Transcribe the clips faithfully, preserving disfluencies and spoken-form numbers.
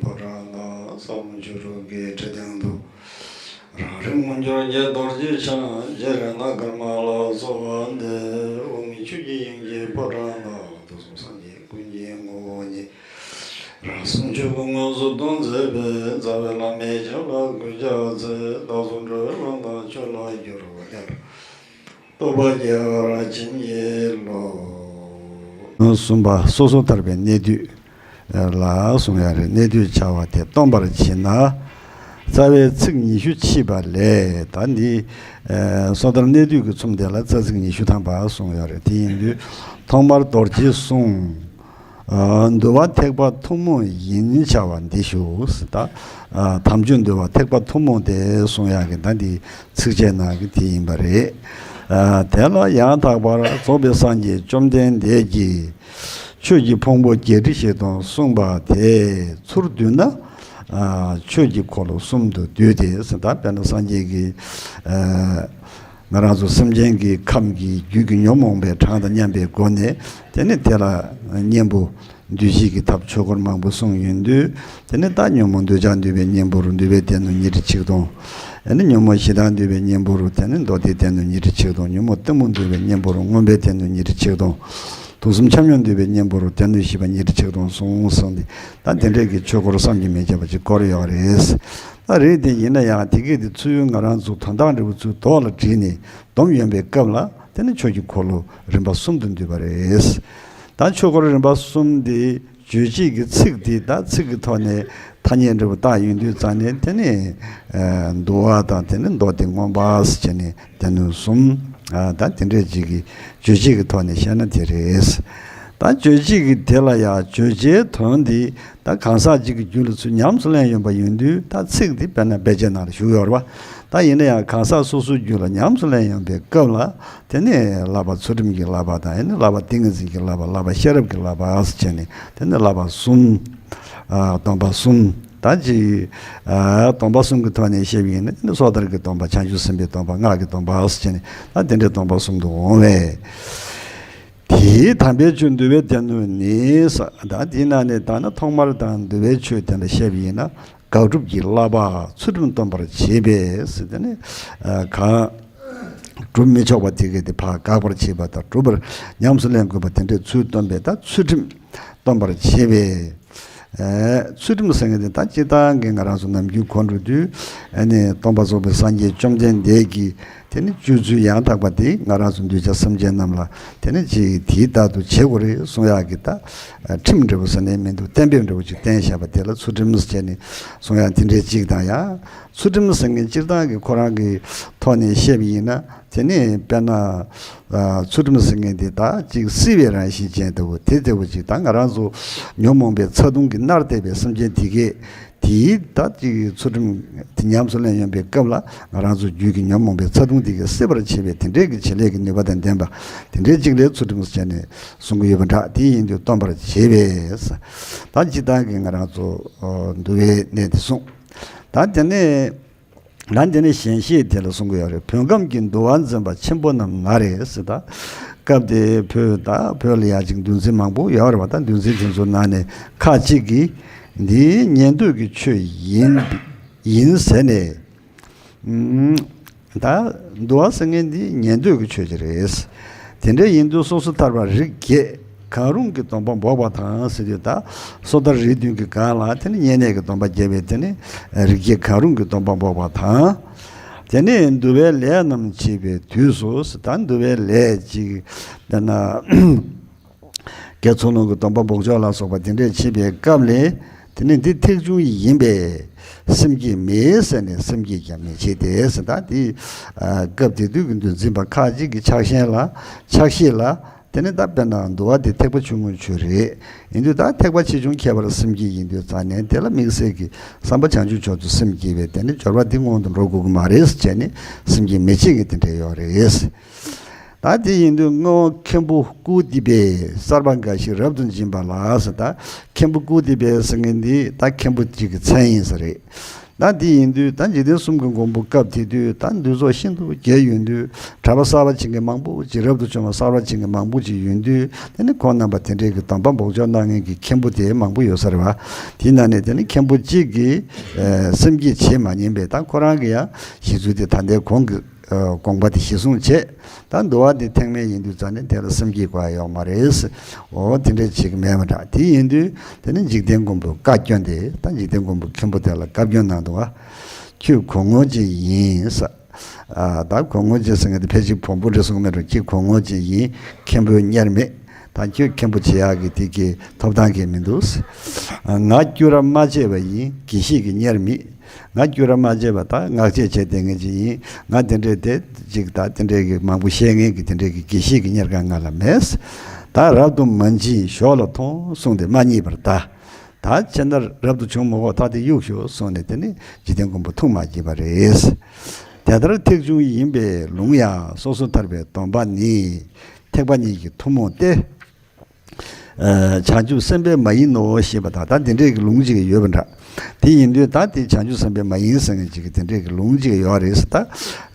ཕོ་བྲང་དང་ཟབ་མོ་ཆོས་དྲུག་གི་ཁྲི་སྟེང་དུ། རང་རིག་མངོན་གྱུར་གྱི་རྡོ་རྗེ་འཆང་། རྗེ་རེད་ན་དཀར་དམར་ལ་སོགས་པ་འདི། དབུ་མའི་ཆོས་ཀྱི་དབྱིངས་ཀྱི་ཕོ་བྲང་དང་། དུས་གསུམ་སངས་རྒྱས་ཀུན་གྱི་ངོ་བོ་ཉིད། རང་གསུང་ཆོས་སྐུ་དངོས་སུ་སྟོན་མཛད་པའི། རྩ་བའི་བླ་མའི་ཞབས་ལ་གུས་ཕྱག་འཚལ། བདག་སོགས་འགྲོ་བའི་དོན་དག་ཆོས་ལ་བསྒྱུར་བ་དེར། རྟོགས་པ་རྒྱས་པར་བྱིན་གྱིས་རློབས། གསུམ་པ་སོ་སོར་ཐར་པའི་གནད་བསྡུས་ལ་གསུང་ཡ་རེད། གནད་བསྡུས་བྱ་བ་དེ་སྟོན་པར་བྱེད་ན། རྩ་བའི་ཚིག་ཉི་ཤུ་ཕྱིས་པ་ལས། ད་འདི་ཨ་སོ་ཐར་གནད་བསྡུས་ཀྱི་ཚུམ་དེ་ལ་རྩ་ཚིག་ཉི་ཤུ་ཐམ་པ་གསུང་ཡོད་རེད། དེ་ཡིན་དུས་ཐོག་མར་རྡོ་རྗེའི་གསུང་། ཨ་འདུལ་བ་ཐེག་པ་ཐུན་མོང་ཡིན་བྱ་བ་འདི་ཞུ། ད་ཨ་དམ་ཆོས་འདུལ་བ་ཐེག་པ་ཐུན་མོང་དེ་གསུང་ཡག་གི་ད་འདི་ཚིགས་བཅད་ནང་གི་དེ་ཡིན་པ་རེད། ཨ་དེ་ལ་ཡང་དག་པར་རྫོགས་པའི་སངས་རྒྱས་བཅོམ་ལྡན་འདས་ཀྱིས་ཆོས་ཀྱི་ཕུང་པོ་བརྒྱད་ཁྲི་བཞི་སྟོང་གསུངས་པ་དེ་ཚུར་བསྡུས་ན། ཨ་ཆོས་ཀྱི་འཁོར་ལོ་གསུམ་དུ་བསྡུས་ཏེ་ཟེར། ད་དཔེར་ན་སངས་རྒྱས་ཀྱིས་ཨ་ང་རང་ཚོ་སེམས་ཅན་གྱི་ཁམས་ཀྱི་རྒྱུད་ཀྱི་ཉོན་མོངས་པའི་གྲངས་དང་མཉམ་པའི་སྒོ་ནས། དེ་ནི་དེ་ལ་གཉེན་པོ་འདུལ་བྱེད་ཀྱི་ཐབས་ཆོས་འཁོར་མང་པོ་གསུངས་ཡོང་དུས། དེ་ནི་ད་ཉོན་མོངས་འདོད་ཆགས་འདུལ་བའི་གཉེན་པོ་རུ་འདུལ་བའི་སྡེ་སྣོད་ཉི་ཁྲི་ཆིག་སྟོང་། ཨ་ནི་ཉོན་མོངས་ཞེ་སྡང་འདུལ་བའི་གཉེན་པོ་རུ་དེ་ནི་མདོ་སྡེའི་སྡེ་སྣོད་ཉི་ཁྲི་ཆིག་སྟོང་། ཉོན་མོངས་གཏི་མུག་འདུལ་བའི་གཉེན་པོ་རུ་མངོན་པའི་སྡེ་སྣོད་ཉི་ཁྲི་ཆིག་སྟོང་། དུག་གསུམ་ཆ་སྙོམས་འདུལ་བའི་གཉེན་པོ་རུ་སྡེ་སྣོད་བཞི་པ་ཉི་ཁྲི་ཆིག་སྟོང་གསུངས་གསུངས་ཏེ། ད་དེ་འདྲས་ཀྱི་ཆོས་འཁོར་བསམ་གྱིས་མི་ཁྱབ་པ་ཅིག་བསྐོར་ཡོད་རེད། ད་རེད་དེ་ཡིན་ན་ཡང་དེ་གས་དེ་ཚུར་ང་རང་ཚོ་དོན་དག་འབྲས་བུ་ཚུར་ལྡོག་ལ་བསྒྲིལ་ནས་སྡོམ་ཡོང་པའི་སྐབས་ལ། དེ་ནི་ཆོས་ཀྱི་འཁོར་ལོ་རིམ་པ་གསུམ་དུ་འདུས་པ་རེད། ད་ཆོས་འཁོར་རིམ་པ་གསུམ་དེ་རྗོད་བྱེད་ཀྱི་ཚིག་དེ། ད་ཚིག་གི་ཐོག་ནས་ཐ་སྙད་འབྲས་བུ་བཏགས་ཡོང་དུས་ཙང་ནས། དེ་ནི་ཨ་འདུལ་བ་དང་། དེ་ནི་མདོ་སྡེ་མངོན་པ་ཟེར་བྱས་ནས་སྡེ་སྣོད་གསུམ། ཨ་ད་དེ་འདྲས་ཅིག་གི་རྗོད་བྱེད་ཀྱི་ཐོག་ནས་བཤད་ན་དེ་རེད། ད་རྗོད་བྱེད་ཀྱི་དེ་ལ་ཡང་བརྗོད་བྱའི་དོན་དེ། ད་གང་ཟག་གཅིག་གི་རྒྱུད་ལ་ཚུར་ཉམས་སུ་ལེན་ཡོང་པ་ཡིན་དུས། ད་ཚིག་འདི་དཔེར་ན་བེད་སྤྱད་ནང་ལ་ཞུགས་ཡོད་རེད་པ། ད་ཡིན་ན་ཡང་གང་ཟག་སོ་སོའི་རྒྱུད་ལ་ཉམས་སུ་ལེན་ཡོང་པའི་སྐབས་ལ། དེ་ནི་བསླབ་པ་ཚུལ་ཁྲིམས་ཀྱི་བསླབ་པ་དང་། ཡང་ན་བསླབ་པ་ཏིང་ངེ་འཛིན་གྱི་བསླབ་པ། བསླབ་པ་ཤེས་རབ་ཀྱི་བསླབ་པ་ཟེར་བྱས་ནས། དེ་ནི་བསླབ་པ་གསུམ། ཨ་སྡོམ་པ་གསུམ། ད་ཅིག་ཨ་སྡོམ་པ་གསུམ་གྱི་ཐོག་ནས་བཤད་པ་ཡིན་ན། དེ་ནི་སོ་ཐར་གྱི་སྡོམ་པ། བྱང་ཆུབ་སེམས་དཔའི་སྡོམ་པ། སྔགས་ཀྱི་སྡོམ་པ་ཟེར་བྱས་ནས། ད་དེ་འདྲའི་སྡོམ་པ་གསུམ་དུ་འོང་བས། དེའི་དམ་པའི་ཆོས་འདུལ་བའི་སྡེ་སྣོད་ནི་ཟེར། ད་དེའི་ནང་ནས་ད་ནི་ཐོག་མར་དང་འདུལ་བའི་ཆོས་དེ་ལ་བཤད་པ་ཡིན་ན། དགག་སྒྲུབ་ཀྱི་བསླབ་པ་ཚུལ་ཁྲིམས་སྟོན་པར་བྱེད་པས་ཟེར། དེ་ནི་ཨ་གང་སྒྲུབ་མི་ཆོག་པ་དེ་གས་དེ་ཕར་དགག་པར་བྱེད་པ་དང་། སྒྲུབ་པར་ཉམས་སུ་ལེན་དགོས་པ་དེ་འདྲའི་ཚུལ་སྟོན་པས། ད་ཚུལ་ཁྲིམས་སྟོན་པར་བྱེད་པས། ཨ་ཚུལ་ཁྲིམས་ཟེར་མཁན་དེ་ད་སྤྱིར་བཏང་གི་ང་རང་ཚོ་ནམ་རྒྱུན་གོ་འགྲོ་དུས། ཨ་ནི་སྟོན་པ་རྫོགས་པའི་སངས་རྒྱས་བཅོམ་ལྡན་འདས་ཀྱིས་དེ་ནི་སྤྱོད་ཚུལ་ཡང་དག་པ་དེ་ང་རང་ཚོ་གདུལ་བྱ་སེམས་ཅན་རྣམས་ལ་དེ་ནི་ཅིག་དེའི་ལྟར་དུ་བྱེད་དགོས་རེད་གསུང་ཡག་གི། ད་ཁྲིམས་འདྲ་བོ་ཟེར་ནའི་མི་འདུག་གཏན་འབེབས་འདྲ་བོ་ཅིག་བསྟན་བཞག་པ་དེ་ལ་ཚུལ་ཁྲིམས་ཟེར་ནས་གསུང་ཡག་དེ་འདྲའི་ཅིག་དང་། ཡང་ཚུལ་ཁྲིམས་ཟེར་མཁན་སྤྱིར་བཏང་གི་ཁོ་རང་གི་ཐོག་ནས་བཤད་པ་ཡིན་ན། དེ་ནི་དཔེར་ན་ཨ་ཚུལ་ཁྲིམས་ཟེར་མཁན་དེ་ད་ཅིག་བསིལ་བའི་རང་བཞིན་ཅན་ལྟ་བུ་དེ་ལྟ་བུ་ཅིག་ད་ང་རང་ཚོ་ཉོན་མོངས་པའི་ཚ་གདུང་གིས་མནར་བསྡད་པའི་སེམས་ཅན་དེ་གས། དེའི་ད་ཅིག་ཚུལ་ཁྲིམས་དེ་ཉམས་སུ་ལེན་ཡོང་པའི་སྐབས་ལ། ང་རང་ཚོ་རྒྱུད་ཀྱི་ཉོན་མོངས་པའི་ཚ་གདུང་དེ་གས་སེལ་བར་བྱེད་པའི་དེ་འདྲའི་གི་བྱེད་ལས་ཀྱི་ནུས་པ་དང་ལྡན་པ་དེ་འདྲའི་ཅིག་ལ་ཚུལ་ཁྲིམས་ཟེར་ནས་གསུང་གི་ཡོད་པ་འདྲ། དེ་ཡིན་དུས་སྟོན་པར་བྱེད་པས། ད་སྤྱིར་བཏང་གི་ང་རང་ཚོ་ཨ་འདུལ་བའི་གནས་དེ་གསུངས། ད་དེ་ནས། ད་འདི་ནི་ཞལ་བཞེས་དེ་ལ་གསུང་གི་ཡོད་རེད། བོད་ཁམས་ཀྱི་འདུལ་བ་འཛིན་པ་ཆེན་པོ་རྣམས་ན་རེ་ཟེར། ད་སྐབས་དེའི་བོད་དང་བོད་ལ་ཡ་ཅིག་འདུལ་འཛིན་མང་པོ་ཡོད་རེད་པ། ད་འདུལ་འཛིན་དེ་ཚོའི་ནང་ནས་ཁ་ཅིག་གིས་འདི་ཉན་ཐོས་ཀྱི་ཆོས་ཡིན་ཡིན་ཟེར་ནས། ཨུམ། ད་འདུལ་བ་ཟེར་མཁན་འདི་ཉན་ཐོས་ཀྱི་ཆོས་ཅིག་རེད། དེ་འདྲ་ཡིན་དུས་སོ་སོ་ཐར་པ་རིགས་བརྒྱད། གང་རུང་གི་སྡོམ་པ་འབོགས་པ་དང་ཟེར་དུས། ད་སོ་ཐར་རིགས་བདུན་གྱི་སྒང་ལ་དེ་ནི་བསྙེན་གནས་ཀྱི་སྡོམ་པ་བརྒྱབ་པའི་དེ་ནི་རིགས་བརྒྱད་གང་རུང་གི་སྡོམ་པ་འབོགས་པ་དང་། དེ་ནས་འདུལ་བའི་ལས་རྣམས་བྱེད་པའི་དུས་སུ་ཟེར། ད་འདུལ་བའི་ལས་ཅིག་དཔེར་ན་དགེ་ཚུལ་སློང་གི་སྡོམ་པ་འབོགས་ཆོག་ལ་སོགས་པ་དེ་འདྲས་བྱེད་པའི་སྐབས་ལ། དེ་ནི་འདི་ཐེག་ཆུང་ཡིན་པས་སེམས་བསྐྱེད་མེད་ཟེར་ནས་སེམས་བསྐྱེད་ཀྱང་མི་བྱེད་དེ་ཟེར། ད་འདི་ཨ་སྐབས་དེ་དུས་ཀྱི་འདུལ་འཛིན་པ་ཁ་ཅིག་གི་ཕྱག་ཞེན་ལ་ཕྱག་བཞེས་ལ། དེ་ནི་ད་དཔེར་ན་འདུལ་བ་དེ་ཐེག་པ་ཆུང་ངུའི་ཆོས་རེད། ཡིན་དུས་ད་ཐེག་པ་ཆེ་ཆུང་ཁྱད་པར་སེམས་བསྐྱེད་ཡིན་དུས་ཙང་ནས། དེ་ལ་དམིགས་བསལ་གྱི་བསམ་པ་བྱང་ཆུབ་མཆོག་ཏུ་སེམས་བསྐྱེད་པའི་དེ་ནི་སྦྱོར་བ་འདི་སྔོན་དུ་འགྲོ་དགོས་ཀྱི་མ་རེད་ཟེར་བྱས་ནས་སེམས་བསྐྱེད་མི་བྱེད་མཁན་དེ་འདྲ་ཡོད་རེད། ད་ ད་དེ་ཡིན་དུས་སྔོན་མཁན་པོ་ཀུ་ཏི་པས་གསར་པ་འགའ་ཞིག་རབ་ཏུ་འབྱིན་པ་ལ་ཟེར། ད་མཁན་པོ་ཀུ་ཏི་པས་ཟེར་མཁན་འདི་ད་མཁན་པོ་གཅིག་གི་མཚན་ཡིན་ས་རེད། ད་དེ་ཡིན་དུས་ད་འཇིག་རྟེན་གསུམ་གྱི་མགོན་པོ་སྐབས་དེ་དུས་ད་འདུས་ཚོགས་ཤིན་ཏུ་རྒྱས་ཡོང་དུས་གྲྭ་པ་གསར་པ་ཅན་གྱི་མང་པོ་ཅིག་རབ་ཏུ་བྱུང་བ་གསར་པ་ཅན་གྱི་མང་པོ་ཅིག་ཡོང་དུས། དེ་ནི་ཁོང་རྣམ་པ་དེ་འདྲའི་གི་སྡོམ་པ་འབོགས་ཆོག་གནང་མཁན་གྱི་མཁན་པོ་དེ་མང་པོ་ཡོད་ས་རེད་བ། དེའི་ནང་ནས་དེ་ནི་མཁན་པོ་གཅིག་གིས་ཨ་སེམས་བསྐྱེད་བྱེད་མ་ཉན་པས། ད་ཁོ་རང་གི་ཡང་གཞི་ཚུལ་དེ་ད་ལྟའི་གོང་གི་ཨ་དགོངས་པ་དེ་གཞི་བཟུང་བྱས། ད་འདུལ་བ་དེ་ཐེག་དམན་ཡིན་དུས་ཙང་ནས་དེ་ལ་སེམས་བསྐྱེད་དགོས་ཡ་ཡོད་མ་རེད། འོ་དེ་འདྲ་བྱེད་ཀྱི་མེད་པ་འདྲ། དེ་ཡིན་དུས་དེ་ནི་འཇིག་རྟེན་མགོན་པོ་བཀའ་བཀྱོན་ཏེ། ད་འཇིག་རྟེན་མགོན་པོ་མཁན་པོ་དེ་ལ་བཀའ་བཀྱོན་གནང་འདུག་བ། ཁྱོད་གོང་ངོ་ཅན་ཡིན་ས། ཨ་ད་གོང་ངོ་ཅན་ཟེར་མཁན་དེ་ཕལ་ཆེར་བོན་པོ་འདྲ་གསུངས་མེད་རུང་། ཁྱོད་གོང་ངོ་ཅན་ཡིན། མཁན་པོའི་གཉེར་མེད། ད་ཁྱོད་མཁན་པོ་བྱེད་ཡག་གི་དེ་གི་ཐོབ་ཐང་གི་མི་འདུག། ང་བསྐྱུར་ར་མ་བྱས་པ་ཡིན། དགེ་བཤེས་ཀྱི་གཉེར་མེད། ང་བསྐྱུར་ར་མ་བྱས་པ་ད་ངག་བཅད་བྱས་བསྡད་མཁན་ཅིག་ཡིན། ང་དེ་འདྲས་དེ་ཅིག་ད་དེ་འདྲས་ཀྱི་མང་པོ་བཤད་མཁན་གྱི་དེ་འདྲས་ཀྱི་དགེ་བཤེས་ཀྱི་གཉེར་ཁང་ང་ལ་མེད། ད་རབ་ཏུ་མ་འབྱིན་ཞོར་ལ་འཐུང་གསུངས་ཏེ་མ་མཉེས་པར་གདའ། ད་ཁྱེད་ན་རབ་ཏུ་བྱུང་མ་དགོས། ད་དེ་གཡུག་ཞོག་གསུངས་ནས་དེ་ནི་འཇིག་རྟེན་མགོན་པོ་འཐུང་མ་བགྱིས་པ་རེད། དེ་ལྟར་ཐེག་ཆུང་ཡིན་པའི་ལུང་ཡང་སོ་སོར་ཐར་པའི་སྡོམ་པ་ནི་ཐེག་པ་གཉིས་ཀྱི་ཐུན་མོང་སྟེ། ཨ་བྱང་ཆུབ་སེམས་དཔའ་མ་ཡིན་ནོ་ཞེས་པ་དང་། ད་དེ་འདྲས་ཀྱི་ལུང་ཅིག་ཡོད་པ་འདྲ། དེ་ཡིན་དུས་ད་དེ་བྱང་ཆུབ་སེམས་དཔའ་མ་ཡིན་ཟེར་མཁན་ཅིག་གི་དེ་འདྲས་ཀྱི་ལུང་ཅིག་ཡོད་རེད་ཟེར། ད་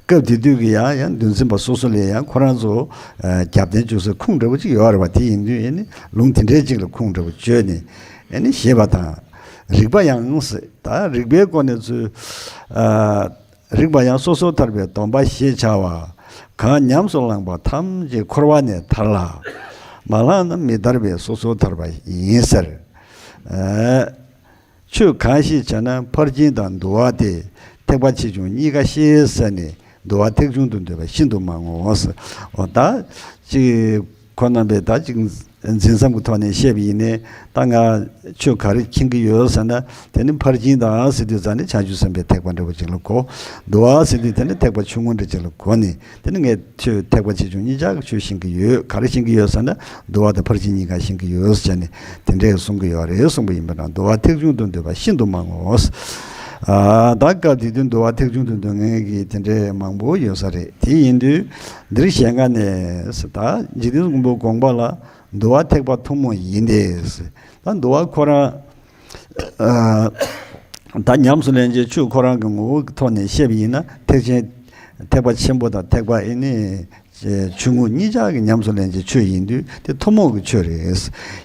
སྐབས་དེ་དུས་ཀྱི་ཡང་ཡང་འདུལ་འཛིན་པ་སོ་སོ་ལས་ཡང་ཁོ་རང་ཚོ་ཨ་རྒྱབ་རྟེན་བཅོལ་སའི་ཁུངས་འདྲ་པོ་ཅིག་ཡོད་རེད་བ། དེ་ཡིན་དུས་ཨེ་ནི་ལུང་དེ་འདྲས་ཅིག་ལ་ཁུངས་འདྲ་པོ་བཅོལ་ནས་ཨེ་ནི་ཞེས་པ་དང་། རིགས་པ་ཡང་ཟེར། ད་རིགས་པའི་སྒོ་ནས་ཚུལ་ཨ་རིགས་པ་ཡང་སོ་སོར་ཐར་པའི་སྡོམ་པ་ཞེས་བྱ་བ། གང་ཉམས་སུ་བླངས་པ་ཐམས་ཅད་འཁོར་བ་ནས་ཐར་ལ། མ་བླངས་ན་མི་ཐར་པའི་སོ་སོར་ཐར་པ་ཡིན་ཟེར། ཨ་ཆོས་གང་ཞིག་བྱས་ན་ཕར་ཕྱིན་དང་འདུལ་བ་སྟེ། ཐེག་པ་ཆེ་ཆུང་གཉིས་ཀ་ཤེས་ཟེར་ནས། འདུལ་བ་ཐེག་ཆུང་དུ་འདོད་པ་ཤིན་ཏུ་མང་ངོ་ཟེར། འོ་ད་ཅིག་ཁོ་རྣམ་པས་ད་ཅིག་འཛིན་མཚམས་ཀྱི་ཐོག་ནས་བཤད་པ་ཡིན་ནའི། ད་ང་ཆོས་ག་རེ་མཁྱེན་གྱི་ཡོད་ཟེར་ན། དེ་ནི་ཕར་ཕྱིན་དང་ཟེར་དུས་ཙང་ནི་བྱང་ཆུབ་སེམས་དཔའི་ཐེག་པ་འདྲ་བོ་ཅིག་ལ་གོ། འདུལ་བ་ཟེར་དུས་དེ་ནི་ཐེག་པ་ཆུང་ངུ་འདྲ་ཅིག་ལ་གོ་ནས། དེ་ནི་ངས་ཆོས་ཐེག་པ་ཆེ་ཆུང་གཉིས་ཆར་གྱི་ཆོས་ཤེས་ཀྱི་ཡོད། ག་རེ་ཤེས་ཀྱི་ཡོད་ཟེར་ན། འདུལ་བ་དང་ཕར་ཕྱིན་གཉིས་ཀ་ཤེས་ཀྱི་ཡོད་ཟེར་ནས་དེ་འདྲས་གསུང་གི་ཡོད་རེད་གསུངས་པ་ཡིན་པ་དང་། འདུལ་བ་ཐེག་ཆུང་དུ་འདོད་པ་ཤིན་ཏུ་མང་ངོ་། ཨ་ད་སྐབས་དེ་དུས་འདུལ་བ་ཐེག་ཆུང་དུ་འདོད་མཁན་གྱི་དེ་འདྲས་མང་པོ་ཡོད་ས་རེད། དེ་ཡིན་དུས་འདིར་ཞལ་སྔ་ནས་ཟེར། ད་འཇིག་རྟེན་མགོན་པོའི་དགོངས་པ་ལ་འདུལ་བ་ཐེག་པ་ཐུན་མོང་ཡིན་ཏེ་ཟེར། ད་འདུལ་བ་ཁོ་རང་ཨ་ད་ཉམས་སུ་ལེན་བྱའི་ཆོས་ཁོ་རང་གི་ངོ་བོ་གི་ཐོག་ནས་བཤད་པ་ཡིན་ན། ཐེག་ཆེན་ཐེག་པ་ཆེན་པོ་དང་ཐེག་པ་ཨེ་ནི་ཆུང་ངུ་གཉིས་ཆར་གྱི་ཉམས་སུ་ལེན་བྱའི་ཆོས་ཡིན་དུས་དེ་ཐུན་མོང་གི་ཆོས་རེད།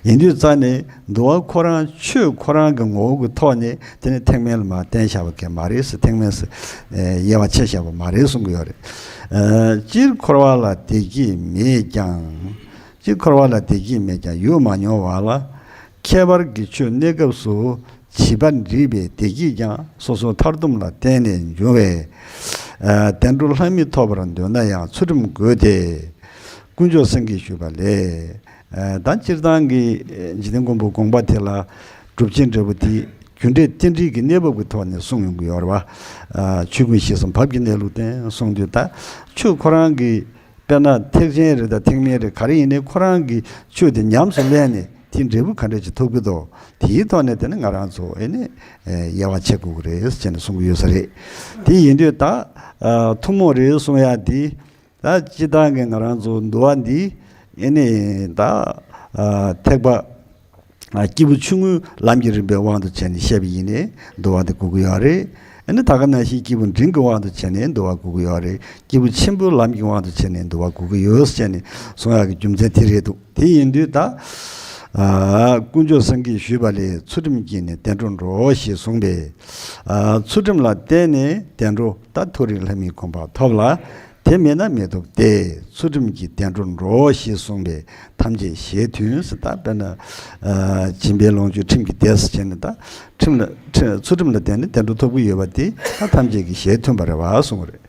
ཡིན་དུས་ཙང་ནས་འདུལ་བ་ཁོ་རང་ཆོས་ཁོ་རང་གི་ངོ་བོ་གི་ཐོག་ནས་དེ་ནི་ཐེག་དམན་ལ་མར་བསྟན་བཞག་པ་གང་མ་རེད་ཟེར། ཐེག་དམན་ཟེར་ཨེ་དབྱེ་བ་ཕྱེ་བཞག་པ་མ་རེད་གསུང་གི་ཡོད་རེད། ཨ་སྤྱིར་འཁོར་བ་ལ་བདེ་སྐྱིད་མེད་ཀྱང་། སྤྱིར་འཁོར་བ་ལ་བདེ་སྐྱིད་མེད་ཀྱང་ཡུལ་མ་མྱོང་བ་ལ། ཁྱད་པར་གྱི་ཆོས་གནས་སྐབས་སུ་བྱིས་པ་འདྲིས་པའི་བདེ་སྐྱིད་ཀྱང་སོ་སོ་མཐར་ཐུག་ལ་བརྟེན་ནས་འབྱུང་བས། ཨ་བདེ་འགྲོ་ལྷ་མི་ཐོབ་པར་འདོད་ན་ཡང་ཚུལ་ཁྲིམས་དགོས་ཏེ། དཀོན་མཆོག་སེང་གེས་ཞུས་པ་ལས། ཨ་ད་སྤྱིར་བཏང་གི་འཇིག་རྟེན་མགོན་པོའི་དགོངས་པ་དེ་ལ་སྒྲུབ་བྱེད་འབྲས་བུ་དེ་རྒྱུ་འབྲས་རྟེན་འབྲེལ་གྱི་གནས་བབ་ཀྱི་ཐོག་ནས་གསུངས་ཡོང་གི་ཡོད་རེད་བ། ཨ་ཆོས་ཀུན་ཞི་གསུམ་བབ་ཀྱི་གནས་ལུགས་བསྟན་གསུངས་དུས། ད་ཆོས་ཁོ་རང་གི་དཔེར་ན་ཐེག་ཆེན་རེད་དང་ཐེག་དམན་རེད། ག་རེ་ཡིན་ནའི་ཁོ་རང་གི་ཆོས་དེ་ཉམས་སུ་ལེན་ནས་དེའི་འབྲས་བུ་ག་འདྲ་ཅིག་ཐོབ་ཀྱི་འདུག། དེའི་ཐོག་ནས་དེ་ནི་ང་རང་ཚོ་ཨེ་ནི་དབྱེ་བ་ཕྱེ་དགོས་ཀྱི་རེད་ཟེར་ནས་གསུང་གི་ཡོད་ས་རེད། དེ་ཡིན་དུས་ད་ཨ་ཐུན་མོང་རེད་གསུང་ཡ་དེ། ད་སྤྱིར་བཏང་གི་ང་རང་ཚོ་འདུལ་བ་འདི་ཨེ་ནི་ད་ཨ་ཐེག་པ། ཨ་སྐྱེས་བུ་ཆུང་ངུའི་ལམ་གྱི་རིམ་པའི་དབང་དུ་བྱས་ནས་བཤད་པ་ཡིན་ནའི་འདུལ་བ་དེ་དགོས་ཀྱི་ཡོད་རེད། ཨ་ནི་ད་ག་ནང་བཞིན་སྐྱེས་བུ་འབྲིང་གི་དབང་དུ་བྱས་ནས་འདུལ་བ་དགོས་ཀྱི་ཡོད་རེད། སྐྱེས་བུ་ཆེན་པོའི་ལམ་གྱི་དབང་དུ་བྱས་ནས་འདུལ་བ་དགོས་ཀྱི་ཡོད་ཟེར་ནས་གསུང་ཡག་གི་རྒྱུ་མཚན་དེ་རེད་འདུག། དེ་ཡིན་དུས་ད་ཨ་དཀོན་མཆོག་སེང་གེས་ཞུས་པ་ལས། ཚུལ་ཁྲིམས་ཀྱིས་ནི་བདེ་འགྲོར་འགྲོ་ཞེས་གསུངས་པས། ཨ་ཚུལ་ཁྲིམས་ལ་བརྟེན་ནས་བདེ་འགྲོ་ད་མཐོ་རིས་ལྷ་མིའི་གོ་འཕང་ཐོབ་ལ། དེ་མེད་ན་མི་ཐོབ་སྟེ། ཚུལ་ཁྲིམས་ཀྱིས་བདེ་འགྲོར་འགྲོ་ཞེས་གསུངས་པས་ཐམས་ཅད་ཞལ་མཐུན་ཟེར། ད་དཔེར་ན་ཨ་སྦྱིན་པའི་ལོངས་སྤྱོད་ཁྲིམས་ཀྱིས་བདེ་ཟེར་བྱས་ནས། ད་ཁྲིམས་ལ་ཁྲི་ཚུལ་ཁྲིམས་ལ་བརྟེན་ནས་བདེ་འགྲོ་ཐོབ་ཀྱི་ཡོད་པ་དེ་ད་ཐམས་ཅད་ཀྱི་ཞལ་མཐུན་པ་རེད་བ་གསུངས་པ་རེད།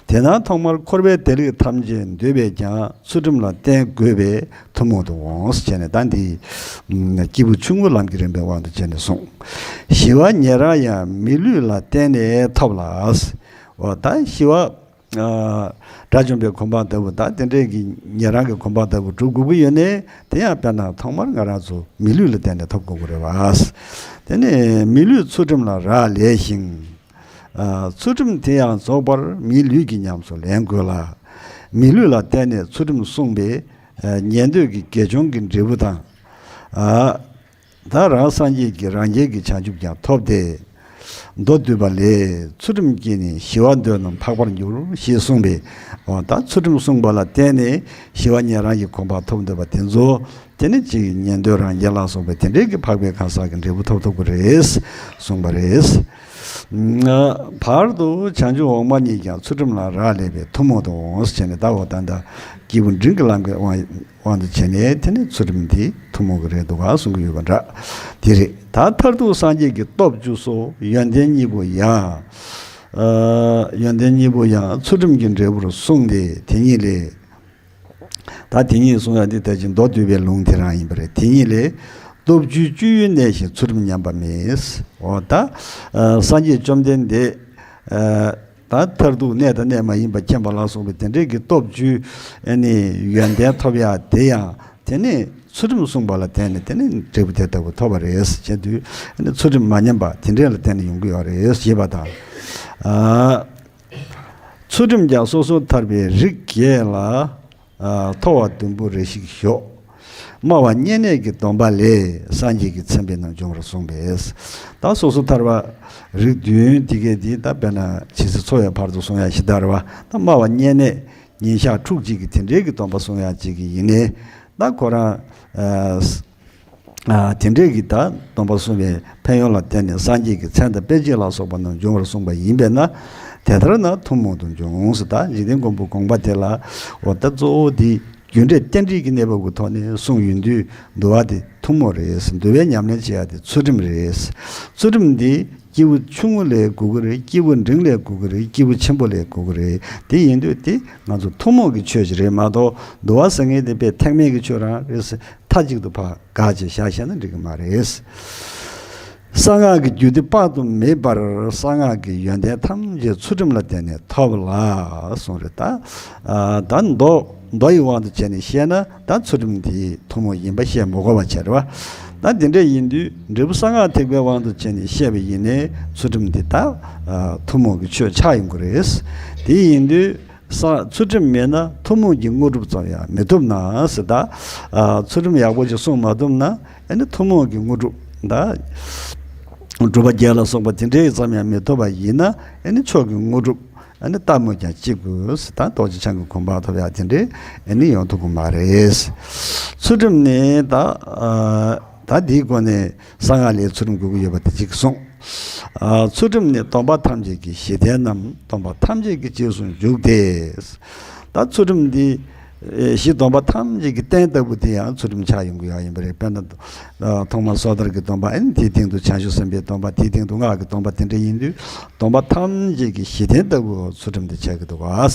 དེས་ན་ཐོག་མར་འཁོར་བའི་བདེ་ལེགས་ཐམས་ཅད་འདོད་པས་ཀྱང་ཚུལ་ཁྲིམས་ལ་བརྟེན་དགོས་པས་ཐུན་མོང་དུ་འོང་ཟེར་བྱས་ནས། ད་འདི་སྐྱེས་བུ་ཆུང་ངུའི་ལམ་གྱི་རིམ་པའི་དབང་དུ་བྱས་ནས་གསུངས། ཞི་བ་ཉེ་རང་ཡང་མི་ལུས་ལ་བརྟེན་ནས་ཐོབ་ལ། འོ་ད་ཞི་བ། ཨ་དགྲ་བཅོམ་པའི་གོ་འཕང་ལྟ་བུ། ད་དེ་འདྲའི་གི་ཉེ་རང་གི་གོ་འཕང་ལྟ་བུ་སྒྲུབ་དགོས་ཀྱི་ཡོད་ནའི། དེ་ཡང་དཔེར་ན་ཐོག་མར་ང་རང་ཚོ་མི་ལུས་ལ་བརྟེན་ནས་ཐོབ་དགོས་ཀྱི་རེད་བ། དེ་ནས་མི་ལུས་ཚུལ་ཁྲིམས་ལ་རག་ལས་ཤིང་། ཨ་ཚུལ་ཁྲིམས་དེ་ཡང་རྫོགས་པར་མིའི་ལུས་ཀྱིས་ཉམས་སུ་ལེན་དགོས་ལ། མི་ལུས་ལ་བརྟེན་ནས་ཚུལ་ཁྲིམས་བསྲུངས་པས། ཨ། ཉན་ཐོས་ཀྱི་དགེ་སྦྱོང་གི་འབྲས་བུ་དང་། ཨ། ད་རང་སངས་རྒྱས་ཀྱི་རང་རྒྱལ་གྱི་བྱང་ཆུབ་ཀྱང་ཐོབ་སྟེ། མདོ་སྡུད་པ་ལས། ཚུལ་ཁྲིམས་ཀྱིས་ནི་ཞི་བ་འདོད་རྣམས་འཕགས་པར་འགྱུར་ཞེས་གསུངས་པས། འོ་ད་ཚུལ་ཁྲིམས་བསྲུངས་པ་ལ་བརྟེན་ནས་ཞི་བ་ཉན་རང་གི་གོ་འཕང་ཐོབ་འདོད་པ་དེ་ཚོ་དེ་ནི་ཅིག་ཉན་ཐོས་རང་རྒྱལ་ལ་སོགས་པའི་དེ་འདྲའི་གི་འཕགས་པའི་གང་ཟག་གི་འབྲས་བུ་ཐོབ་ཐུབ་ཀྱི་རེད་གསུངས་པ་རེད། བར་དུ་བྱང་ཆུབ་འོག་མ་གཉིས་ཀྱང་ཚུལ་ཁྲིམས་ལ་རག་ལས་པས་ཐུན་མོང་དུ་འོང་ཟེར་ནས། ད་འོ་ད་ལྟ་སྐྱེས་བུ་འབྲིང་གི་ལམ་གྱི་དབང་དབང་དུ་བྱས་ནས་དེ་ནི་ཚུལ་ཁྲིམས་དེ་ཐུན་མོང་གི་རེད་འདུག་ག་གསུང་གི་ཡོད་པ་འདྲ། དེ་རེད། ད་མཐར་ཐུག་སངས་རྒྱས་ཀྱི་སྟོབས་བཅུ་སོགས་ཡོན་ཏན་གཉིས་པོ་ཡང་། ཨ། ཡོན་ཏན་གཉིས་པོ་ཡང་ཚུལ་ཁྲིམས་ཀྱི་འབྲས་བུར་གསུངས་ཏེ། དེ་ཉིད་ལས། ད་དེ་ཉིད་གསུང་ཡ་འདི་ད་ཅི་མདོ་སྡུད་པའི་ལུང་དེ་རང་ཡིན་པ་རེད། དེ་ཉིད་ལས། སྟོབས་བཅུའི་སྤྱོད་ཡུལ་གནས་ཤིང་ཚུལ་ཁྲིམས་ཉམས་པ་མེད། འོ་ད། ཨ། སངས་རྒྱས་བཅོམ་ལྡན་འདས། ཨ། ད་མཐར་ཐུག་གནས་དང་གནས་མ་ཡིན་པ་མཁྱེན་པ་ལ་སོགས་པའི་དེ་འདྲའི་གི་སྟོབས་བཅུའི་ཨ་ནི་ཡོན་ཏན་ཐོབ་ཡ་དེ་ཡང་དེ་ནི་ཚུལ་ཁྲིམས་བསྲུངས་པ་ལ་བརྟེན་ནས་དེ་ནི་འབྲས་བུ་དེ་ལྟ་བུ་ཐོབ་པ་རེད་ཅེས་དུས། ཨ་ནི་ཚུལ་ཁྲིམས་མ་ཉམས་པ་དེ་འདྲ་ལ་བརྟེན་ནས་ཡོང་གི་ཡོད་རེད་ཞེས་པ་དང་། ཨ། ཚུལ་ཁྲིམས་ཀྱང་སོ་སོར་ཐར་པའི་རིགས་བརྒྱད་ལ། ཨ། མཐོ་བ་བདུན་པོ་རེ་ཞིག་ཞོག། དམའ་བ་བསྙེན་གནས་ཀྱི་སྡོམ་པ་ལས་སངས་རྒྱས་ཀྱི་མཚན་དཔེ་རྣམས་འབྱུང་བར་གསུངས་པས། ད་སོ་སོར་ཐར་པ་རིགས་བདུན་དེ་གས་དེ་ད་དཔེར་ན་ཇི་སྲིད་འཚོ་བའི་བར་དུ་བསྲུང་ཡ་ཞིག་ད་རེད་བ། ད་དམའ་བ་བསྙེན་གནས་ཉིན་ཞག་ཕྲུགས་གཅིག་གི་དེ་འདྲའི་གི་སྡོམ་པ་བསྲུང་ཡ་གཅིག་གི་ཡིན་ནའི། ད་ཁོ་རང་། ཨ། ཨ། དེ་འདྲའི་གི་ད་སྡོམ་པ་བསྲུང་བའི་ཕན་ཡོན་ལ་བརྟེན་ནས་སངས་རྒྱས་ཀྱི་མཚན་དང་དཔེ་བྱད་ལ་སོགས་པ་རྣམས་འབྱུང་བར་གསུངས་པ་ཡིན་པས་ན། དེ་ལྟར་ན་ཐུན་མོང་དུ་འབྱུང་ཟེར། ད་འཇིག་རྟེན་མགོན་པོ་དགོངས་པ་དེ་ལ། འོ་ད་གཙོ་བོ་དེ་རྒྱུ་འབྲས་རྟེན་འབྲེལ་གྱི་གནས་བབ་ཀྱི་ཐོག་ནས་གསུངས་ཡོང་དུས་འདུལ་བ་དེ་ཐུན་མོང་རེད། འདུལ་བའི་ཉམས་ལེན་བྱེད་ཡ་དེ་ཚུལ་ཁྲིམས་རེད། ཚུལ་ཁྲིམས་འདི་སྐྱེས་བུ་ཆུང་ངུ་ལས་དགོས་ཀྱི་རེད། སྐྱེས་བུ་འབྲིང་ལས་དགོས་ཀྱི་རེད། སྐྱེས་བུ་ཆེན་པོ་ལས་དགོས་ཀྱི་རེད། དེ་ཡིན་དུས་དེ་ང་ཚོ་ཐུན་མོང་གི་ཆོས་ཅིག་རེད་མ་གཏོགས། འདུལ་བ་ཟེར་མཁན་དེ་དཔེ་ཐེག་དམན་གྱི་ཆོས་རང་རེད་ཟེར། མཐའ་གཅིག་ཏུ་ཕར་དགག་བྱས་བཞག་བཤད་ན་འགྲིག་གི་མ་རེད། གསང་སྔགས་ཀྱི་རྒྱུད་སྡེ་དཔག་ཏུ་མེད་པར་གསང་སྔགས་ཀྱི་ཡོན་ཏན་ཐམས་ཅད་ཚུལ་ཁྲིམས་ལ་བརྟེན་ནས་ཐོབ་ལ་གསུངས་རེད། ད། ཨ། ད་མདོ། མདོ་ཡི་དབང་དུ་བྱས་ནས་བཤད་ན་ད་ཚུལ་ཁྲིམས་དེ་ཐུན་མོང་ཡིན་པ་བཤད་མི་དགོས་པ་བྱས་རེད་བ། ད་དེ་འདྲ་ཡིན་དུས་འབྲས་བུ་གསང་སྔགས་ཐེག་པའི་དབང་དུ་བྱས་ནས་བཤད་པ་ཡིན་ནའི་ཚུལ་ཁྲིམས་དེ་ད། ཨ། ཐུན་མོང་གི་ཆོས་ཆགས་ཡོང་གི་རེད། དེ་ཡིན་དུས། ས། ཚུལ་ཁྲིམས་མེད་ན་ཐུན་མོང་གི་དངོས་གྲུབ་ཙམ་ཡང་མི་ཐོབ་ན་ཟེར། ད། ཨ། ཚུལ་ཁྲིམས་ཡག་པོ་ཞིག་བསྲུང་མ་ཐུབ་ན་ཨ་ནི་ཐུན་མོང་གི་དངོས་གྲུབ། ད། སྒྲུབ་པ་བརྒྱད་ལ་སོགས་པ་དེ་འདྲའི་ཙམ་ཡང་མི་ཐོབ་པ་ཡིན་ན་ཨ་ནི་མཆོག་གི་དངོས་གྲུབ་ཨ་ནི་ལྟ་སྨོས་ཀྱང་ཅི་དགོས་ཟེར། ད་རྡོ་རྗེ་འཆང་གི་གོ་འཕང་ཐོབ་ཡག་དེ་འདྲའི་ཨ་ནི་ཡོང་ཐུབ་ཀྱི་མ་རེད། ཚུལ་ཁྲིམས་ནི་ད། ཨ། ད་འདིའི་སྒོ་ནས་གསང་སྔགས་ལས་ཚུལ་ཁྲིམས་དགོས་ཀྱི་ཡོད་པ་དེ་གཅིག་གསུངས། ཨ། ཚུལ་ཁྲིམས་ནི་སྡོམ་པ་ཐམས་ཅད་ཀྱི་གཞི་རྟེན་ནམ། སྡོམ་པ་ཐམས་ཅད་ཀྱི་རྗེས་སུ་འཇུག་སྟེ། ད་ཚུལ་ཁྲིམས་འདི། ཨེ། གཞི་སྡོམ་པ་ཐམས་ཅད་ཀྱི་རྟེན་ལྟ་བུ་དེ་ཡང་ཚུལ་ཁྲིམས་ཆགས་ཡོང་གི་ཡོད་ཡིན་པ་རེད། དཔེར་ན། ཨ། ཐོག་མར་སོ་ཐར་གྱི་སྡོམ་པ། ཨ་ནི་དེའི་སྟེང་དུ་བྱང་ཆུབ་སེམས་དཔའི་སྡོམ་པ། དེའི་སྟེང་དུ་སྔགས་ཀྱི་སྡོམ་པ། དེ་འདྲ་ཡིན་དུས་སྡོམ་པ་ཐམས་ཅད་ཀྱི་གཞི་རྟེན་ལྟ་བུ་ཚུལ་ཁྲིམས་དེ་ཆགས་ཀྱི་འདུག་ག།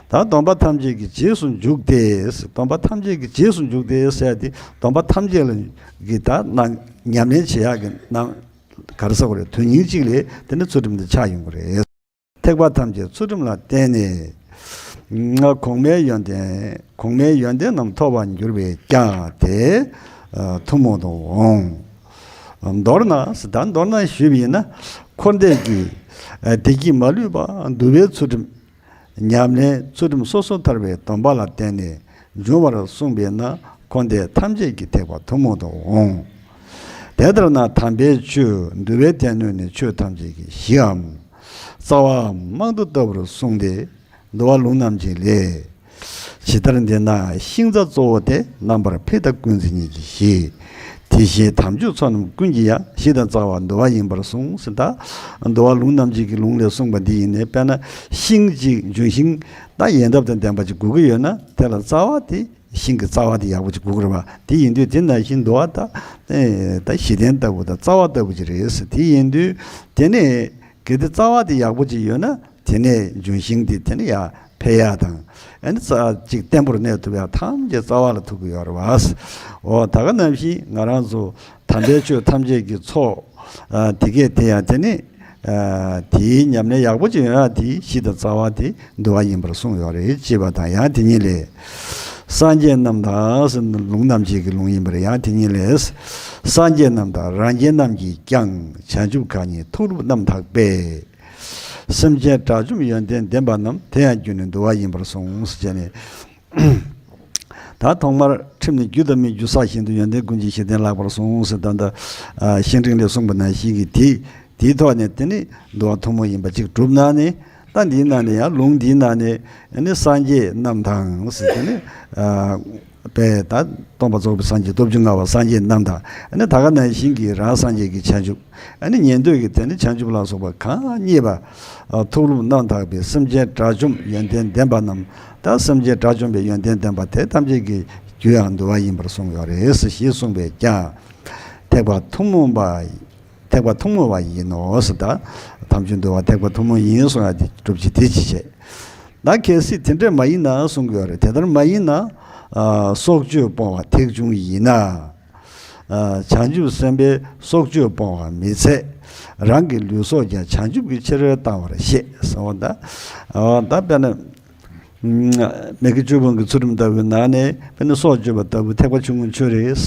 ད་སྡོམ་པ་ཐམས་ཅད་ཀྱི་རྗེས་སུ་འཇུག་སྟེ། སྡོམ་པ་ཐམས་ཅད་ཀྱི་རྗེས་སུ་འཇུག་སྟེ་ཟེར་ཏེ་སྡོམ་པ་ཐམས་ཅད་ལ་གི་ད་ནང་ཉམས་ལེན་བྱེད་ཡག་གི་ནང་ག་རེ་ཟེར་དགོས་རེད། དོན་སྙིང་གཅིག་ལས་དེ་ནི་ཚུལ་ཁྲིམས་དེ་ཆགས་ཡོང་གི་རེད། ཐེག་པ་ཐམས་ཅད་ཚུལ་ཁྲིམས་ལ་བརྟེན་ནས། གོང་མའི་ཡོན་ཏན། གོང་མའི་ཡོན་ཏན་རྣམས་ཐོབ་པར་འགྱུར་བས་ཀྱང་དེ་ཐུན་མོང་དུ་འོང་། མདོར་ན། ད་མདོར་ན་ཞུས་པ་ཡིན་ན། འཁོར་འདས་ཀྱི་བདེ་སྐྱིད་མ་ལུས་པ་འདུལ་བའི་ཚུལ་ཁྲིམས། ཉམས་ལེན་ཚུལ་ཁྲིམས་སོ་སོར་ཐར་པའི་སྡོམ་པ་ལ་བརྟེན་ནས་འབྱུང་བར་གསུངས་པས་ན། འཁོར་འདས་ཐམས་ཅད་ཀྱི་ཐེག་པ་ཐུན་མོང་དུ་འོང་། དེ་ལྟར་ན་དམ་པའི་ཆོས་འདུལ་བའི་སྡེ་སྣོད་ནི་ཆོས་ཐམས་ཅད་ཀྱི་གཞིའམ་རྩ་བའམ་རྨང་དུ་ལྟ་བུར་གསུངས་ཏེ། འདུལ་བ་ལུང་རྣམ་འབྱེད་ལས། ཇི་ལྟར་འདི་ན་ཤིང་རྩ་གཙོ་བོ་སྟེ། རྣམ་པར་འཕེལ་དང་ཀུན་འཛིན་གཉིས་ཀྱི་གཞི། དེ་བཞིན་དམ་ཆོས་ཚོགས་རྣམས་ཀུན་གྱི་ཡང་། གཞི་དང་རྩ་བ་འདུལ་བ་ཡིན་པར་གསུངས་ཟེར། ད་འདུལ་བ་ལུང་རྣམ་འབྱེད་ཀྱི་ལུང་ལས་གསུངས་པ་འདི་ཡིན་ནའི། དཔེར་ན་ཤིང་གཅིག་ལྗོན་ཤིང་ད་ཡལ་འདབ་དང་ལྡན་པ་ཅིག་དགོས་ཀྱི་ཡོད་ན། དེ་ལ་རྩ་བ་དེ་ཤིང་གི་རྩ་བ་དེ་ཡག་པོ་ཅིག་དགོས་ཀྱི་རེད་བ། དེ་ཡིན་དུས་དེ་ནང་བཞིན་འདུལ་བ་ད་ད་གཞི་རྟེན་ལྟ་བུ་དང་རྩ་བ་ལྟ་བུ་ཅིག་རེད་ཟེར། དེ་ཡིན་དུས་དེ་ནས་གལ་ཏེ་རྩ་བ་དེ་ཡག་པོ་ཅིག་ཡོད་ན། དེ་ནས་ལྗོན་ཤིང་དེ་དེ་ནས་ཡར་འཕེལ་ཡག་དང་། ཨ་ནི་རྩ་གཅིག་བརྟན་པོར་གནས་ཐུབ་ཡག་ཐམས་ཅད་རྩ་བ་ལ་ཐུག་གི་ཡོད་རེད་བ། འོ་ད་ག་ནང་བཞིན་ང་རང་ཚོ་དམ་པའི་ཆོས་ཐམས་ཅད་ཀྱི་ཚོགས། ཨ། དེ་གས་དེ་ཡང་དེ་ནི། ཨ། དེའི་ཉམས་ལེན་ཡག་པོ་ཅིག་ཡོང་ཡག་དེའི་གཞི་དང་རྩ་བ་དེ་འདུལ་བ་ཡིན་པར་གསུངས་ཡོད་རེད་ཅེས་པ་དང་། ཡང་དེ་ཉིད་ལས། སངས་རྒྱས་རྣམས་དང་ཟེར་ན་ལུང་རྣམ་འབྱེད་ཀྱི་ལུང་ཡིན་པར། ཡང་དེ་ཉིད་ལས། སངས་རྒྱས་རྣམས་དང་རང་རྒྱལ་རྣམས་ཀྱིས་ཀྱང་། བྱང་ཆུབ་གང་ཉིད་ཐུགས་རབ་རྣམ་དག་པས། སེམས་ཅན་དགྲ་བཅོམ་ཡོན་ཏན་ལྡན་པ་རྣམས། དེ་ཡང་རྒྱུ་ནི་འདུལ་བ་ཡིན་པར་གསུངས། ཟེར་ནས། ད་ཐོག་མར་ཁྲིམས་ནི་རྒྱུ་དང་མི་རྒྱུ་བསགས་བཞིན་དུ། ཡོན་ཏན་ཀུན་གྱི་གཞི་རྟེན་ལགས་པར་གསུངས་ཟེར། ད་ལྟ་ཨ་བཤེས་སྤྲིང་ལས་གསུངས་པ་ནང་བཞིན་གྱི་དེ་དེའི་ཐོག་ནས་དེ་ནི་འདུལ་བ་ཐུན་མོང་ཡིན་པ་གཅིག་གྲུབ་ན་ནི། ད་འདིའི་ནང་ནས་ཡང་ལུང་འདིའི་ནང་ནས་ནི་སངས་རྒྱས་རྣམས་དང་ཟེར། དེ་ནི་ཨ་པས་ད་སྟོང་པ་རྫོགས་པའི་སངས་རྒྱས་སྟོབས་བཅུ་མངའ་བ་སངས་རྒྱས་རྣམས་དང་། ཨ་ནི་ད་ག་ནང་བཞིན་གྱི་རང་སངས་རྒྱས་ཀྱི་བྱང་ཆུབ། ཨ་ནི་ཉན་ཐོས་ཀྱི་དེ་ནི་བྱང་ཆུབ་ལ་སོགས་པ་གང་རྙེད་པ། ཨ་ཐུབ་རློབ་རྣམ་དག་པའི་སེམས་ཅན་དགྲ་བཅོམ་ཡོན་ཏན་ལྡན་པ་རྣམས། ད་སེམས་ཅན་དགྲ་བཅོམ་པའི་ཡོན་ཏན་ལྡན་པ་དེ་ཐམས་ཅད་ཀྱི་རྒྱུ་ཡང་འདུལ་བ་ཡིན་པར་གསུངས་ཡོད་རེད་ཞེས་གསུངས་པས་ཀྱང་། ཐེག་པ་ཐུན་མོང་པ། ཐེག་པ་ཐུན་མོང་བ་ཡིན་ནོ་ཟེར། ད་དམ་ཆོས་འདུལ་བ་ཐེག་པ་ཐུན་མོང་ཡིན་གསུང་ཡ་དེ་སྒྲུབ་བྱེད་དེ་ཅི་བྱེད། ད་གལ་སྲིད་དེ་འདྲ་མ་ཡིན་ན་གསུང་གི་ཡོད་རེད། དེ་ལྟར་མ་ཡིན་ན། ཨ་སྲོག་གཅོད་སྤོང་བ་ཐེག་ཆུང་ཡིན་ན། ཨ་བྱང་ཆུབ་སེམས་དཔའི་སྲོག་གཅོད་སྤོང་བ་མི་འཚལ། རང་གི་ལུས་སྲོག་ཀྱང་བྱང་ཆུབ་ཀྱི་ཕྱིར་བཏང་བར་བཤད་ཟེར་བ་ད། ཨ་ད་དཔེར་ན། མ་གི་ཆོས་སྤོང་གི་ཚུལ་ཁྲིམས་ལྟ་བུའི་ནང་ནས་དཔེར་ན་སྲོག་གཅོད་པ་ལྟ་བུ་ཐེག་པ་ཆུང་ངུའི་ཆོས་རེད་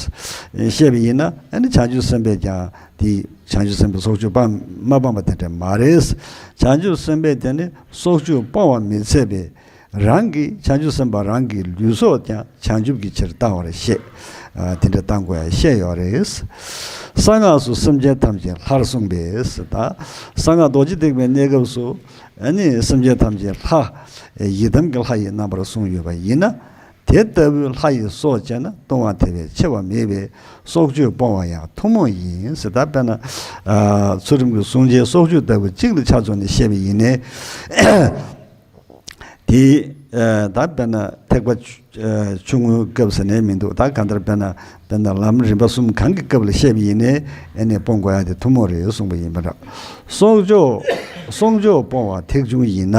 བཤད་པ་ཡིན་ན། ཨ་ནི་བྱང་ཆུབ་སེམས་དཔས་ཀྱང་དེ་བྱང་ཆུབ་སེམས་དཔའི་སྲོག་གཅོད་སྤང་མ་སྤངས་པ་དེ་འདྲ་མ་རེད། བྱང་ཆུབ་སེམས་དཔས་དེ་ནི་སྲོག་གཅོད་སྤོང་བ་མི་འཚལ་བས། རང་གི་བྱང་ཆུབ་སེམས་དཔའ་རང་གི་ལུས་སྲོག་ཀྱང་བྱང་ཆུབ་ཀྱི་ཕྱིར་བཏང་བར་བཤད། ཨ་དེ་འདྲ་བཏང་དགོས་ཡ་བཤད་ཡོད་རེད། གསང་སྔགས་སུ་སེམས་ཅན་ཐམས་ཅད་སླར་གསུངས་པས། ད་གསང་སྔགས་རྡོ་རྗེ་ཐེག་པའི་གནས་སྐབས་སུ། ཨ་ནི་སེམས་ཅན་ཐམས་ཅད་ལྷ། ཡི་དམ་གྱི་ལྷ་ཡི་རྣམ་པར་གསུངས་ཡོད་པ་ཡིན་ན། དེ་ལྟ་བུའི་ལྷ་ཡི་སྲོག་བཅད་ན་ལྟུང་བ་དེ་བས་ཆེ་བ་མེད་པས། སྲོག་གཅོད་སྤོང་བ་ཡང་ཐུན་མོང་ཡིན་ཟེར། ད་དཔེར་ན་ཨ་ཚུལ་ཁྲིམས་ཀྱི་བསྲུང་བྱའི་སྲོག་གཅོད་ལྟ་བུ་གཅིག་ལ་ཆ་མཚོན་ནས་བཤད་པ་ཡིན་ནའི། དེ་ཨ་ད་དཔེར་ན་ཐེག་པ་ཆུ་ཨ་ཆུང་ངུའི་སྐབས་ཟེར་ནས་མི་འདུག་ད་གང་ལྟར་དཔེར་ན་དཔེར་ན་ལམ་རིམ་པ་གསུམ་གང་གི་སྐབས་ལ་བཤད་པ་ཡིན་ནའི། ཨ་ནི་སྤོང་དགོས་ཡ་དེ་ཐུན་མོང་རེད་གསུངས་པ་ཡིན་པ་འདྲ། སྲོག་གཅོད། སྲོག་གཅོད་སྤོང་བ་ཐེག་ཆུང་ཡིན་ན།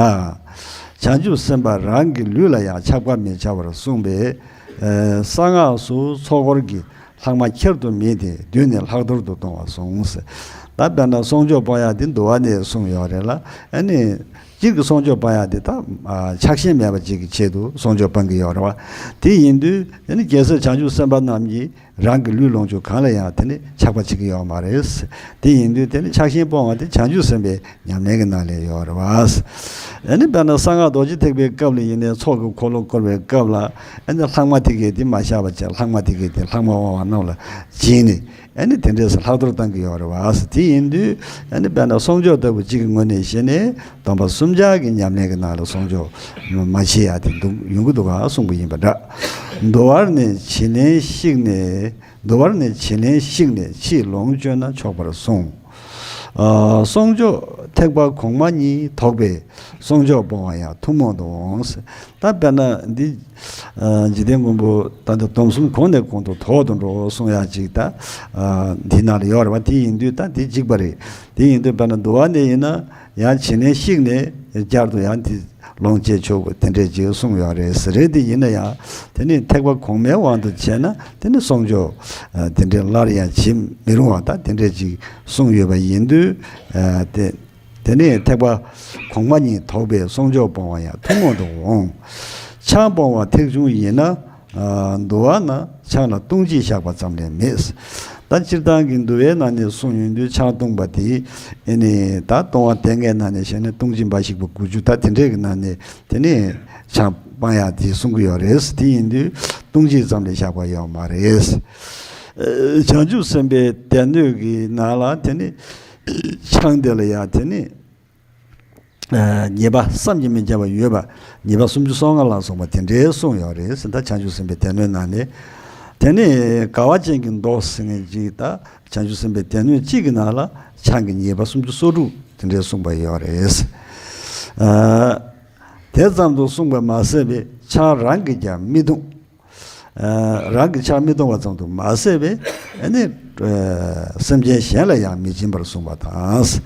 བྱང་ཆུབ་སེམས་དཔའ་རང་གི་ལུས་ལ་ཡང་ཆགས་པ་མི་བྱ་བར་གསུངས་པས། ཨ་གསང་སྔགས་སུ་ཚོགས་འཁོར་གྱི་ལྷག་མ་ཁྱེར་དུ་མེད་དེ། མདུན་ནས་ལྷག་གཏོར་དུ་གཏོང་བ་གསུངས། ད་དཔེར་ན་སྲོག་གཅོད་སྤོང་ཡ་དེ་འདུལ་བ་ནས་གསུངས་ཡོད་རེད་ལ། ཨ་ནི་གཅིག་གི་སྲོག་གཅོད་སྤོང་ཡ་དེ་ད་ཨ་ཆགས་ཞེན་མེད་པ་གཅིག་གི་ཆེད་དུ་སྲོག་གཅོད་སྤོང་གི་ཡོད་རེད་བ། དེ་ཡིན་དུས་ཨ་ནི་རྒྱལ་སྲས་བྱང་ཆུབ་སེམས་དཔའ་རྣམས་ཀྱིས་རང་གི་ལུས་ལོངས་སྤྱོད་གང་ལ་ཡང་དེ་ནི་ཆགས་པ་བྱེད་ཀྱི་ཡོད་མ་རེད། དེ་ཡིན་དུས་དེ་ནི་ཆགས་ཞེན་སྤོང་བ་དེ་བྱང་ཆུབ་སེམས་དཔའི་ཉམས་ལེན་གྱི་ནང་ལ་ཡོད་རེད་བ། ཨ་ནི་དཔེར་ན་གསང་སྔགས་རྡོ་རྗེ་ཐེག་པའི་སྐབས་ལ་ཡིན་ནའི་ཚོགས་ཀྱི་འཁོར་ལོ་བསྐོར་བའི་སྐབས་ལ། ཨ་ནི་ལྷག་མ་དེ་གས་དེ་མ་བཞག་པ་བྱས། ལྷག་མ་དེ་གས་དེ་ལྷག་མ་དབང་བ་རྣམས་ལ་སྦྱིན་ནས། ཨ་ནི་དེ་འདྲས་སུ་ལྷག་གཏོར་བཏང་གི་ཡོད་རེད་བ། དེ་ཡིན་དུས་ཨ་ནི་དཔེར་ན་སྲོག་གཅོད་ལྟ་བུ་གཅིག་གི་ངོས་ནས་བཤད་ནས། སྡོམ་པ་གསུམ་ཆར་གྱི་ཉམས་ལེན་གྱི་ནང་ལ་སྲོག་གཅོད་མ་བྱེད་ཡ་དེ་འདུག་ཡོང་གི་འདུག་ག་གསུངས་པ་ཡིན་པ་འདྲ། འདུལ་བར་ནི་བྱིན་ལེན་བཤིག་ནས། འདུལ་བར་ནི་བྱིན་ལེན་བཤིག་ནས་ཕྱིས་ལོངས་སྤྱོད་ན་ཆོག་པར་གསུངས། ཨ་སྲོག་གཅོད་ཐེག་པ་གོང་མ་གཉིས་དོགས་པས། སྲོག་གཅོད་སྤོང་བ་ཡང་ཐུན་མོང་དུ་འོང་། ད་དཔེར་ན་འདི་ཨ་འཇིག་རྟེན་མགོན་པོ་ད་ལྟ་སྡོམ་གསུམ་གོང་ནས་གོང་དུ་དོག་ཏུ་འགྲོ་གསུང་ཡ་ཅིག་ད་ཨ་འདི་ནང་ལ་ཡོད་རེད་བ། དེ་ཡིན་དུས་ད་འདི་འཇིགས་པ་རེད། དེ་ཡིན་དུས་དཔེར་ན་འདུལ་བ་ནས་ཡིན་ན། ཡང་བྱིན་ལེན་བཤིག་ནས་བསྐྱར་དུ་ཡང་དེ་ལོངས་སྤྱད་ཆོག་པ་དེ་འདྲས་ཅིག་གསུངས་ཡོད་རེད་ཟེར། རེད་དེ་ཡིན་ན་ཡང་དེ་ནི་ཐེག་པ་གོང་མའི་དབང་དུ་བྱས་ན་དེ་ནི་སྲོག་གཅོད་ཨ་དེ་འདྲས་སླར་ཡང་བྱེད་མི་རུང་བ་ད་དེ་འདྲས་ཅིག་གསུངས་ཡོད་པ་ཡིན་དུས། ཨ་དེ་དེ་ནི་ཐེག་པ་གོང་མ་གཉིས་དོགས་པས། སྲོག་གཅོད་སྤོང་བ་ཡང་ཐུན་མོང་དུ་འོང་། ཆང་སྤོང་བ་ཐེག་ཆུང་ཡིན་ན། ཨ་འདུལ་བ་ན་ཆང་ལ་ལྟུང་བྱེད་བཞག་པ་ཙམ་ལས་མེད། ད་སྤྱིར་བཏང་གི་འདུལ་བའི་ནང་ནས་གསུངས་ཡོང་དུས་ཆང་བཏུང་བ་དེ་ཨེ་ནི་ད་ལྟུང་བ་སྡེ་ལྔའི་ནང་ནས་བཤད་ན་ལྟུང་བྱེད་འབའ་ཞིག་པ་དགུ་བཅུ་ད་དེ་འདྲས་ཀྱི་ནང་ནས་དེ་ནས་ཆང་སྤང་ཡག་དེ་གསུང་གི་ཡོད་རེད། དེ་ཡིན་དུས་ལྟུང་བྱེད་ཙམ་ལས་བཞག་པ་ཡོད་མ་རེད། ཨ་བྱང་ཆུབ་སེམས་དཔའི་སྡེ་སྣོད་ཀྱི་ནང་ལ་དེ་ནི་ཆང་དེ་ལ་ཡང་དེ་ནི། ཨ་ཉེས་པ་བསམ་གྱིས་མི་ཁྱབ་པ་ཡོད་པ། ཉེས་པ་སུམ་ཅུ་སོ་ལྔ་ལ་སོགས་པ་དེ་འདྲའི་གསུངས་ཡོད་རེད་ཟེར། ད་བྱང་ཆུབ་སེམས་དཔའི་སྡེ་སྣོད་ནང་ནས། དེ་ནས་དགའ་བ་ཅན་གྱི་མདོ་ཟེར་མཁན་ཅིག་ད་བྱང་ཆུབ་སེམས་དཔའི་སྡེ་སྣོད་གཅིག་གི་ནང་ལ་ཆང་གི་ཉེས་པ་སུམ་ཅུ་སོ་དྲུག་དེ་འདྲའི་གསུངས་པ་ཡོད་རེད། ཨ་དེ་ཙམ་དུ་གསུངས་པ་མ་ཟད་པའི་ཆང་རང་གིས་ཀྱང་མི་འཐུང་། ཨ་རང་གི་ཆང་མི་འཐུང་བ་ཙམ་དུ་མ་ཟད་པའི་ཨ་ནི་ཨ་སེམས་ཅན་གཞན་ལ་ཡང་མི་སྦྱིན་པར་གསུངས་པ་དང་།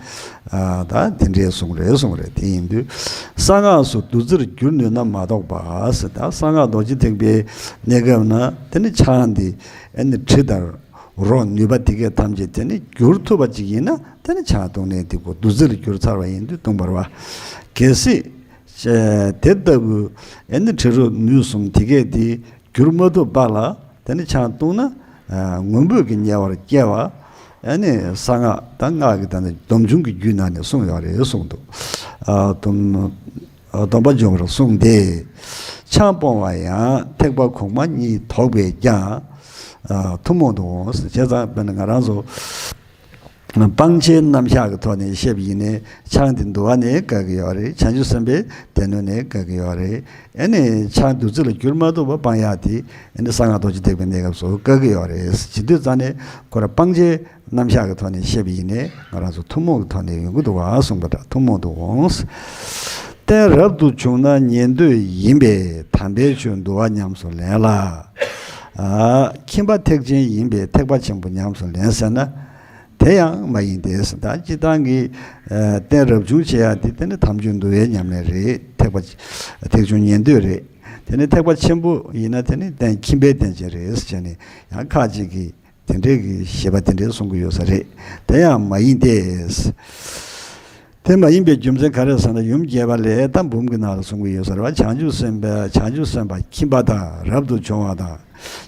ཨ་ད་དེ་འདྲའི་གསུངས་རེད་གསུངས་རེད། དེ་ཡིན་དུས་གསང་སྔགས་སུ་བདུད་རྩིར་བསྒྱུར་ནུས་ན་མ་གཏོགས་པ་ཟེར། ད་གསང་སྔགས་རྡོ་རྗེ་ཐེག་པའི་གནས་སྐབས་ན་དེ་ནི་ཆང་འདི་ཨ་ནི་དྲི་དང་རོ་ནུས་པ་དེ་གས་ཐམས་ཅད་དེ་ནི་བསྒྱུར་ཐུབ་པ་ཅིག་ཡིན་ན་དེ་ནི་ཆང་བཏུང་ནས་འདི་གོ་བདུད་རྩིར་བསྒྱུར་ཚར་བ་ཡིན་དུས་བཏུང་བར་བ། གལ་སྲིད། ཨེ་དེ་ལྟ་བུ་ཨེ་ནི་དྲི་རོ་ནུས་གསུམ་དེ་གས་དེ་བསྒྱུར་མ་ཐུབ་པ་ལ་དེ་ནི་ཆང་བཏུང་ན་ཨ་ངུ་འབོད་ཀྱི་ཉེ་བར་སྐྱེ་བ། ཨ་ནི་གསང་སྔགས་དང་སྔགས་ཀྱི་ད་ནི་སྡོམ་འབྱུང་གི་རྒྱུད་ནང་ནས་གསུངས་ཡོད་རེད་གསུངས་འདུག་ཨ་སྡོམ་ཨ་སྡོམ་པ་འབྱུང་བར་གསུངས་ཏེ། ཆང་སྤོང་བ་ཡང་ཐེག་པ་གོང་མ་གཉིས་དོགས་པས་ཀྱང་། ཨ་ཐུན་མོང་དུ་འོང་ཟེར། བྱས་ཙང་དཔེར་ན་ང་རང་ཚོ་སྤང་བྱའི་རྣམ་གཞག་གི་ཐོག་ནས་བཤད་པ་ཡིན་ནའི་ཆང་དེ་འདུ་བ་ནས་དགའ་གི་ཡོད་རེད། བྱང་ཆུབ་སེམས་དཔའི་སྡེ་སྣོད་ནས་དགའ་གི་ཡོད་རེད། ཨ་ནི་ཆང་བདུད་རྩི་ལ་གྱུར་མ་ཐུབ་པ་སྤང་ཡག་དེ་ཨ་ནི་གསང་སྔགས་རྡོ་རྗེ་ཐེག་པའི་གནས་སྐབས་སུ་དགའ་གི་ཡོད་རེད། བྱེད་དུས་ཙང་ནས་ཁོ་ར་སྤང་བྱའི་རྣམ་གཞག་གི་ཐོག་ནས་བཤད་པ་ཡིན་ནའི་ང་རང་ཚོ་ཐུན་མོང་གི་ཐོག་ནས་ཡོང་གི་འདུག་བ་གསུངས་པ་འདྲ། ཐུན་མོང་དུ་འོང་། རྟེན་རབ་ཏུ་བྱུང་ན་ཉན་ཐོས་ཡིན་པས་དམ་པའི་ཆོས་འདུལ་བ་ཉམས་སུ་ལེན་ལ། ཨ་ཁྱིམ་པ་ཐེག་ཆེན་ཡིན་པས་ཐེག་པ་ཆེན་པོ་ཉམས་སུ་ལེན་ཟེར་ན། དེ་ཡང་མ་ཡིན་ཏེ། ད་སྤྱིར་བཏང་གི་ཨ་རྟེན་རབ་བྱུང་བྱེད་ཡ་དེ་དེ་ནི་དམ་ཆོས་འདུལ་བའི་ཉམས་ལེན་རེད། ཐེག་པ་ཐེག་ཆུང་ཉན་ཐོས་རེད། དེ་ནི་ཐེག་པ་ཆེན་པོ་ཡིན་ན་དེ་ནི་རྟེན་ཁྱིམ་པའི་རྟེན་ཅན་རེད་ཟེར་ནས་ཡང་ཁ་ཅིག་གིས་དེ་འདྲའི་གི་བཞེད་པ་དེ་འདྲའི་གསུང་གི་ཡོད་ས་རེད། དེ་ཡང་མ་ཡིན་ཏེ། དེ་མ་ཡིན་པའི་རྒྱུ་མཚན་ག་རེ་ཟེར་ན། ཡུམ་རྒྱས་པ་ལས་ད་འབུམ་གྱི་ནང་ལ་གསུང་གི་ཡོད་ས་རེད་བ། བྱང་ཆུབ་སེམས་དཔའ་བྱང་ཆུབ་སེམས་དཔའ་ཁྱིམ་པ་དང་རབ་ཏུ་བྱུང་བ་དང་།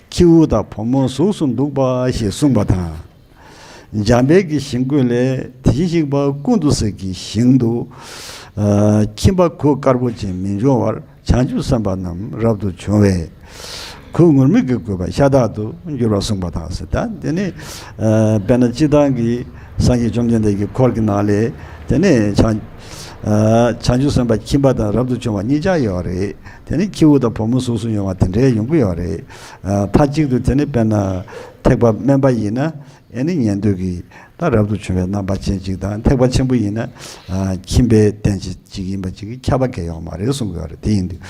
ཁྱེའུ་དང་བུ་མོ་གཟུགས་སུ་འདུག་པ་ཞེས་གསུངས་པ་དང་། འཇམ་དཔལ་གྱི་ཞིང་བཀོད་ལས་དེ་བཞིན་གཤེགས་པ་ཀུན་ཏུ་བསྲེགས་ཀྱི་ཞིང་དུ། ཨ་ཁྱིམ་པ་གོས་དཀར་པོ་ཅན་མི་འབྱུང་བར་བྱང་ཆུབ་སེམས་དཔའ་རྣམས་རབ་ཏུ་བྱུང་བས། གོས་ངུར་སྨྲིག་གིས་གོས་པ་ཤ་སྟག་ཏུ་འགྱུར་བར་གསུངས་པ་དང་ཟེར། ད་དེ་ནི་ཨ་དཔེར་ན་སྤྱིར་བཏང་གི་སངས་རྒྱས་བཅོམ་ལྡན་འདས་ཀྱི་འཁོར་གྱི་ནང་ལས་དེ་ནི་བྱང་ཨ་བྱང་ཆུབ་སེམས་དཔའ་ཁྱིམ་པ་དང་རབ་ཏུ་བྱུང་བ་གཉིས་ཆ་ཡོད་རེད། དེ་ནི་ཁྱེའུ་དང་བུ་མོ་གཟུགས་སུ་ཡོང་བ་དེ་འདྲའི་ཡོང་གི་ཡོད་རེད། ཨ་མཐའ་གཅིག་ཏུ་དེ་ནི་དཔེར་ན་ཐེག་པ་དམན་པ་ཡིན་ན། ཨེ་ནི་ཉན་ཐོས་ཀྱི་ད་རབ་ཏུ་བྱུང་བའི་རྣམ་པ་ཅན་ཅིག་དང་། ཐེག་པ་ཆེན་པོ་ཡིན་ན་ཨ་ཁྱིམ་པའི་རྟེན་ཅན་ཅིག་ཡིན་པ་ཅིག་གི་ཁྱབ་པ་གལ་ཡོད་མ་རེད་གསུང་གི་ཡོད་རེད། དེ་ཡིན་དུས་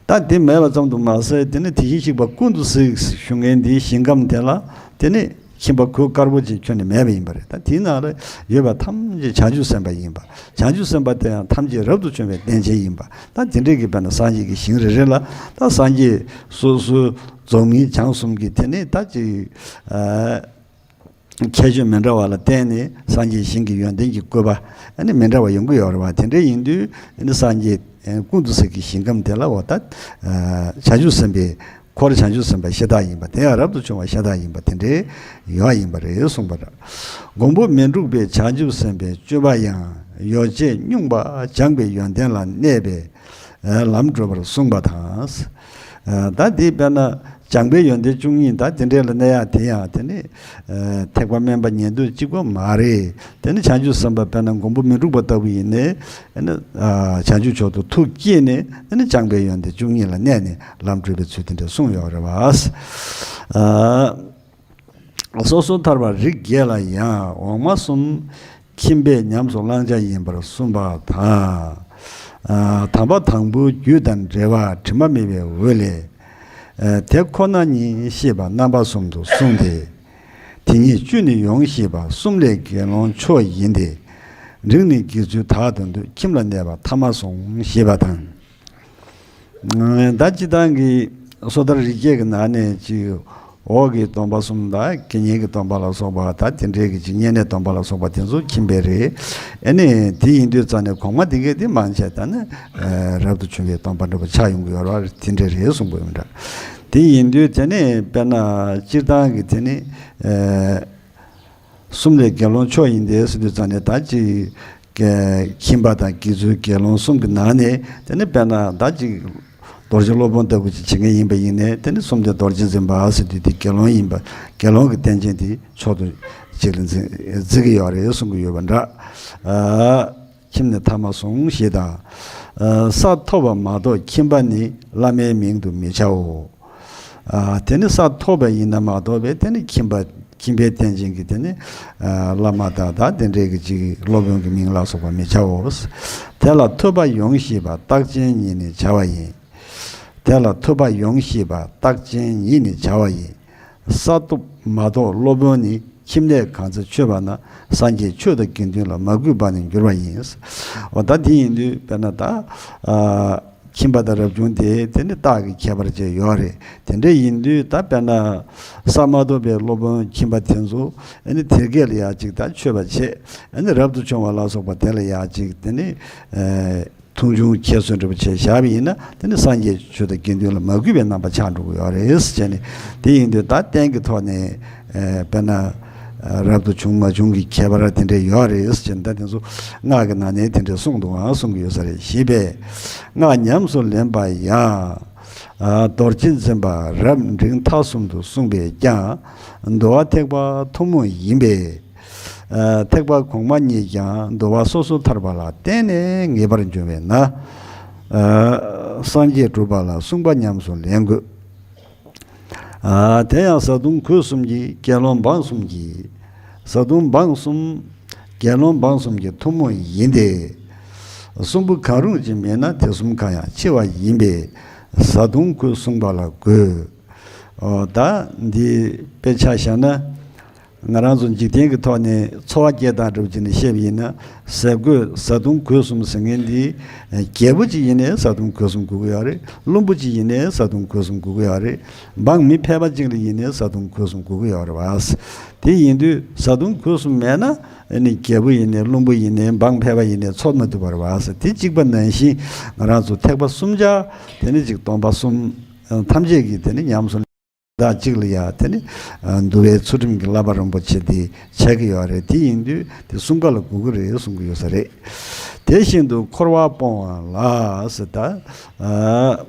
ད་དེ་མེད་པ་ཙམ་དུ་མ་ཟད། དེ་ནི་དེ་བཞིན་གཤེགས་པ་ཀུན་ཏུ་གཟིགས་ཞུ་མཁན་འདིའི་ཞིང་ཁམས་དེ་ལ་དེ་ནི་ཁྱིམ་པ་གོས་དཀར་པོ་ཅིག་ཁྱོན་ནས་མེད་པ་ཡིན་པ་རེད། ད་དེའི་ནང་ལ་ཡོད་པ་ཐམས་ཅད་བྱང་ཆུབ་སེམས་དཔའ་ཡིན་པ། བྱང་ཆུབ་སེམས་དཔའ་དེ་ཡང་ཐམས་ཅད་རབ་ཏུ་བྱུང་བའི་རྟེན་ཅན་ཡིན་པ། ད་དེ་འདྲའི་གི་དཔེར་ན་སངས་རྒྱས་ཀྱི་ཞིང་རེ་རེ་ལ་ད་སངས་རྒྱས་སོ་སོའི་རྫོགས་སངས་བྱང་གསུམ་གྱི་དེ་ནི་ད་ཅིག་ཨ། ཁྱད་ཆོས་མི་འདྲ་བ་ལ་བརྟེན་ནས་སངས་རྒྱས་ཞིང་གི་ཡོན་ཏན་གྱི་བཀོད་པ་ཨ་ནི་མི་འདྲ་བ་ཡོང་གི་ཡོད་རེད་བ། དེ་འདྲ་ཡིན་དུས་ཨ་ནི་སངས་རྒྱས་ཀུན་ཏུ་བསྲེགས་ཀྱི་ཞིང་ཁམས་དེ་ལ་འོ་ད་བྱང་ཆུབ་སེམས་དཔའི་འཁོར་བྱང་ཆུབ་སེམས་དཔའ་ཤ་སྟག་ཡིན་པ། དེ་ཡང་རབ་ཏུ་བྱུང་བ་ཤ་སྟག་ཡིན་པ་དེ་འདྲའི་ཡོད་ཡིན་པ་རེད་གསུངས་པ་རེད། མགོན་པོ་མི་འཁྲུགས་པའི་བྱང་ཆུབ་སེམས་དཔའི་སྤྱོད་པ་ཡང་། ཡོ་བྱད་བསྙུངས་པ་སྦྱངས་པའི་ཡོན་ཏན་ལ་གནས་པས། ལམ་བགྲོད་པར་གསུངས་པ་དང་། ད་འདི་དཔེར་ན་སྦྱངས་པའི་ཡོན་ཏན་བཅུ་གཉིས་ད་དེ་འདྲས་ལ་གནས་ཡག་དེ་ཡང་དེ་ནི་ཐེག་པ་དམན་པ་ཉན་ཐོས་གཅིག་པོ་མ་རེད། དེ་ནི་བྱང་ཆུབ་སེམས་དཔའ་དཔེར་ན་མགོན་པོ་མི་འཁྲུགས་པ་ལྟ་བུ་ཡིན་ནའི་བྱང་ཆུབ་མཆོག་ཏུ་ཐུགས་བསྐྱེད་ནས་དེ་ནི་སྦྱངས་པའི་ཡོན་ཏན་བཅུ་གཉིས་ལ་གནས་ནས་ལམ་བགྲོད་པའི་ཚུལ་དེ་འདྲས་གསུངས་ཡོད་རེད་བ། སོ་སོ་ཐར་པ་རིགས་བརྒྱད་ལ་ཡང་འོག་མ་གསུམ་ཁྱིམ་པས་ཉམས་སུ་བླང་བྱ་ཡིན་པར་གསུངས་པ་དང་། ཨ་དམ་པ་དང་པོའི་རྒྱུད་དང་འབྲེལ་བ་དྲི་མ་མེད་པའི་འོད་ལས། ཨ་དེ་ཁོ་ན་ཉིད་ཤེས་པ་རྣམ་པ་གསུམ་དུ་གསུངས་ཏེ། དེ་ཉིད་བཅུ་ནི་ཡོངས་ཤེས་པ། གསུམ་ལས་དགེ་སློང་མཆོག་ཡིན་ཏེ། རིགས་ནི་དགེ་ཚུལ་དག་ཏུ་འདུས། ཁྱིམ་ལ་གནས་པ་ཐ་མ་སོང་ཞེས་པ་དང་། ད་སྤྱིར་བཏང་གི་སོ་ཐར་རིགས་བརྒྱད་ཀྱི་ནང་ནས་ཅིག་འོག་གི་སྡོམ་པ་གསུམ་དང་དགེ་བསྙེན་གྱི་སྡོམ་པ་ལ་སོགས་པ་ད་དེ་འདྲའི་གི་ཅིག་བསྙེན་གནས་སྡོམ་པ་ལ་སོགས་པ་དེ་ཚོ་ཁྱིམ་པའི་རེད། ཨ་ནི་དེ་ཡིན་དུས་ཙང་ནས་གོང་མ་དེ་གས་དེ་མང་ཆེ་ད་ནི་རབ་ཏུ་བྱུང་བའི་སྡོམ་པ་འདྲ་པོ་ཆགས་ཡོང་གི་ཡོད་རེད། དེ་འདྲ་རེད་གསུངས་པ་ཡིན་འདྲ། དེ་ཡིན་དུས་དེ་ནི་དཔེར་ན་སྤྱིར་བཏང་གི་དེ་ནི། གསུམ་ལས་དགེ་སློང་མཆོག་ཡིན་ཏེ་ཟེར་དུས་ཙང་ནས་ད་ཅིག་ཁྱིམ་པ་དང་དགེ་ཚུལ་དགེ་སློང་གསུམ་གྱི་ནང་ནས་དེ་ནི་དཔེར་ན་ད་ཅིག་རྡོ་རྗེ་སློབ་དཔོན་ལྟ་བུ་ཅིག་བྱེད་མཁན་ཡིན་པ་ཡིན་ནའི་དེ་ནི་གསུམ་ལྡན་རྡོ་རྗེ་འཛིན་པ་ཟེར་དུས་དེ་དགེ་སློང་ཡིན་པ། དགེ་སློང་གི་རྟེན་ཅན་དེ་མཆོག་ཏུ་ཅིག་ལ་འཛིན་འཛིན་གྱི་ཡོད་རེད་གསུང་གི་ཡོད་པ་འདྲ། ཨ། ཁྱིམ་ནི་ཐ་མ་སོང་ཞེས་དང་། ས་ཐོབ་པ་མ་གཏོགས་ཁྱིམ་པ་ནི་བླ་མའི་མིང་དུ་མི་བྱའོ། དེ་ནི་ས་ཐོབ་པ་ཡིན་ན་མ་གཏོགས་པའི་དེ་ནི་ཁྱིམ་པ་ཁྱིམ་པའི་རྟེན་ཅན་གྱི་དེ་ནི་བླ་མ་དང་ད་དེ་འདྲའི་གི་ཅིག་སློབ་དཔོན་གྱི་མིང་ལ་སོགས་པ་མི་བྱའོ། དེ་ལ་ཐོས་པ་ཡོངས་ཤེས་པ་རྟགས་ཅན་ཉིད་ནི་བྱ་བ་ཡིན། དེ་ལ་ཐོས་པ་ཡོངས་ཤེས་པ་རྟགས་ཅན་ཉིད་ནི་བྱ་བ་ཡིན། ས་ཐོབ་མ་གཏོགས་སློབ་དཔོན་ནི། ཁྱིམ་ནས་གང་ཚེ་མཆོད་པ་ན། སངས་རྒྱས་ཆོས་དང་དགེ་འདུན་ལ། མ་གུས་པ་ནི་འགྱུར་བ་ཡིན། འོ་ད་དེ་ཡིན་དུས་དཔེར་ན་ད། ཨ་ཁྱིམ་པ་དང་རབ་བྱུང་དེ་དེ་ནི་རྟགས་ཀྱི་ཁྱད་པར་ཅན་ཡོད་རེད། དེ་འདྲ་ཡིན་དུས་ད་དཔེར་ན། ས་མ་ཐོབ་པའི་སློབ་དཔོན་ཁྱིམ་པ་དེ་ཚོ་ཨ་ནི་དེ་སྐད་ལ་ཡག་ཅིག་ད་མཆོད་པ་བྱེད། ཨ་ནི་རབ་ཏུ་བྱུང་བ་ལ་སོགས་པ་དེ་ལ་ཡག་ཅིག་དེ་ནི། ཨ། མཐོང་ཆུང་ཁྱད་གསོད་འདྲ་པོ་བྱས་བཞག་པ་ཡིན་ན་དེ་ནི་སངས་རྒྱས་ཆོས་དང་དགེ་འདུན་ལ་མ་གུས་པའི་རྣམ་པ་ཆགས་འགྲོ་གི་ཡོད་རེད་ཟེར་བྱས་ནས། དེ་ཡིན་དུས་ད་རྟེན་གྱི་ཐོག་ནས་དཔེར་ན་ རབ་ཏུ་བྱུང་མ་བྱུང་གི་ཁྱད་པར་དེ་འདྲ་ཡོད་རེད་ཟེར་ནས། ད་དེ་ཚོ་སྔགས་ཀྱི་ནང་ནས་དེ་འདྲ་གསུངས་འདུག་ཨང་གསུང་གི་ཡོད་ས་རེད། ཞེས་པས་སྔགས་ཉམས་སུ་ལེན་པ་ཡང་། རྡོ་རྗེ་འཛིན་པ་རབ་འབྲིང་ཐ་གསུམ་དུ་གསུངས་པས་ཀྱང་། འདུལ་བ་ཐེག་པ་ཐུན་མོང་ཡིན་པས། ཐེག་པ་གོང་མ་གཉིས་ཀྱང་འདུལ་བ་སོ་སོར་ཐར་པ་ལ་བརྟེན་ནས་ངེས་པར་འབྱུང་བས་ན། སངས་རྒྱས་སྒྲུབ་པ་ལ་གསུངས་པ་ཉམས་སུ་ལེན་དགོས། དེ་ཡང་བཟའ་བཏུང་གོས་གསུམ་གྱི། དགེ་སློང་འབངས་གསུམ་གྱི། བཟའ་བཏུང་འབངས་གསུམ། དགེ་སློང་འབངས་གསུམ་གྱི་ཐུན་མོང་ཡིན་ཏེ། གསུམ་པོ་གང་རུང་ཅིག་མེད་ན་དེ་གསུམ་གང་ཡང་འཆི་བ་ཡིན་པས། བཟའ་བཏུང་གོས་གསུམ་པ་ལ་དགོས། ད་འདི་དཔེ་ཆ་བཞག་ན། ང་རང་ཚོ་འཇིག་རྟེན་གྱི་ཐོག་ནས་འཚོ་བ་སྐྱེལ་སྟངས་འདྲ་བོ་ཅིག་ནས་བཤད་པ་ཡིན་ན། ཟས་གོས་བཟའ་བཏུང་གོས་གསུམ་ཟེར་མཁན་འདི། རྒྱལ་པོ་ཅིག་ཡིན་ནའི་བཟའ་བཏུང་གོས་གསུམ་དགོས་ཀྱི་ཡོད་རེད། བློན་པོ་ཅིག་ཡིན་ནའི་བཟའ་བཏུང་གོས་གསུམ་དགོས་ཀྱི་ཡོད་རེད། འབངས་མི་ཕལ་པ་ཅིག་ལ་ཡིན་ནའི་བཟའ་བཏུང་གོས་གསུམ་དགོས་ཀྱི་ཡོད་རེད་བ། དེ་ཡིན་དུས་བཟའ་བཏུང་གོས་གསུམ་མེད་ན། ཨ་ནི་རྒྱལ་པོ་ཡིན་ནའི་བློན་པོ་ཡིན་ནའི་འབངས་ཕལ་པ་ཡིན་ནའི་འཚོ་མ་ཐུབ་པ་རེད་བ། དེ་གཅིག་པ་ནང་བཞིན་ང་རང་ཚོ་ཐེག་པ་གསུམ་ཆར་དེ་ནི་ཅིག་སྟོང་པ་གསུམ་ཐམས་ཅད་ཀྱི་དེ་ནི་ཉམས་སུ། དག་ཅིག་ལ་ཡང་དེ་ནི་འདུལ་བའི་ཚུལ་ཁྲིམས་ཀྱི་བསླབ་པ་རིན་པོ་ཆེ་དེ་ཆགས་ཀྱི་ཡོད་རེད། དེ་ཡིན་དུས་དེ་གསུམ་ཀ་ལ་དགོས་ཀྱི་རེད་གསུང་གི་ཡོད་ས་རེད། དེ་བཞིན་དུ་འཁོར་བ་སྤོང་བ་ལ་ཟེར་ད།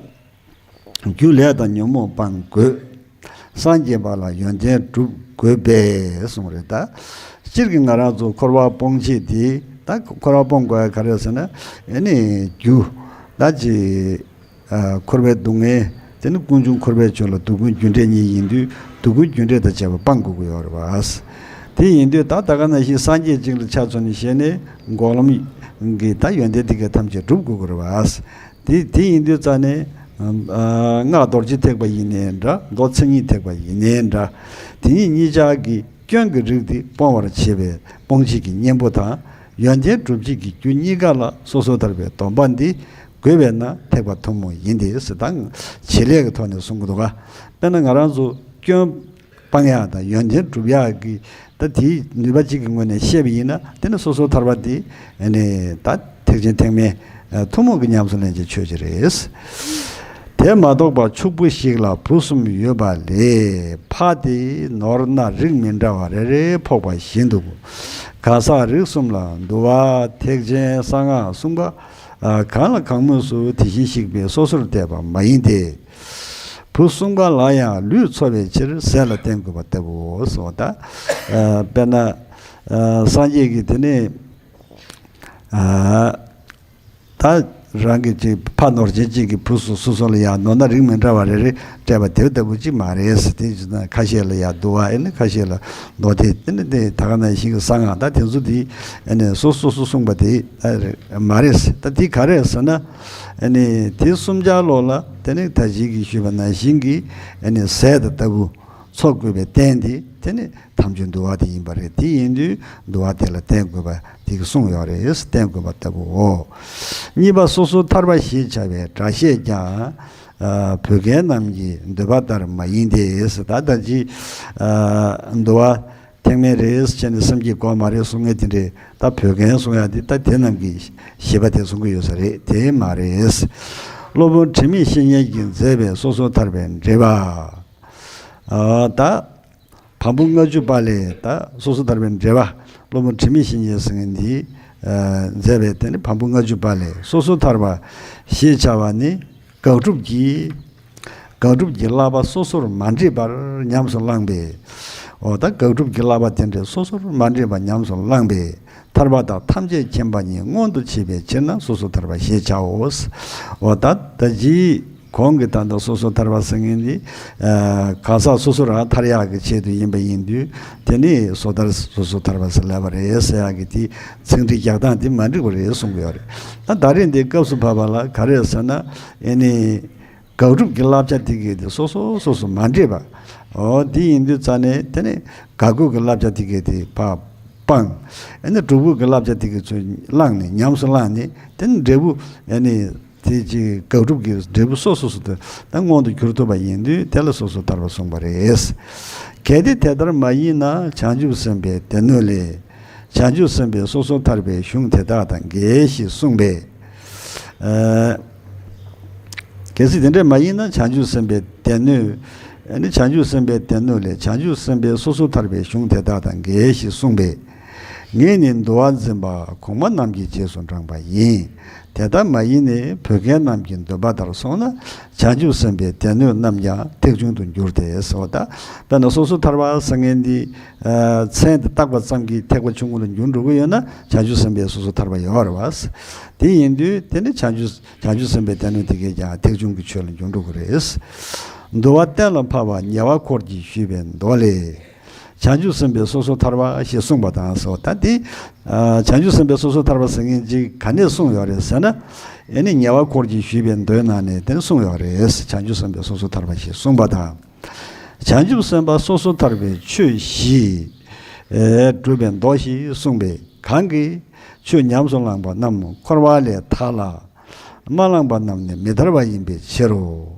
རྒྱུ་ལས་དང་ཉོན་མོངས་སྤང་དགོས། སངས་རྒྱས་པ་ལ་ཡོན་ཏན་སྒྲུབ་དགོས་པས་གསུངས་རེད་ད། སྤྱིར་གྱི་ང་རང་ཚོ་འཁོར་བ་སྤོང་བྱེད་དེ། ད་འཁོར་བ་སྤོང་དགོས་ཡ་ག་རེ་ཟེར་ན། ཨ་ནི་རྒྱུ་ད་ཅི། འཁོར་བའི་སྡུག་བསྔལ། དེ་ནི་ཀུན་འབྱུང་འཁོར་བའི་རྒྱུ་ལ་སྡུག་ཀུན་རྒྱུ་འབྲས་གཉིས་ཡིན་དུས། སྡུག་ཀུན་རྒྱུ་འབྲས་དང་བཅས་པ་སྤང་དགོས་ཀྱི་ཡོད་རེད་བ། དེ་ཡིན་དུས་ད་ད་ག་ནང་བཞིན་སངས་རྒྱས་གཅིག་ལ་ཆ་མཚོན་ནས་བཤད་ནས་འགོག་ལམ་གྱི་ད་ཡོན་ཏན་དེ་གའི་ཐམས་ཅད་སྒྲུབ་དགོས་ཀྱི་རེད་བ། དེ་དེ་ཡིན་དུས་རྩ་ནས། སྔགས་རྡོ་རྗེ་ཐེག་པ་ཡིན་ནའི་འདྲ། མདོ་མཚན་ཉིད་ཐེག་པ་ཡིན་ནའི་འདྲ། དེ་གཉིས་གཉིས་ཆར་གྱི་སྐྱོན་གྱི་རིགས་དེ་སྤོང་བར་བྱེད་པའི་སྤོང་བྱེད་ཀྱི་གཉེན་པོ་དང་། ཡོན་ཏན་སྒྲུབ་བྱེད་ཀྱི་རྒྱུ་གཉིས་ཀ་ལ་སོ་སོར་ཐར་པའི་སྡོམ་པ་འདི་དགོས་པས་ན་ཐེག་པ་ཐུན་མོང་ཡིན་ཏེ་ཟེར་དང་། བྱེད་ལས་ཀྱི་ཐོག་ནས་གསུང་གི་འདུག་ག་དཔེར་ན་ང་རང་ཚོ་སྐྱོན་སྤང་ཡག་དང་ཡོན་ཏན་སྒྲུབ་ཡག་གི་ད་དེའི་ནུས་པ་གཅིག་གི་ངོས་ནས་བཤད་པ་ཡིན་ན། དེ་ནི་སོ་སོར་ཐར་པ་དེ་ནི་ད་ཐེག་ཆེན་ཐེག་དམན་ཐུན་མོང་གི་ཉམས་སུ་ལེན་བྱེད་ཆོས་ཅིག་རེད། དེ་མ་གཏོགས་པ་ཕྱུག་པོ་ཞིག་ལ་བུ་གསུམ་ཡོད་པ་ལས། ཕ་དེ་ནོར་སྣ་རིགས་མི་འདྲ་བ་རེ་རེ་ཕོག་པ་བཞིན་དུ། གང་ཟག་རིགས་གསུམ་ལ་འདུལ་བ་ཐེག་ཆེན་གསང་སྔགས་གསུངས་པ། གང་ལ་གང་མོས་སུ་དེ་བཞིན་གཤེགས་པས་སོ་སོར་བལྟས་པ་མ་ཡིན་ཏེ། བུ་གསུམ་ཀ་ལ་ཡང་ལུས་འཚོ་བའི་ཕྱིར་ཟས་ལ་བརྟེན་དགོས་པ་ལྟ་བུའོ་གསུངས་པ་དང་། དཔེར་ན། སངས་རྒྱས་ཀྱིས་དེ་ནི། ད་རང་གི་ཅིག་ཕ་ནོར་ཅན་གཅིག་གི་བུ་སོ་སོ་སོ་ལ་ཡང་ནོར་སྣ་རིགས་མི་འདྲ་བ་རེ་རེ་སྤྲད་པ་དེ་ལྟ་བུ་ཅིག་མ་རེད། དེ་བྱས་ན་ཁ་ཤས་ལ་ཡང་འདུལ་བ། ཨེ་ནི་ཁ་ཤས་ལ་མདོ་སྡེ། དེ་ནི་དེ་ད་ག་ནང་བཞིན་གྱི་གསང་སྔགས། ད་དེ་ཚོ་དེ་ཨེ་ནི་སོ་སོ་སོ་གསུངས་པ་དེ་མ་རེད། ད་དེ་ག་རེད་ཟེར་ན། ཨེ་ནི་དེ་གསུམ་ཆར་ལོག་ལ་དེ་ནི་ད་གཅིག་གིས་ཞུས་པ་ནང་བཞིན་གྱི་ཨེ་ནི་ཟས་དང་ལྟ་བུ། འཚོ་དགོས་པའི་རྟེན་དེ་དེ་ནི་དམ་ཆོས་འདུལ་བ་དེ་ཡིན་པ་རེད། དེ་ཡིན་དུས་འདུལ་བ་དེ་ལ་བརྟེན་དགོས་པ་དེ་གསུངས་ཡོད་རེད། བརྟེན་དགོས་པ་ལྟ་བུའོ། གཉིས་པ་སོ་སོར་ཐར་པ་ཞེས་བྱ་བའི་སྒྲ་བཤད་ཀྱང་། བོད་རྒན་རྣམས་ཀྱི་འདོད་པ་ལྟར་མ་ཡིན་ཏེ། ད་ལྟ་ཅི། འདུལ་བ་ཐེག་དམན་རེད་ཟེར་ནས་བསམ་གྱིས་གོ་མ་རེད་གསུང་མཁན་དེ་འདྲས། ད་བོད་རྒན་གསུང་ཡག་དེ་ད་དེ་རྣམས་ཀྱི་བཞེད་པ་དེ་གསུང་གི་ཡོད་ས་རེད། དེ་མ་རེད། སློབ་དཔོན་དྲི་མེད་བཤེས་གཉེན་གྱིས་མཛད་པའི་སོ་སོར་ཐར་པའི་འགྲེལ་པ། ད། བམ་པོ་ལྔ་བཅུ་པ་ལས། ད་སོ་སོར་ཐར་པའི་འགྲེལ་པ། སློབ་དཔོན་དྲི་མེད་བཤེས་གཉེན་ཟེར་མཁན་འདིས་མཛད་པའི་དེ་ནི་བམ་པོ་ལྔ་བཅུ་པ་ལས། སོ་སོར་ཐར་པ་ཞེས་བྱ་བ་ནི། དགག་སྒྲུབ་ཀྱི། དགག་སྒྲུབ་ཀྱི་བསླབ་པ་སོ་སོར་མ་འདྲེས་པར་ཉམས་སུ་བླངས་པས། འོ་ད་དགག་སྒྲུབ་ཀྱི་བསླབ་པ་དེ་འདྲ་སོ་སོར་མ་འདྲེས་པར་ཉམས་སུ་བླངས་པས། ཐར་པ་དང་ཐམས་ཅད་མཁྱེན་པ་ཉིད་མངོན་དུ་བྱེད་པའི་ཕྱིར་ན་སོ་སོར་ཐར་པ་ཞེས་བྱའོ། འོ་ད་ད་ཅི། གོང་གི་ད་ལྟ་སོ་སོར་ཐར་པ་ཟེར་མཁན་འདི། གང་ཟག་སོ་སོ་རང་ཐར་ཡག་གི་ཆེད་དུ་ཡིན་པ་ཡིན་དུས། དེ་ནི་སོ་ཐར་སོ་སོར་ཐར་པ་ཟེར་ལབ་པ་རེད་ཟེར་ཡག་གི་དེ་ཚིག་འགྲེལ་རྒྱག་སྟངས་དེ་མ་འགྲིག་པ་རེད་གསུང་གི་ཡོད་རེད། ད་ད་རེས་འདི་སྐབས་སུ་བབ་པ་ལ་ག་རེ་ཟེར་ན། ཨེ་ནི། དགག་སྒྲུབ་ཀྱི་བསླབ་བྱ་དེ་གའི་དེ་སོ་སོ་སོ་སོ་མ་འདྲེས་པ། འོ་དེ་ཡིན་དུས་རྩ་ནས་དེ་ནི་དགག་དགོས་ཀྱི་བསླབ་བྱ་དེ་གའི་དེ་ཕར་སྤངས། ཨེ་ནི་སྒྲུབ་དགོས་ཀྱི་བསླབ་བྱ་དེ་གའི་ཚུར་བླངས་ནས་ཉམས་སུ་བླངས་ནས། དེ་ནི་འབྲས་བུ་ཨེ་ནི་དེ་ཅིག་དགག་སྒྲུབ་ཀྱི་འབྲས་བུ་སོ་སོ་སོ་དེ་ད་མངོན་དུ་གྱུར་ཐུབ་པ་ཡིན་དུས་དེ་ལ་སོ་སོར་ཐར་པ་གསུངས་པ་རེད། གལ་ཏེ་དེ་ལྟར་མ་ཡིན་ན་བྱང་ཆུབ་སེམས་དཔའི་སྡེ་སྣོད་ལས། བྱང་ཆུབ་སེམས་དཔའི་སོ་སོར་ཐར་པའི་གཞུང་དེ་དག་དང་འགལ་ཞེས་གསུངས་པས། ཨ། གལ་སྲིད་དེ་འདྲ་མ་ཡིན་ན་བྱང་ཆུབ་སེམས་དཔའི་སྡེ་སྣོད་ ནི་བྱང་ཆུབ་སེམས་དཔའི་སྡེ་སྣོད་ལས། བྱང་ཆུབ་སེམས་དཔའི་སོ་སོར་ཐར་པའི་གཞུང་དེ་དག་དང་འགལ་ཞེས་གསུངས་པས། ངས་ནི་འདུལ་བ་འཛིན་པ་གོང་མ་རྣམས་ཀྱི་རྗེས་སུ་འབྲངས་པ་ཡིན། དེ་ལྟ་མ་ཡིན་ནས་བོད་རྒན་རྣམས་ཀྱི་འདོད་པ་ལྟར་སོང་ན། བྱང་ཆུབ་སེམས་དཔའི་སྡེ་སྣོད་རྣམས་ཀྱང་ཐེག་ཆུང་དུ་འགྱུར་ཏེ་ཟེར་བ་དང་། དཔེར་ན་སོ་སོར་ཐར་པ་ཟེར་མཁན་འདི། ཨ། མཚན་དེ་བཏགས་པ་ཙམ་གྱིས་ཐེག་པ་ཆུང་ངུ་ལ་འགྱུར་འགྲོ་གི་ཡོད་ན། བྱང་ཆུབ་སེམས་དཔའི་སོ་སོར་ཐར་པ་ཡོད་རེད་བ། དེ་ཡིན་དུས་དེ་ནི་བྱང་ཆུབ་བྱང་ཆུབ་སེམས་དཔའི་སྡེ་སྣོད་དེ་གས་ཀྱང་ཐེག་ཆུང་གི་ཆོས་ལ་འགྱུར་འགྲོ་གི་རེད། འདུལ་བ་གཏན་ལ་ཕབ་པ་ཉེ་བ་འཁོར་གྱིས་ཞུས་པའི་མདོ་ལས། བྱང་ཆུབ་སེམས་དཔའི་སོ་སོར་ཐར་པ་ཞེས་གསུངས་པ་དང་ཟེར་བ་དང་། དེ། ཨ། བྱང་ཆུབ་སེམས་དཔའི་སོ་སོར་ཐར་པ་ཟེར་མཁན་ཅིག་ག་ནས་གསུངས་ཡོད་རེད་ཟེར་ན། ཨེ་ནི་ཉེ་བ་འཁོར་གྱིས་ཞུས་པའི་མདོའི་ནང་ནས་དེ་ནི་གསུངས་ཡོད་རེད། བྱང་ཆུབ་སེམས་དཔའི་སོ་སོར་ཐར་པ་ཞེས་གསུངས་པ་དང་། བྱང་ཆུབ་སེམས་དཔའ་སོ་སོར་ཐར་པའི་ཆོས་བཞི། ཨེ། སྒྲུབ་པའི་མདོ་ཞེས་གསུངས་པས། གང་གིས་ཆོས་ཉམས་སུ་བླངས་པ་རྣམས་འཁོར་བ་ལས་ཐར་ལ། མ་བླངས་པ་རྣམས་ནི་མི་ཐར་བ་ཡིན་པའི་ཕྱིར་རོ།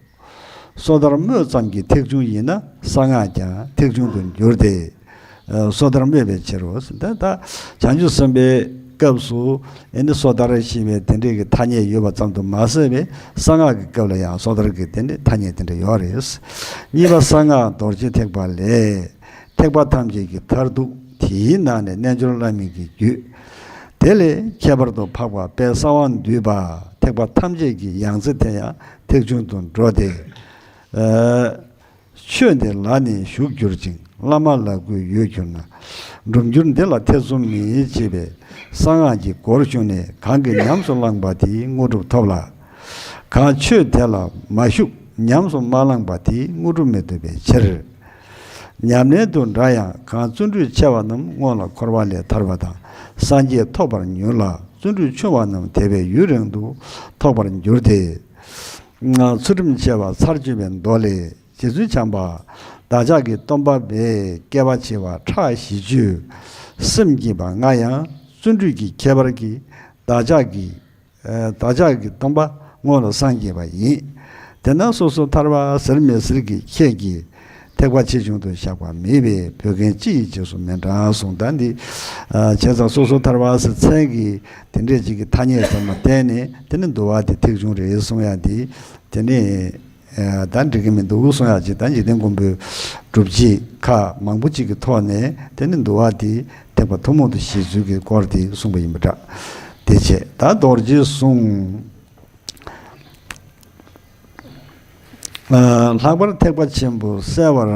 སོ་ཐར་སྨོས་ཙམ་གྱིས་ཐེག་ཆུང་ཡིན་ན། གསང་སྔགས་ཀྱང་ཐེག་ཆུང་དུ་འགྱུར་ཏེ། ཨ། སོ་ཐར་སྨོས་པའི་ཕྱིར་རོ། ད་ད་བྱང་ཆུབ་སེམས་དཔའི་སྐབས་སུ་ཨེ་ནི་སོ་ཐར་ཞེས་པའི་དེ་འདྲའི་གི་ཐ་སྙད་ཡོད་པ་ཙམ་དུ་མ་ཟད་པའི་གསང་སྔགས་ཀྱི་སྐབས་ལ་ཡང་སོ་ཐར་གྱི་དེ་འདྲའི་ཐ་སྙད་དེ་འདྲ་ཡོད་རེད། གཉིས་པ་གསང་སྔགས་རྡོ་རྗེ་ཐེག་པ་ལས། ཐེག་པ་ཐམས་ཅད་ཀྱི་མཐར་ཐུག་དེའི་ནང་ནས་རྣལ་འབྱོར་བླ་མེད་ཀྱི་རྒྱུད། དེ་ལས་ཁྱད་པར་དུ་འཕགས་པ་དཔལ་གསང་བ་འདུས་པ། ཐེག་པ་ཐམས་ཅད་ཀྱི་ཡང་རྩེ་དེ་ཡང་ཐེག་ཆུང་དུ་འགྲོ་སྟེ། ཨ། ཆོས་འདི་ལ་ནི་ཞུགས་གྱུར་ཅིང་། བླ་མ་ལ་གུས་ཡོད་གྱུར་ན། འགྲུབ་འགྱུར་འདི་ལ་ཐེ་ཚོམ་མེད། ཅེས་པའི་གསང་སྔགས་ཀྱི་སྒོར་ཞུགས་ནས། གང་གིས་ཉམས་སུ་བླངས་པ་དེས་དངོས་གྲུབ་ཐོབ་ལ། གང་ཆོས་དེ་ལ་མ་ཞུགས་ཉམས་སུ་མ་བླངས་པ་དེས་དངོས་གྲུབ་མི་ཐོབ་པའི་ཕྱིར། ཉམས་ལེན་དུ་འདྲ་ཡང་། གང་བརྩོན་འགྲུས་ཆེ་བ་རྣམས་སྔོན་ལ་འཁོར་བ་ལས་ཐར་བ་དང་སངས་རྒྱས་ཐོབ་པར་འགྱུར་ལ། བརྩོན་འགྲུས་ཆུང་བ་རྣམས་དེ་བས་ཡུན་རིང་དུ་ཐོབ་པར་འགྱུར་ཏེ། ཚུལ་ཁྲིམས་ཆེ་བ་ཚར་གཅོད་པའི་མདོ་ལས། རྗེ་བཙུན་བྱམས་པ་བདག་ཅག་གི་སྟོན་པ་བས། བསྐལ་པ་བྱེ་བ་ཕྲག་བཞི་བཅུ་སེམས་བསྐྱེད་པ་ལྔ་ཡང་བརྩོན་འགྲུས་ཀྱི་ཁྱད་པར་གྱིས་བདག་ཅག་གི། ཨ། བདག་ཅག་གི་སྟོན་པ་སྔོན་ལ་སངས་རྒྱས་པ་ཡིན། དེས་ན་སོ་སོར་ཐར་པ་ཟེར་མི་ཟེར་གྱི་ཁྱེད་ཀྱིས་ཐེག་པ་ཆེ་ཆུང་དུ་བཞག་པ་མེད་པས། བོད་རྒན་སྤྱི་ཡི་རྗེས་སུ་མི་འབྲང་གསུངས། ད་འདི། ཨ། བྱས་ཙང་སོ་སོར་ཐར་པ་ཟེར་མཚན་གྱི་དེ་འདྲས་ཅིག་གི་ཐ་སྙད་ཙམ་ལ་བརྟེན་ནས་དེ་ནི་འདུལ་བ་དེ་ཐེག་ཆུང་རེད་གསུང་ཡ་དེ། དེ་ནི། ཨ། ད་འགྲིག་གི་མི་འདུག་གསུང་ཡ་ཅིག་ད་འཇིག་རྟེན་མགོན་པོའི་སྒྲུབ་བྱེད་ཁག་མང་པོ་ཅིག་གི་ཐོག་ནས་དེ་ནི་འདུལ་བ་དེ་ཐེག་པ་ཐུན་མོང་དུ་བཞེད་ཚུལ་གྱི་སྐོར་དེ་གསུངས་པ་ཡིན་པ་འདྲ། དེ་བྱས་ད་རྡོ་རྗེའི་གསུང་། ཨ། ལྷག་པར་ཐེག་པ་ཆེན་པོ་གསལ་བར་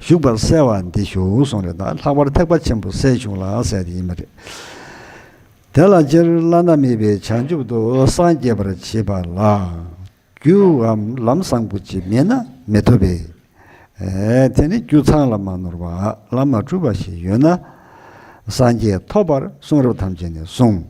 ཞུགས་པ་གསལ་བ་འདི་ཞུ་གསུངས་རེད། ད་ལྷག་པར་ཐེག་པ་ཆེན་པོ་གསལ་བྱུང་ལ་ཟེར་དེ་ཡིན་པ་རེད། དེ་ལ་སྤྱིར་བླ་ན་མེད་པའི་བྱང་ཆུབ་ཏུ་སངས་རྒྱས་པར་བྱེད་པ་ལ། རྒྱུའམ་ལམ་བཟང་པོ་ཅིག་མེད་ན་མི་ཐུབ་པས། ཨེ། དེ་ནི་རྒྱུ་ཚང་ལ་མ་ནོར་བ་ལམ་མ་འཁྲུལ་བ་ཞིག་ཡོད་ན། སངས་རྒྱས་ཐོབ་པར་གསུང་རབ་ཐམས་ཅད་ནས་གསུངས།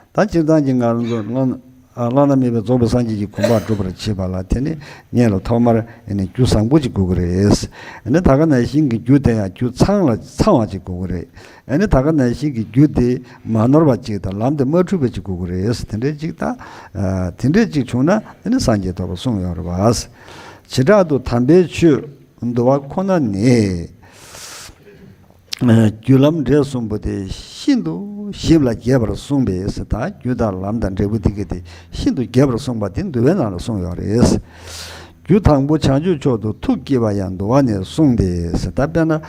ད་སྤྱིར་བཏང་གི་ང་རང་ཚོ་བླ་ན། ཨ། བླ་ན་མེད་པའི་རྫོགས་པའི་སངས་རྒྱས་ཀྱི་གོ་འཕང་སྒྲུབ་པར་བྱེད་པ་ལ་དེ་ནི་ངེད་ལ་ཐོག་མར་ཨེ་ནི་རྒྱུ་བཟང་པོ་ཅིག་དགོས་ཀྱི་རེད། ཨེ་ནི་ད་ག་ནང་བཞིན་གྱི་རྒྱུ་དེ་ཡང་རྒྱུ་ཚང་ལ་ཚང་བ་ཅིག་དགོས་ཀྱི་རེད། ཨེ་ནི་ད་ག་ནང་བཞིན་གྱི་རྒྱུ་དེ་མ་ནོར་བ་ཅིག་དང་ལམ་དེ་མ་འཁྲུལ་བ་ཅིག་དགོས་ཀྱི་རེད། དེ་འདྲའི་ཅིག་ད། ཨ། དེ་འདྲའི་ཅིག་བྱུང་ན་དེ་ནི་སངས་རྒྱས་ཐོབ་པར་གསུངས་ཡོད་རེད་བ། བྱེ་བྲག་ཏུ་དམ་པའི་ཆོས་འདུལ་བ་ཁོ་ན་ནི། ཨ། རྒྱུ་ལམ་འབྲས་གསུམ་པོ་དེ་ཤིན་ཏུ་ཞིབ་ལ་རྒྱས་པར་གསུངས་པས་ཟེར། ད་རྒྱུ་དང་ལམ་དང་འབྲས་བུ་དེ་ག་དེ་ཤིན་ཏུ་རྒྱས་པར་གསུངས་པ་དེ་འདུལ་བའི་ནང་ལ་གསུངས་ཡོད་རེད། རྒྱུ་དང་པོ་བྱང་ཆུབ་མཆོག་ཏུ་ཐུགས་བསྐྱེད་པ་ཡང་འདུལ་བ་ནས་གསུངས་ཏེ་ཟེར། ད་དཔེར་ན། ཨ།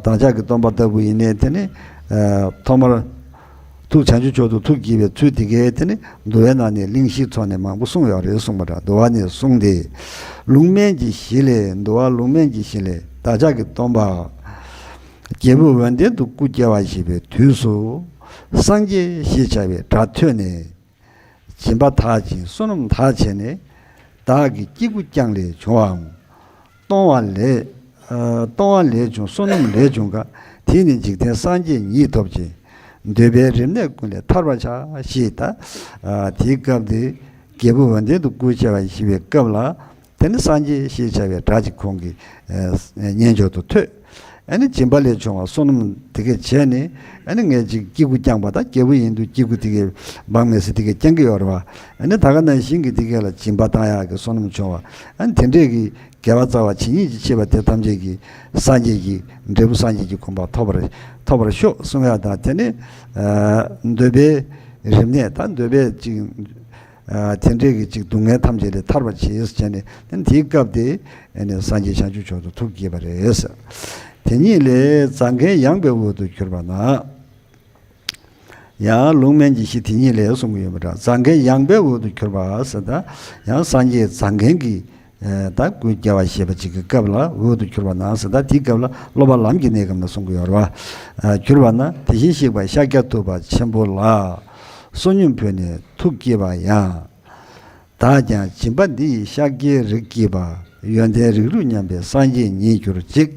བདག་ཅག་གི་སྟོན་པ་ལྟ་བུ་ཡིན་ནའི་དེ་ནི། ཨ། ཐོག་མར་ཐུགས་བྱང་ཆུབ་མཆོག་ཏུ་ཐུགས་བསྐྱེད་པའི་ཚུལ་དེ་གས་དེ་ནི་འདུལ་བའི་ནང་ནས་གླེང་གཞིའི་ཐོག་ནས་མང་པོ་གསུངས་ཡོད་རེད་གསུངས་པ་འདྲ། འདུལ་བ་ནས་གསུངས་ཏེ། ལུང་སྨན་གྱི་གཞི་ལས། འདུལ་བ་ལུང་སྨན་གྱི་གཞི་ལས། བདག་ཅག་གི་སྟོན་པ་རྒྱལ་པོ་འོད་ལྡན་དུ་སྐུ་སྐྱེ་བ་བཞེས་པའི་དུས་སུ། སངས་རྒྱས་ཞེས་བྱ་བའི་སྒྲ་ཐོས་ནས། སྦྱིན་པ་དག་ཅིང་བསོད་ནམས་དག་བྱས་ནས། བདག་གི་སྐྱེ་དགུ་རྐྱང་ལས་བྱུང་བའམ། གཏོང་བ་ལས། ཨ། གཏོང་བ་ལས་བྱུང་། བསོད་ནམས་ལས་བྱུང་ག་དེས་ནི་འཇིག་རྟེན་སངས་རྒྱས་ཉིད་ཐོབ་ཅིང་། འདོད་པའི་རིམས་ནད་ཀུན་ལས་ཐར་བར་བྱ། ཞེས་ད། ཨ། དེའི་སྐབས་དེ་རྒྱལ་པོ་འོད་ལྡན་དུ་སྐུ་སྐྱེ་བ་བཞེས་པའི་སྐབས་ལ། དེ་ནི་སངས་རྒྱས་ཞེས་བྱ་བའི་སྒྲ་ཅིག་ཁོང་གི། ཨ། སྙན་མཆོག་ཏུ་ཐོས། ཨ་ནི་སྦྱིན་པ་ལས་བྱུང་བ་བསོད་ནམས་དེ་གས་བྱས་ནས། ཨ་ནི་ངས་ཅིག་སྐྱེ་དགུ་བསྐྱངས་པ་དང་། རྒྱལ་པོ་ཡིན་དུས་སྐྱེ་དགུ་དེ་གས་འབངས་མི་སེར་དེ་གས་བསྐྱང་གི་ཡོད་རེད་བ། ཨ་ནི་ད་ག་ནང་བཞིན་གྱི་དེ་གས་ལ་སྦྱིན་པ་བཏང་ཡག་གི་བསོད་ནམས་བྱུང་བ། ཨ་ནི་དེ་འདྲས་ཀྱི་དགེ་བ་རྩ་བ་ཇི་སྙེད་ཅིག་བྱས་པ་དེ་ཐམས་ཅད་ཀྱིས་སངས་རྒྱས་ཀྱི་འབྲས་བུ། སངས་རྒྱས་ཀྱི་གོ་འཕང་ཐོབ་པར། ཐོབ་པར་ཤོག་གསུང་ཡག་དང་། དེ་ནི། ཨ། འདོད་པའི་རིམས་ནད་དང་། འདོད་པའི་ཅིག་ཨ་དེ་འདྲས་ཀྱི་ཅིག་སྡུག་བསྔལ་ཐམས་ཅད་ལས་ཐར་བར་བྱེད་ཟེར་བྱས་ནས་དེའི་སྐབས་དེ་ཨ་ནི་སངས་རྒྱས་བྱང་ཆུབ་མཆོག་ཏུ་ཐུགས་བསྐྱེད་པ་རེད། དེ་ཉིད་ལས་རྫ་མཁན་ཡངས་པའི་འོག་ཏུ་གྱུར་པ་ན། ཡང་ལུང་སྨན་གྱི་གཞི་དེ་ཉིད་ལས་གསུང་གི་ཡོད་པ་འདྲ། རྫ་མཁན་ཡངས་པའི་འོག་ཏུ་གྱུར་པ་ཟེར་ད་ཡང་སངས་རྒྱས་རྫ་མཁན་གྱི་ད་སྐུ་རྒྱལ་བ་ཞེས་པ་ཅིག་གི་སྐབས་ལ་འོག་ཏུ་གྱུར་པ་ན་ཟེར་ད་དེའི་སྐབས་ལ་སློབ་པ་ལམ་གྱི་གནས་སྐབས་ན་གསུང་གི་ཡོད་རེད་བ། གྱུར་པ་ན་དེ་བཞིན་གཤེགས་པ་ཤཱཀྱ་ཐུབ་པ་ཆེན་པོ་ལ་བསོད་སྙོམས་ཕུལ་ནས་ཐུགས་བསྐྱེད་པ་ཡང་། བདག་ཀྱང་སྦྱིན་པ་འདི་ཡིས་ཤཱཀྱའི་རིགས་སྐྱེས་པ། ཡོན་ཏན་རིགས་དྲུག་མཉམ་པའི་སངས་རྒྱས་ཉིད་གྱུར་ཅིག།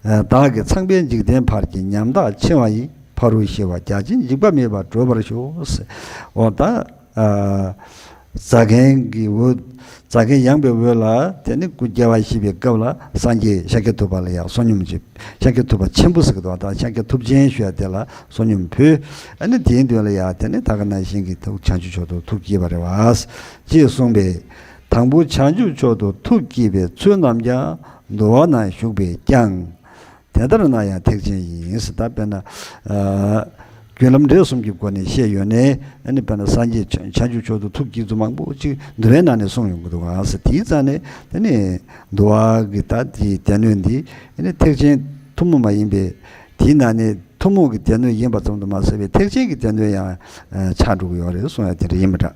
བདག་གིས་ཚངས་པའི་འཇིག་རྟེན་བར་གྱི་ཉམ་ཐག་ཆེ་བ་ཡི་ཕ་རོལ་ཞི་བ་རྒྱ་ཆེན་འཇིགས་པ་མེད་པར་བགྲོད་པར་ཤོག། འོ་ད་རྫ་མཁན་གྱི་འོད། རྫ་མཁན་ཡངས་པའི་འོད་ལ་དེ་ནི་སྐུ་རྒྱལ་བ་ཞེས་པའི་སྐབས་ལ་སངས་རྒྱས་ཤཱཀྱ་ཐུབ་པ་ལ་ཡང་བསོད་སྙོམས་ཀྱི་ཤཱཀྱ་ཐུབ་པ་ཆེན་པོ་ཟེར་གི་འདུག་ད་ཤཱཀྱ་ཐུབ་ཆེན་ཞུ་ཡ་དེ་ལ་བསོད་སྙོམས་ཕུལ། ཨ་ནི་དེའི་མདུན་ལ་ཡང་དེ་ནི་ད་ག་ནང་བཞིན་གྱི་ཐུགས་བྱང་ཆུབ་མཆོག་ཏུ་ཐུགས་བསྐྱེད་པ་རེད་བ། ཅེས་གསུངས་པས། དང་པོ་བྱང་ཆུབ་མཆོག་ཏུ་ཐུགས་བསྐྱེད་པའི་ཚུལ་རྣམས་ཀྱང་འདུལ་བ་ན་བཞུགས་པས་ཀྱང་། དེ་ལྟར་ན་ཡང་ཐེག་ཆེན་ཡིན། ད་དཔེར་ན། ཨ། རྒྱུན་ལམ་འབྲས་གསུམ་གྱི་སྒོ་ནས་བཤད་ཡོད་ནའི་ཨ་ནི་དཔེར་ན་སངས་རྒྱས་བྱང་ཆུབ་མཆོག་ཏུ་ཐུགས་བསྐྱེད་ཚུལ་མང་པོ་ཅིག་འདུལ་བའི་ནང་ནས་གསུངས་ཡོང་གི་འདུག་ག། དེའི་རྩ་ནས་དེ་ནི་འདུལ་བ་གི་ད་དེའི་སྡེ་སྣོད་འདི་ཨ་ནི་ཐེག་ཆེན་ཐུན་མོང་མ་ཡིན་པའི་དེའི་ནང་ནས་ཐུན་མོང་གི་སྡེ་སྣོད་ཡིན་པ་ཙམ་དུ་མ་ཟད་པའི་ཐེག་ཆེན་གྱི་སྡེ་སྣོད་ཡང་ཆགས་འགྲོ་གི་ཡོད་རེད་གསུང་ཡ་དེ་འདྲ་ཡིན་པ་འདྲ།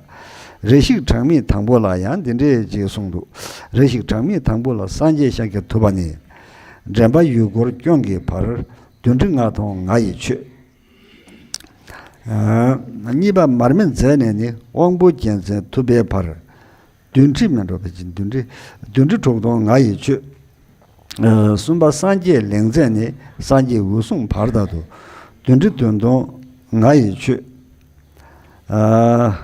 རེ་ཞིག་གྲངས་མེད་དང་པོ་ལ་ཡང་འདི་འདྲས་ཅིག་གསུངས་འདུག། རེ་ཞིག་གྲངས་མེད་དང་པོ་ལ་སངས་རྒྱས་ཤཱཀྱ་ཐུབ་པ་ནས། འདྲེན་པ་ཡུལ་འཁོར་སྐྱོང་གི་བར། བདུན་ཁྲི་ལྔ་སྟོང་ང་ཡི་མཆོད། ཨ། གཉིས་པ་མར་མེ་མཛད་ནས་ནི་དབང་པོ་རྒྱལ་མཚན་ཐུབ་པའི་བར། བདུན་ཁྲི་མི་འགྲོ་བའི་ཕྱིར་བདུན་ཁྲི། བདུན་ཁྲི་དྲུག་སྟོང་ང་ཡི་མཆོད། ཨ། གསུམ་པ་སངས་རྒྱས་ལེགས་མཛད་ནས་སངས་རྒྱས་འོད་སྲུང་བར་དག་ཏུ། བདུན་ཁྲི་བདུན་སྟོང་ང་ཡི་མཆོད། ཨ།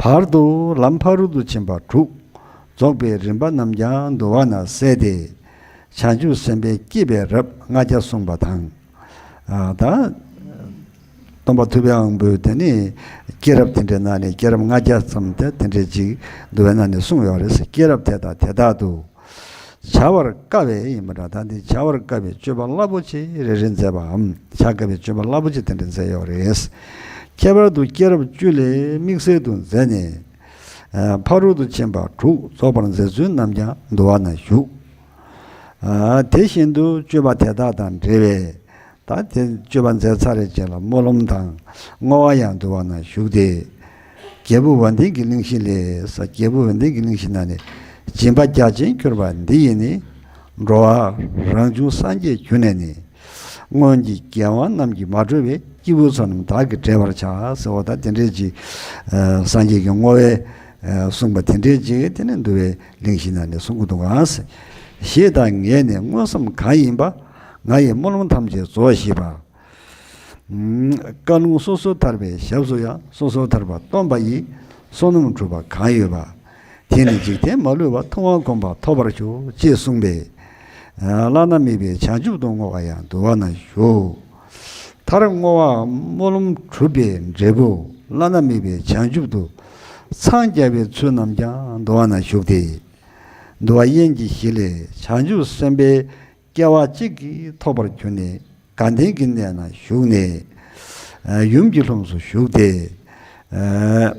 བར་དུ་ལམ་ཕ་རོལ་ཏུ་ཕྱིན་པ་དྲུག་རྫོགས་པའི་རིམ་པ་རྣམས་ཀྱང་འདུལ་བ་ན་གསལ་ཏེ། བྱང་ཆུབ་སེམས་དཔའི་སྐྱེས་པའི་རབས་ལྔ་བརྒྱ་གསུངས་པ་དང་། ཨ། ད་སྟོན་པ་ཐུབ་པའི་དབང་པོས་དེ་ནི་སྐྱེས་རབས་དེ་འདྲའི་ནང་ནས་སྐྱེས་རབས་ལྔ་བརྒྱ་ཙམ་དེ་དེ་འདྲའི་ཅིག་འདུལ་བའི་ནང་ནས་གསུངས་ཡོད་རེད། སྐྱེས་རབས་དེ་དང་དེ་དག་ཏུ། བྱ་བར་དཀའ་བའི་ཡིན་པ་འདྲ། ད་འདི་བྱ་བར་དཀའ་བའི་སྤྱོད་པ་རླབས་པོ་ཆེ་རེ་རེ་མཛད་པའམ་བྱ་དཀའ་བའི་སྤྱོད་པ་རླབས་པོ་ཆེ་དེ་འདྲ་མཛད་ཡོད་རེད། ཁྱད་པར་དུ་སྐྱེས་རབས་བཅུ་ལས་དམིགས་བསལ་དུ་མཛད་ནས། ཨ། ཕ་རོལ་ཏུ་ཕྱིན་པ་དྲུག་རྫོགས་པར་མཛད་ཚུལ་རྣམས་ཀྱང་འདུལ་བ་ན་བཞུགས། ཨ། དེ་བཞིན་དུ་སྤྱོད་པ་དེ་དག་དང་འབྲེལ་བའི། ད་དེ་སྤྱོད་པ་མཛད་ཚར་རེ་རྗེས་ལ་སྨོན་ལམ་དང་བསྔོ་བ་ཡང་འདུལ་བ་ན་བཞུགས་ཏེ། རྒྱལ་བུ་འོད་ལྡན་གྱི་གླིང་བཞི་ལས། རྒྱལ་བུ་འོད་ལྡན་གྱི་གླིང་བཞི་ན་ནི། སྦྱིན་པ་རྒྱ་ཆེན་གྱུར་པ་འདི་ཡིས་ནི། འགྲོ་བ་རང་བྱུང་སངས་རྒྱས་གྱུར་ནས་ནི། སྔོན་གྱི་རྒྱལ་དབང་རྣམས་ཀྱིས་མ་གྲོལ་བའི། སྐྱེས་བུ་བསོད་ནམས་བདག་གིས་འགྲེལ་བར་བྱ། ཟེར་བ་ད་དེ་འདྲས་ཀྱི། ཨ། སངས་རྒྱས་ཀྱི་བསྔོ་བའི། ཨ། གསུངས་པ་དེ་འདྲས་ཀྱི་དེ་ནི་འདུལ་བའི་གླིང་བཞི་ན་ནི་གསུང་གི་འདུག་ག། ཞེས་དང་ངས་ནི་མངོན་སུམ་གང་ཡིན་པ། ང་ཡི་སྨོན་ལམ་ཐམས་ཅད་རྫོགས་ཤེས་པ། ཨ། བཀའ་ལུང་སོ་སོར་ཐར་པའི་ཞབས་སུ་ཡང་། སོ་སོར་ཐར་པ་སྟོན་པ་ཡི། བསོད་ནམས་གྲུབ་པ་གང་ཡོད་པ། དེས་ནི་འཇིག་རྟེན་མ་ལུས་པ། ཐུབ་དབང་གོང་མ་ཐོབ་པར་ཤོག། ཅེས་གསུངས་པས། ཨ། བླ་ན་མེད་པའི་བྱང་ཆུབ་ཏུ་བསྔོ་བ་ཡང་འདུལ་བ་ན་བཞུགས། མཐར་བསྔོ་བའམ་སྨོན་ལམ་གྲུབ་པའི་འབྲས་བུ་བླ་ན་མེད་པའི་བྱང་ཆུབ་ཏུ་འཚང་རྒྱ་བའི་ཚུལ་རྣམས་ཀྱང་འདུལ་བ་ན་བཞུགས་ཏེ། འདུལ་བ་དབྱེན་གྱི་གཞི་ལས་བྱང་ཆུབ་སེམས་དཔའི་སྐྱེ་བ་གཅིག་གིས་ཐོབ་པར་གྱུར་ནས་དགའ་ལྡན་གྱི་གནས་ན་བཞུགས་ནས། ཨ། ཡུམ་གྱི་ལྷུམས་སུ་ཞུགས་ཏེ། ཨ།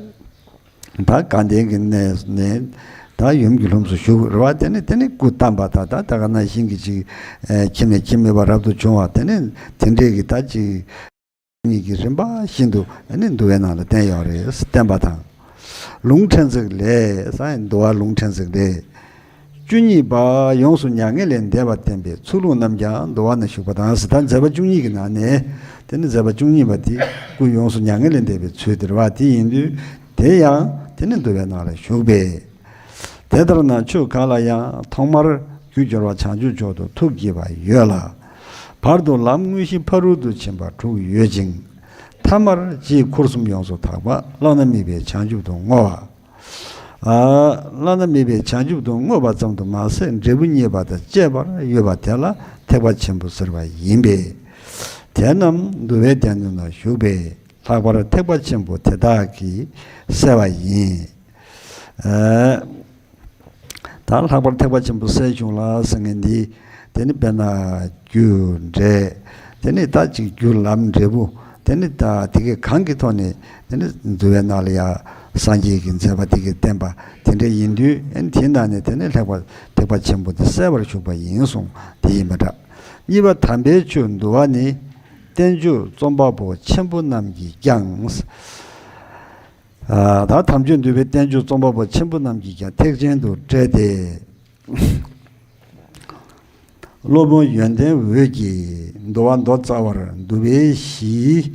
ད་དགའ་ལྡན་གྱི་གནས་ནས་ད་ཡུམ་གྱི་ལྷུམས་སུ་ཞུགས་རེད་བ། དེ་ནི་དེ་ནི་སྐུ་བལྟམས་པ་དང་ད་ད་ག་ནང་བཞིན་གྱི་ཅིག། ཨ། ཁྱིམ་ནས་ཁྱིམ་མེད་པར་རབ་ཏུ་བྱུང་བ་དེ་ནི་དེ་འདྲས་ཀྱི་ད་ཅིག་གཉིས་ཀྱི་རིམ་པ་བཞིན་དུ་ཨ་ནི་འདུལ་བའི་ནང་ལ་བསྟན་ཡོད་རེད། བསྟན་པ་དང་། ལུང་ཕྲན་ཚེགས་ལས། ས་ཡི་འདུལ་བ་ལུང་ཕྲན་ཚེགས་ལས། བཅུ་གཉིས་པ་ཡོངས་སུ་མྱ་ངན་ལས་འདས་པ་བསྟན་པའི་ཚུལ་ལུང་རྣམས་ཀྱང་འདུལ་བ་ན་བཞུགས་པ་དང་། ཟེར་ད་མཛད་པ་བཅུ་གཉིས་ཀྱི་ནང་ནས་དེ་ནི་མཛད་པ་བཅུ་གཉིས་པ་དེ་སྐུ་ཡོངས་སུ་མྱ་ངན་ལས་འདས་པའི་ཚུལ་དེ་རེད་བ། དེ་ཡིན་དུས་དེ་ཡང་དེ་ནི་འདུལ་བའི་ནང་ལ་བཞུགས་པས། དེ་ལྟར་ན་ཆོས་གང་ལ་ཡང་ཐོག་མར་རྒྱུ་སྦྱོར་བ་བྱང་ཆུབ་མཆོག་ཏུ་ཐུགས་བསྐྱེད་པ་ཡོད་ལ། བར་དུ་ལམ་དངོས་གཞི་ཕ་རོལ་ཏུ་ཕྱིན་པ་དྲུག་ཡོད་ཅིང་། ཐ་མར་རྗེས་འཁོར་གསུམ་ཡོངས་སུ་དག་པ་བླ་ན་མེད་པའི་བྱང་ཆུབ་ཏུ་བསྔོ་བ། ཨ། བླ་ན་མེད་པའི་བྱང་ཆུབ་ཏུ་བསྔོས་པ་ཙམ་དུ་མ་ཟད་འབྲས་བུ་བརྙེས་པ་དང་བཅས་པར་ཡོད་པ་དེ་ལ་ཐེག་པ་ཆེན་པོ་ཟེར་བ་ཡིན་པས། དེ་རྣམས་འདུལ་བའི་སྡེ་སྣོད་ན་བཞུགས་པས་ལྷག་པར་ཐེག་པ་ཆེན་པོ་དེ་དག་གིས་གསལ་བ་ཡིན། ཨ། ད་ལྷག་པར་ཐེག་པ་ཆེན་པོ་གསལ་བྱུང་ལ་ཟེར་མཁན་འདི། དེ་ནི་དཔེར་ན་རྒྱུ་འབྲས། དེ་ནི་ད་ཅིག་རྒྱུ་ལམ་འབྲས་བུ། དེ་ནི་ད་དེ་གའི་གང་གི་ཐོག་ནས་དེ་ནི་འདུལ་བའི་ནང་ལ་ཡང་ སངས་རྒྱས་ཀྱི་མཛད་པ་དེ་གིས་བསྟན་པ་དེ་འདྲ་ཡིན་དུས། ཨ་ནི་དེའི་ནང་ནས་དེ་ནི་ལྷག་པ་ཐེག་པ་ཆེན་པོ་དེ་གསལ་བར་བཞུགས་པ་ཡིན་གསུངས། དེ་ཡིན་པ་འདྲ། གཉིས་པ་དམ་པའི་ཆོས་འདུལ་བ་ནི། བསྟན་བཅོས་རྩོམ་པ་པོ་ཆེན་པོ་རྣམས་ཀྱིས་ཀྱང་། ཨ། ད་དམ་ཆོས་འདུལ་བའི་བསྟན་བཅོས་རྩོམ་པ་པོ་ཆེན་པོ་རྣམས་ཀྱིས་ཀྱང་ཐེག་ཆེན་དུ་བཀྲལ་ཏེ། སློབ་དཔོན་ཡོན་ཏན་འོད་ཀྱིས་འདུལ་བ་མདོ་རྩ་བར་འདུལ་བའི་གཞི་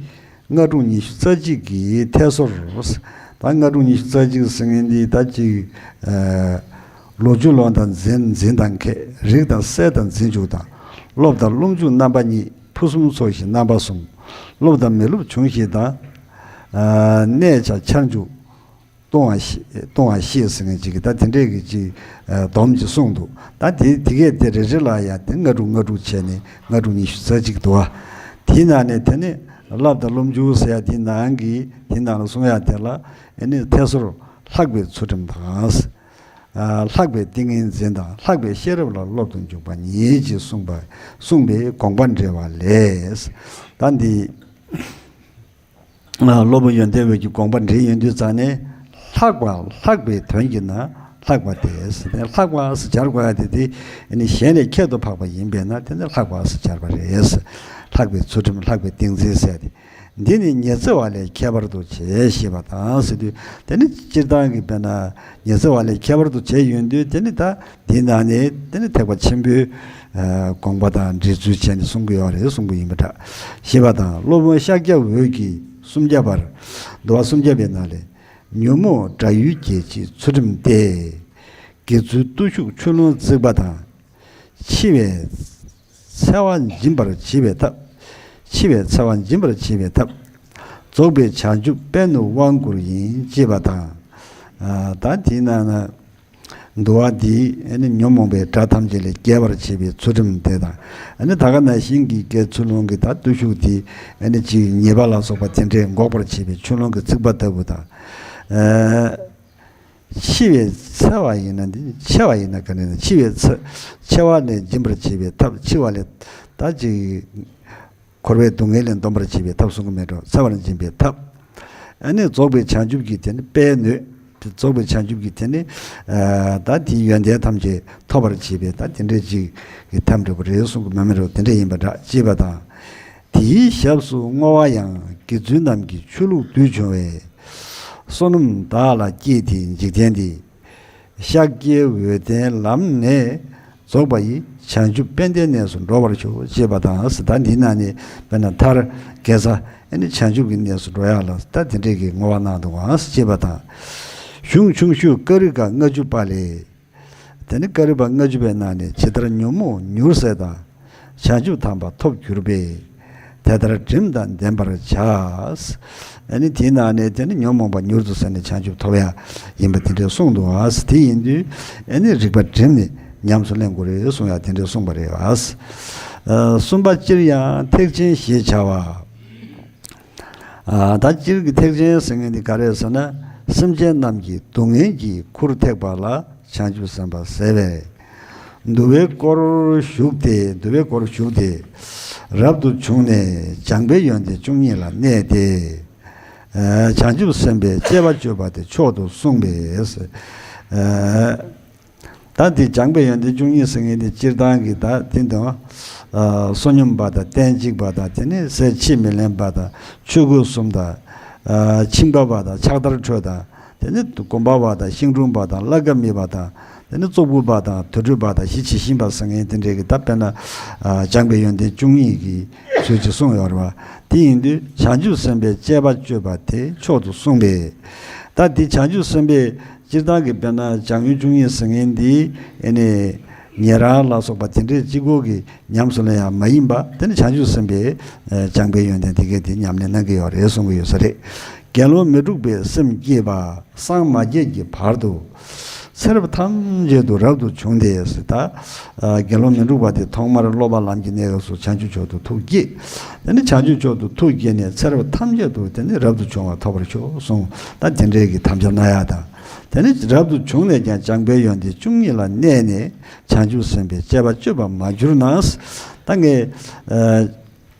ལྔ་དྲུག་ཉི་ཤུ་རྩ་གཅིག་གི་མཐད་སོར། ད་ལྔ་དྲུག་ཉི་ཤུ་རྩ་གཅིག་ཟེར་མཁན་འདི་ད་ཅིག་ཨ། ལོ་རྒྱུས་ཀློང་དང་འཛིན་འཛིན་སྟངས་ཁས། རིགས་དང་གསལ་དང་འཛིན་འཇུག་དང་། སློབ་དང་སློབ་འཇུག་རྣམ་པ་གཉིས། ཕུན་སུམ་ཚོགས་ཤིང་རྣམ་པ་གསུམ། སློབ་དང་མི་སློབ་འབྱུང་ཞིང་དང་། ཨ། གནས་བྱ་འཆར་འཇུག་ལྟུང་བ་ཤེས། ལྟུང་བ་ཤེས་ཟེར་མཁན་ཅིག་གིས་ད་དེ་འདྲས་ཀྱི་ཅིག་ཨ། སྡོམ་ཅིག་གསུངས་འདུག་ད་དེ་དེ་གས་དེ་རེ་རེ་ལ་ཡང་དེ་ལྔ་དྲུག་ལྔ་དྲུག་བྱས་ནས་ལྔ་དྲུག་ཉི་ཤུ་རྩ་གཅིག་འདུག་བ། དེའི་ནང་ནས་དེ་ནི་བསླབ་དང་སློབ་འཇུག་ཟེར་ཡ་དེའི་ནང་གི་དེའི་ནང་ལ་གསུང་ཡ་དེ་ལ། ཨ་ནི་མཐད་སོར་ལྷག་པའི་ཚུལ་ཁྲིམས་དང་། ཨ། ལྷག་པའི་ཏིང་ངེ་འཛིན་དང་ལྷག་པའི་ཤེས་རབ་ལ་སློབ་ཏུ་འཇུག་པ་ཉིད་ཅེས་གསུངས་པ། གསུངས་པའི་དགོངས་པ་འགྲེལ་བ་ལས། ད་འདི། ཨ། སློབ་དཔོན་ཡོན་ཏན་འོད་ཀྱི་དགོངས་པ་འགྲེལ་ཡོང་དུས་ཙང་ནས། ལྷག་པ་ལྷག་པའི་དོན་གྱིས་ན་ལྷག་པ་སྟེ། ལྷག་པ་ཟེར་སྦྱར་དགོས་ཡ་དེ་དེ་ནི་གཞན་ལས་ཁྱད་དུ་འཕགས་པ་ཡིན་པས་ན་དེ་ནི་ལྷག་པ་ཟེར་སྦྱར་བ་རེད། ལྷག་པའི་ཚུལ་ཁྲིམས་ལྷག་པའི་ཏིང་འཛིན་ཟེར་ཏེ། འདི་ནི་ཉི་ཚེ་བ་ལས་ཁྱད་པར་དུ་བྱས་ཞེས་པ་དང་ཟེར་དུས། དེ་ནི་སྤྱིར་བཏང་གི་དཔེར་ན་ཉི་ཚེ་བ་ལས་ཁྱད་པར་དུ་བྱས་ཡོང་དུས། དེ་ནི་ད་འདི་ནང་ནས་དེ་ནི་ཐེག་པ་ཆེན་པོའི་ཨ། དགོངས་པ་དང་འགྲེལ་ཚུལ་བྱས་ནས་གསུང་གི་ཡོད་རེད་གསུང་གི་ཡིན་པ་འདྲ། ཞེས་པ་དང་། སློབ་དཔོན་ཤཱཀྱ་འོད་ཀྱིས་སུམ་བརྒྱ་པར། འདུལ་བ་སུམ་བརྒྱ་པའི་ནང་ལས། ཉོན་མོངས་དགྲ་ཡུལ་གྱི་ཚུལ་ཁྲིམས་ཏེ། དགེ་ཚུལ་བརྟུལ་ཞུགས་ཆུ་ཀླུང་བརྩིགས་པ་དང་། འཆི་བའི་འཚེ་བ་འབྱིན་པར་བྱེད་པའི་ཐབས། འཆི་བའི་འཚེ་བ་འབྱིན་པར་བྱེད་པའི་ཐབས། རྫོགས་པའི་བྱང་ཆུབ་དཔལ་ནི་དབང་བསྐུར་ཡིན་ཅེས་པ་དང་། ཨ། ད་དེའི་ནང་ན་འདུལ་བ་འདིས་ཨ་ནི་ཉོན་མོངས་པའི་དགྲ་ཐམས་ཅད་ལས་རྒྱལ་བར་བྱེད་པའི་ཚུལ་ཁྲིམས་དེ་དང་། ཨ་ནི་ད་ག་ནང་བཞིན་གྱི་དགེ་ཚུལ་སློང་གི་ད་བརྟུལ་ཞུགས་དེ་ཨ་ནི་ཅིག་ཉེས་པ་ལ་སོགས་པ་དེ་འདྲས་འགོག་པར་བྱེད་པའི་ཆུ་ཀླུང་གི་བརྩིགས་པ་ལྟ་བུ་དང་། ཨ། འཆི་བའི་འཚེ་བ་ཡིན་ན་འདི་འཆི་བ་ཡིན་ན་ག་ནས་ན་འཆི་བའི་འཚེ་འཆི་བ་ལས་འབྱིན་པར་བྱེད་པའི་ཐབས། འཆི་བ་ལས་ད་ཅིག་འཁོར་བའི་སྡུག་བསྔལ་ལས་འདོམས་པར་བྱེད་པའི་ཐབས་གསུང་གི་མེད་འགྲོ། འཚེ་བ་ལས་འབྱིན་པའི་ཐབས། ཨ་ནི་རྫོགས་པའི་བྱང་ཆུབ་ཀྱི་དེ་ནི་དཔལ་ནོད། རྫོགས་པའི་བྱང་ཆུབ་ཀྱི་དེ་ནི་ཨ། ད་དེའི་ཡོན་ཏན་ཐམས་ཅད་ཐོབ་པར་བྱེད་པའི་ད་དེ་འདྲའི་ཅིག་གི་ཐབས་འདྲ་པོ་རེད་གསུང་གི་མེད་མེད་འགྲོ། དེ་འདྲ་ཡིན་པ་འདྲ་ཅེས་པ་དང་། དེའི་ཞབས་སུ་བསྔོ་བ་ཡང་དགེ་ཚུལ་རྣམས་ཀྱི་ཆོས་ལུགས་བདུད་བྱུང་བས། བསོད་ནམས་བདག་ལ་བསྐྱེད་དེ་འཇིག་རྟེན་འདི། ཤཱཀྱའི་འོད་ལྡན་ལམ་ནས་རྫོགས་པ་ཡི། བྱང་ཆུབ་དཔལ་ལྡན་གནས་སུ་འགྲོ་བར་ཤོག་ཅེས་པ་དང་། ད་འདི་ནང་ནས་དཔེར་ན་མཐར་དགེ་རྩ་ཨ་ནི་བྱང་ཆུབ་ཀྱི་གནས་སུ་འགྲོ་ཡག་ལ་ད་དེ་འདྲས་ཀྱི་བསྔོ་བ་གནང་འདུག་ག་ཅེས་པ་དང་། གཞུང་ཆུང་ཤོས་ཀ་རི་ཀ་ལྔ་བཅུ་པ་ལས། དེ་ནི་ཀ་རི་པ་ལྔ་བཅུ་པའི་ནང་ནས། ཇི་ལྟར་ཉོན་མོངས་མྱུར་ཟད་དང་། བྱང་ཆུབ་དམ་པ་ཐོབ་གྱུར་པས། དེ་ལྟར་སྒྲིམ་དང་ལྡན་པར་བྱ། ཨ་ནི་དེའི་ནང་ནས་དེ་ནི་ཉོན་མོངས་པ་མྱུར་དུ་ཟད་ནས་བྱང་ཆུབ་ཐོབ་ཡ་ཡིན་པ་དེ་འདྲས་གསུངས་འདུག་ག་དེ་ཡིན་དུས་ཨ་ནི་རིག་པ་བསྒྲིམས་ནས་ཉམས་སུ་ལེན་དགོས་རེད་གསུང་ཡ་དེ་འདྲས་གསུངས་པ་རེད་བ། ཨ། གསུམ་པ་སྤྱིར་ཡང་ཐེག་ཆེན་ཞེས་བྱ་བ། ཨ། ད་སྤྱིར་གྱི་ཐེག་ཆེན་ཟེར་མཁན་འདི་ག་རེ་ཟེར་ན། སེམས་ཅན་རྣམས་ཀྱི་སྡུག་བསྔལ་གྱི་ཁུར་ཐེག་པ་ལ་བྱང་ཆུབ་སེམས་དཔའ་ཟེར་བས། འདུལ་བའི་སྒོར་ཞུགས་ཏེ། འདུལ་བའི་སྒོར་ཞུགས་ཏེ། རབ་ཏུ་བྱུང་ནས་སྦྱངས་པའི་ཡོན་ཏན་བཅུ་གཉིས་ལ་གནས་ཏེ། ཨ། བྱང་ཆུབ་སེམས་དཔའི་སྤྱད་པ་སྤྱོད་པ་དེ་མཆོག་ཏུ་གསུངས་པས། ཨ། ད་འདི་སྦྱངས་པའི་ཡོན་ཏན་བཅུ་གཉིས་ཟེར་མཁན་དེ་སྤྱིར་བཏང་གི་ད་དེ་དང་། ཨ། བསོད་སྙོམས་པ་དང་། རྟེན་གཅིག་པ་དང་། དེ་ནས་ཟས་ཕྱེ་མི་ལེན་པ་དང་། ཆོས་གོས་གསུམ་དང་། ཨ། ཕྱིང་པ་པ་དང་། ཕྱག་དར་ཁྲོད་དང་། དེ་ནས་གོམ་པ་པ་དང་། ཤིང་དྲུང་པ་དང་། བླ་གབ་མི་པ་དང་། དེ་ནས་ཙོག་པུ་པ་དང་། དུར་ཁྲོད་པ་དང་། ཞི་བྱེད་བཞིན་པ་ཟེར་མཁན་དེ་འདྲས་ཀྱི་ད་དཔེར་ན། ཨ། སྦྱངས་པའི་ཡོན་ཏན་བཅུ་གཉིས་ཀྱི་ཚུལ་གྱིས་གསུངས་ཡོད་རེད་བ། དེ་ཡིན་དུས་བྱང་ཆུབ་སེམས་དཔའི་སྤྱད་པ་སྤྱོད་པ་དེ་མཆོག་ཏུ་གསུངས་པས། ད་འདི་བྱང་ཆུབ་སེམས་དཔའི་སྤྱིར་བཏང་གི་དཔེར་ན་སྦྱངས་ཡོན་བཅུ་གཉིས་ཟེར་མཁན་འདི་ཨ་ནི་ཉན་རང་ལ་སོགས་པ་དེ་འདྲའི་གཅིག་པོ་གིས་ཉམས་སུ་ལེན་ཡག་མ་ཡིན་པ། དེ་ནི་བྱང་ཆུབ་སེམས་དཔའི་སྦྱངས་པའི་ཡོན་ཏན་དེ་གས་དེ་ཉམས་ལེན་གནང་གི་ཡོད་རེད་གསུང་གི་ཡོད་ས་རེད། དགེ་སློང་མི་འཁྲུགས་པའི་སེམས་བསྐྱེད་པ་སངས་མ་རྒྱས་ཀྱི་བར་དུ་ཚེ་རབས་ཐམས་ཅད་དུ་རབ་ཏུ་བྱུང་སྟེ། ད་དགེ་སློང་མི་འཁྲུགས་པ་དེ་ཐོག་མར་སློབ་པ་ལམ་གྱི་གནས་སྐབས་སུ་བྱང་ཆུབ་མཆོག་ཏུ་ཐུགས་བསྐྱེད། དེ་ནི་བྱང་ཆུབ་མཆོག་ཏུ་ཐུགས་བསྐྱེད་ནས་ཚེ་རབས་ཐམས་ཅད་དུ་དེ་ནི་རབ་ཏུ་བྱུང་བ་ཐོབ་པར་ཤོག་གསུངས། ད་དེ་འདྲའི་གི་དམ་བཅའ་གནང་ཡག་དང་། དེ་ནི་རབ་ཏུ་བྱུང་ནས་ཀྱང་སྦྱངས་པའི་ཡོན་ཏན་བཅུ་གཉིས་ལ་གནས་ནས་བྱང་ཆུབ་སེམས་དཔའི་སྤྱད་པ་སྤྱོད་པར་མ་གྱུར་ན། ད་ངས། ཨ།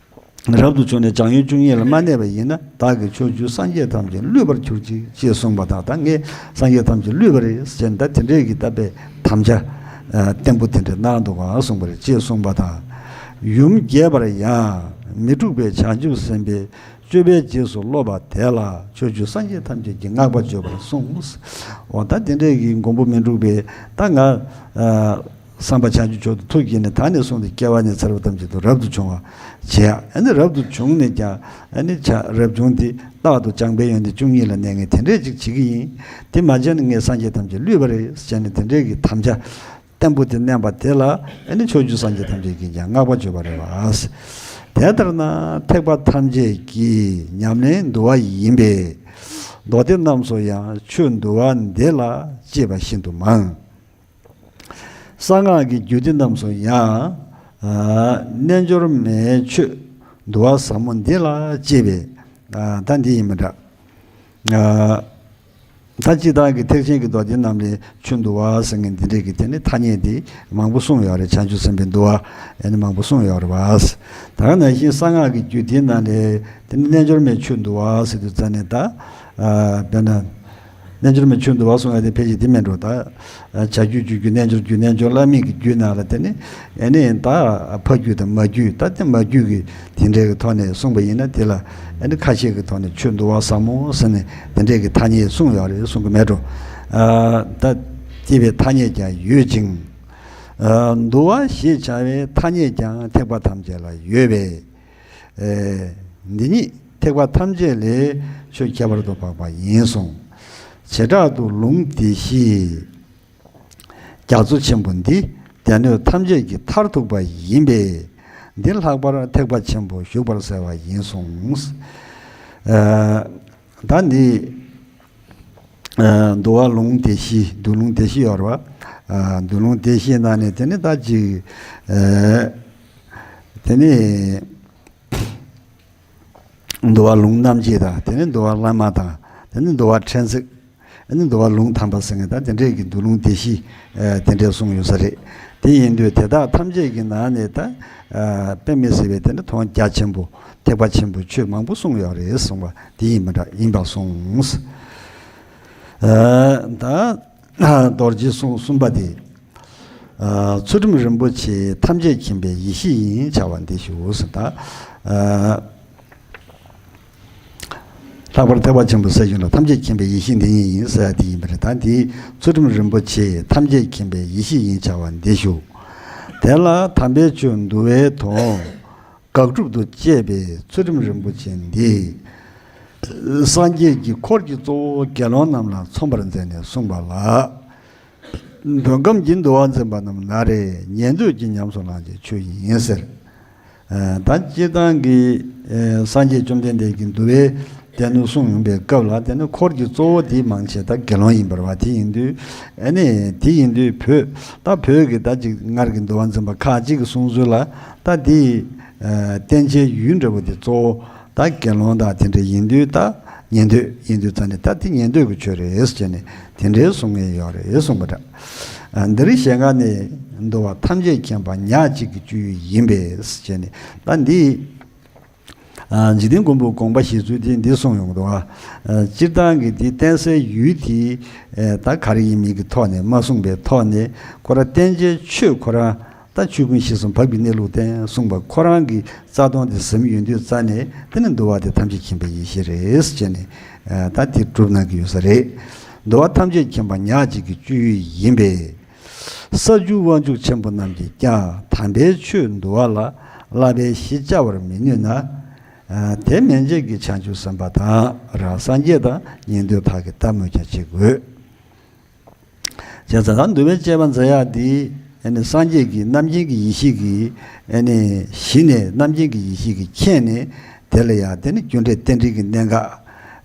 རབ་ཏུ་བྱུང་ནས་སྦྱང་ཡུལ་བཅུ་གཉིས་ལ་མ་གནས་པ་ཡིན་ན། བདག་གིས་ཕྱོགས་བཅུའི་སངས་རྒྱས་ཐམས་ཅད་བསླུས་པར་གྱུར་ཅིག་ཅེས་གསུངས་པ་དང་། ད་ངས་སངས་རྒྱས་ཐམས་ཅད་བསླུས་པ་རེད་ཟེར་ནས། ད་དེ་འདྲའི་གི་ད་དཔེ་དམ་བཅའ་བརྟན་པོ་དེ་འདྲ་གནང་འདུག་ག་གསུངས་པ་རེད། ཅེས་གསུངས་པ་དང་། ཡུམ་རྒྱས་པར་ཡང་མི་འཁྲུགས་པའི་བྱང་ཆུབ་སེམས་དཔའི་སྤྱོད་པའི་རྗེས་སུ་སློབ་པ་དེ་ལ། ཕྱོགས་བཅུའི་སངས་རྒྱས་ཐམས་ཅད་ཀྱིས་བསྔགས་པ་བརྗོད་པར་གསུངས། འོ་ད་དེ་འདྲའི་གི་མགོན་པོ་མི་འཁྲུགས་པས་ད་ང་ཨ་བསམ་པ་བྱང་ཆུབ་མཆོག་ཏུ་ཐུགས་བསྐྱེད་ནས། ད་ནས་བཟུང་སྟེ་སྐྱེ་བ་ནས་ཚེ་རབས་ཐམས་ཅད་དུ་རབ་ཏུ་བྱུང་བ་བྱེད་ཡ། ཨ་ནི་རབ་ཏུ་བྱུང་ནས་ཀྱང་ཨ་ནི་བྱ་རབ་བྱུང་འདི་རྟག་ཏུ་བྱམས་པའི་ཡོན་ཏན་བཅུ་གཉིས་ལ་གནས་མཁན་དེ་འདྲས་ཅིག་བྱེད་ཀྱི་ཡིན། དེ་མ་བྱས་ན་ངས་སངས་རྒྱས་ཐམས་ཅད་བསླུས་པ་རེད་ཟེར་ནས། དེ་འདྲས་ཀྱི་དམ་བཅའ་བརྟན་པོ་དེ་གནང་བ་དེ་ལ་ཨ་ནི་ཕྱོགས་བཅུའི་སངས་རྒྱས་ཐམས་ཅད་ཀྱིས་ཀྱང་བསྔགས་པ་བརྗོད་པ་རེད་བ། དེ་ལྟར་ན་ཐེག་པ་ཐམས་ཅད་ཀྱི་ཉམས་ལེན་འདུལ་བ་ཡིན་པས། མདོ་སྡེ་རྣམས་སུ་ཡང་ཆོས་འདུལ་བ་འདི་ལ་དཔྱད་པ་ཤིན་ཏུ་མང་། གསང་སྔགས་ཀྱི་རྒྱུད་སྡེ་རྣམས་སུ་ཡང་། ཨ་རྣལ་འབྱོར་མའི་ཆོས་འདུལ་བ་ཟབ་མོ་འདི་ལ་དཔྱད་པས། ཨ་ད་འདི་ཡིན་མི་འདྲ། ཨ་ད་སྤྱིར་བཏང་གི་ཐེག་ཆེན་གྱི་མདོ་སྡེ་རྣམས་ལས་ཆོས་འདུལ་བ་ཟེར་མཁན་འདི་འདྲའི་གི་དེ་ནི་ཐ་སྙད་འདི་མང་པོ་གསུངས་ཡོད་རེད། བྱང་ཆུབ་སེམས་དཔའི་འདུལ་བ་ཨ་ནི་མང་པོ་གསུངས་ཡོད་རེད་བ། ད་ག་ནང་བཞིན་གསང་སྔགས་ཀྱི་རྒྱུད་སྡེ་ནང་ལས་དེ་ནི་རྣལ་འབྱོར་མའི་ཆོས་འདུལ་བ་ཟེར་དུས་ཙ་ནས། ད་ཨ་དཔེར་ན། རྣལ་འབྱོར་མའི་ཆོས་འདུལ་བ་གསུང་ཡ་དེ་ཕལ་ཆེར་དེ་མིན་འགྲོ། ད་བྱ་རྒྱུད་སྤྱོད་རྒྱུད་རྣལ་འབྱོར་རྒྱུད། རྣལ་འབྱོར་བླ་མེད་ཀྱི་རྒྱུད་ནང་ལ་དེ་ནི་ཨ་ནི་ད་ཕ་རྒྱུད་དང་མ་རྒྱུད། ད་དེ་མ་རྒྱུད་ཀྱི་དེ་འདྲའི་གི་ཐོག་ནས་གསུངས་པ་ཡིན་ན། དེ་ལ་ཨ་ནི་ཁ་ཤས་ཀྱི་ཐོག་ནས་ཆོས་འདུལ་བ་ཟབ་མོ་ཟེར་ནས་དེ་འདྲའི་གི་ཐ་སྙད་གསུངས་ཡོད་རེད། གསུང་གི་མེད་འགྲོ། ཨ་ད་དཔྱད་པའི་ཐ་སྙད་ཀྱང་ཡོད་ཅིང་། ཨ་འདུལ་བ་ཞེས་བྱ་བའི་ཐ་སྙད་ཀྱང་ཐེག་པ་ཐམས་ཅད་ལ་ཡོད་པས། ཨེ་འདི་ཉིད་ཐེག་པ་ཐམས་ཅད་ལས་ཆོས་ཁྱད་པར་དུ་འཕགས་པ་ཡིན་གསུངས། བྱེ་བྲག་ཏུ་ལུང་སྡེ་བཞིའི་རྒྱ་མཚོ་ཆེན་པོ་འདི་སྡེ་སྣོད་ཐམས་ཅད་ཀྱི་མཐར་ཐུག་པ་ཡིན་པས། འདི་ལྷག་པར་ཐེག་པ་ཆེན་པོ་ཞུགས་པར་གསལ་བ་ཡིན་གསུངས། ཨ་ད་འདི་ཨ་འདུལ་བ་ལུང་སྡེ་བཞི། འདུལ་ལུང་སྡེ་བཞི་ཡོད་རེད་བ། ཨ་འདུལ་ལུང་སྡེ་བཞིའི་ནང་ནས་དེ་ནི་ད་ཅིག་ཨ་དེ་ནི་འདུལ་བ་ལུང་རྣམ་འབྱེད་དང་། དེ་ནི་འདུལ་བ་བླ་མ་དང་། དེ་ནི་འདུལ་བ་ཕྲན་ཚེགས། ཨ་ནི་འདུལ་བ་ལུང་དམ་པ་ཟེར་མཁན་ད་དེ་འདྲས་ཀྱི་འདུལ་ལུང་སྡེ་བཞི་ཨ་དེ་འདྲས་གསུངས་ཡོད་ས་རེད། དེ་ཡིན་དུས་དེ་དག་ཐམས་ཅད་ཀྱི་ནང་ནས་ད་ཨ་དཔེ་མི་སྲིད་པའི་དེ་ནི་དོན་རྒྱ་ཆེན་པོ། ཐེག་པ་ཆེན་པོའི་ཆོས་མང་པོ་གསུངས་ཡོད་རེད་གསུངས་པ་དེ་ཡིན་པ་འདྲ་ཡིན་པར་གསུངས། ཨ་ད་རྡོ་རྗེ་གསུང་གསུམ་པ་དེ། ཨ་ཚུལ་ཁྲིམས་རིན་པོ་ཆེ་ཐམས་ཅད་མཁྱེན་པའི་ཡེ་ཤེས་ཡིན་བྱ་བ་འདི་ཞུ་ཟེར། ད་ཨ་ལྷག་པར་ཐེག་པ་ཆེན་པོའི་སྲས་ཆུང་ལ་ཐམས་ཅད་མཁྱེན་པའི་ཡེ་ཤེས་འདི་ཉིད་ཡིན་ཟེར་ཡ་དེ་ཡིན་པ་རེད། ད་འདི་ཚུལ་ཁྲིམས་རིན་པོ་ཆེ་ཐམས་ཅད་མཁྱེན་པའི་ཡེ་ཤེས་ཡིན་བྱ་བ་འདི་ཞུ། དེ་ལ་དམ་པའི་ཆོས་འདུལ་བའི་དོན་དགག་སྒྲུབ་ཏུ་བཅས་པའི་ཚུལ་ཁྲིམས་རིན་པོ་ཆེ་འདི། སངས་རྒྱས་ཀྱིས་འཁོར་གྱི་གཙོ་བོ་དགེ་སློང་རྣམས་ལ་མཚོན་པར་མཛད་ནས་གསུངས་པ་ལ། འདོད་ཁམས་ཀྱི་འདུལ་བ་འཛིན་པ་རྣམས་ན་རེ་ཉན་ཐོས་ཀྱིས་ཉམས་སུ་བླང་བྱའི་ཆོས་ཡིན་ཟེར། ཨ་ད་སྤྱིར་བཏང་གི་ཨ་སངས་རྒྱས་བཅོམ་ལྡན་འདས་ཀྱིས་འདུལ་བའི་སྡེ་སྣོད་གསུངས་ཡོང་པའི་སྐབས་ལ། དེ་ནི་འཁོར་གྱི་གཙོ་བོ་དེ་མང་ཆེ་ད་དགེ་སློང་ཡིན་པ་རེད་བ། དེ་ཡིན་དུས་ཨ་ནི་དེ་ཡིན་དུས་བོད་ད་བོད་ཀྱི་ད་ཅིག་སྔར་གྱི་འདུལ་བ་འཛིན་པ་ཁག་ཅིག་གི་གསུང་ཚུལ་ལ། ད་དེ་ཨ་བསྟན་བྱའི་ཡུལ་འདྲ་བོ་དེ་གཙོ་བོ་ད་དགེ་སློང་དང་དེ་འདྲ་ཡིན་དུས། ད་ཉན་ཐོས་ཡིན་དུས་ཙ་ནས་ད་དེ་ཉན་ཐོས་ཀྱི་ཆོས་རེད་ཟེར་ནས་དེ་འདྲའི་གསུང་ངེས་ཡོད་རེད་གསུངས་པ་འདྲ། ཨ་འདིར་ཞལ་སྔ་ནས་འདུལ་བ་ཐམས་ཅད་མཁྱེན་པ་ཉག་གཅིག་གི་སྤྱོད་ཡུལ་ཡིན་པས་ཟེར་ནས། ད་འདི་ཨ་འཇིག་རྟེན་མགོན་པོའི་དགོངས་པ་བཞེས་ཚུལ་དེ་འདི་གསུངས་ཡོང་གི་འདུག་བ། ཨ་སྤྱིར་བཏང་གི་འདི་བསྟན་སའི་ཡུལ་དེ་ཨ་ད་ག་རེ་ཡིན་མིན་གྱི་ཐོག་ནས་མ་གསུངས་པའི་ཐོག་ནས། ཁོ་རང་བསྟན་བྱའི་ཆོས་ཁོ་རང་ད་ཆོས་ཀུན་ཞི་གསུམ་བབས་ཀྱི་གནས་ལུགས་བསྟན་གསུངས་པ་ཁོ་རང་གི་རྩ་དོན་དེ་ཟིན་ཡོང་དུས་ཙ་ནས། དེ་ནི་འདུལ་བ་དེ་ཐམས་ཅད་མཁྱེན་པའི་ཡེ་ཤེས་རེད་ཟེར་ནས་ཨ་ད་དེ་སྒྲུབ་གནང་གི་ཡོད་ས་རེད། འདུལ་བ་ཐམས་ཅད་མཁྱེན་པ་ཉག་གཅིག་གི་སྤྱོད་ཡུལ་ཡིན་པས། ས་བཅུ་དབང་ཕྱུག་ཆེན་པོ་རྣམས་ཀྱིས་ཀྱང་དམ་པའི་ཆོས་འདུལ་བ་ལ་བསླབ་པའི་གཞི་བཅའ་བར་མི་ནུས་ན། ཨ་དེ་མན་ཆད་ཀྱི་བྱང་ཆུབ་སེམས་དཔའ་དང་རང་སངས་རྒྱས་དང་ཉན་ཐོས་དག་གིས་ལྟད་མོ་ཀྱང་བྱེད་དགོས། བྱས་ཙང་ད་འདུལ་བའི་དཔྱད་པ་མཛད་ཡག་འདི་ཨ་ནི་སངས་རྒྱས་ཀྱི་རྣམ་མཁྱེན་གྱི་ཡེ་ཤེས་ཀྱིས་ཨ་ནི་གཞི་ནས་རྣམ་མཁྱེན་གྱི་ཡེ་ཤེས་ཀྱིས་མཁྱེན་ནས། དེ་ལ་ཡང་དེ་ནི་རྒྱུ་འབྲས་རྟེན་འབྲེལ་གྱི་གནད་འགག་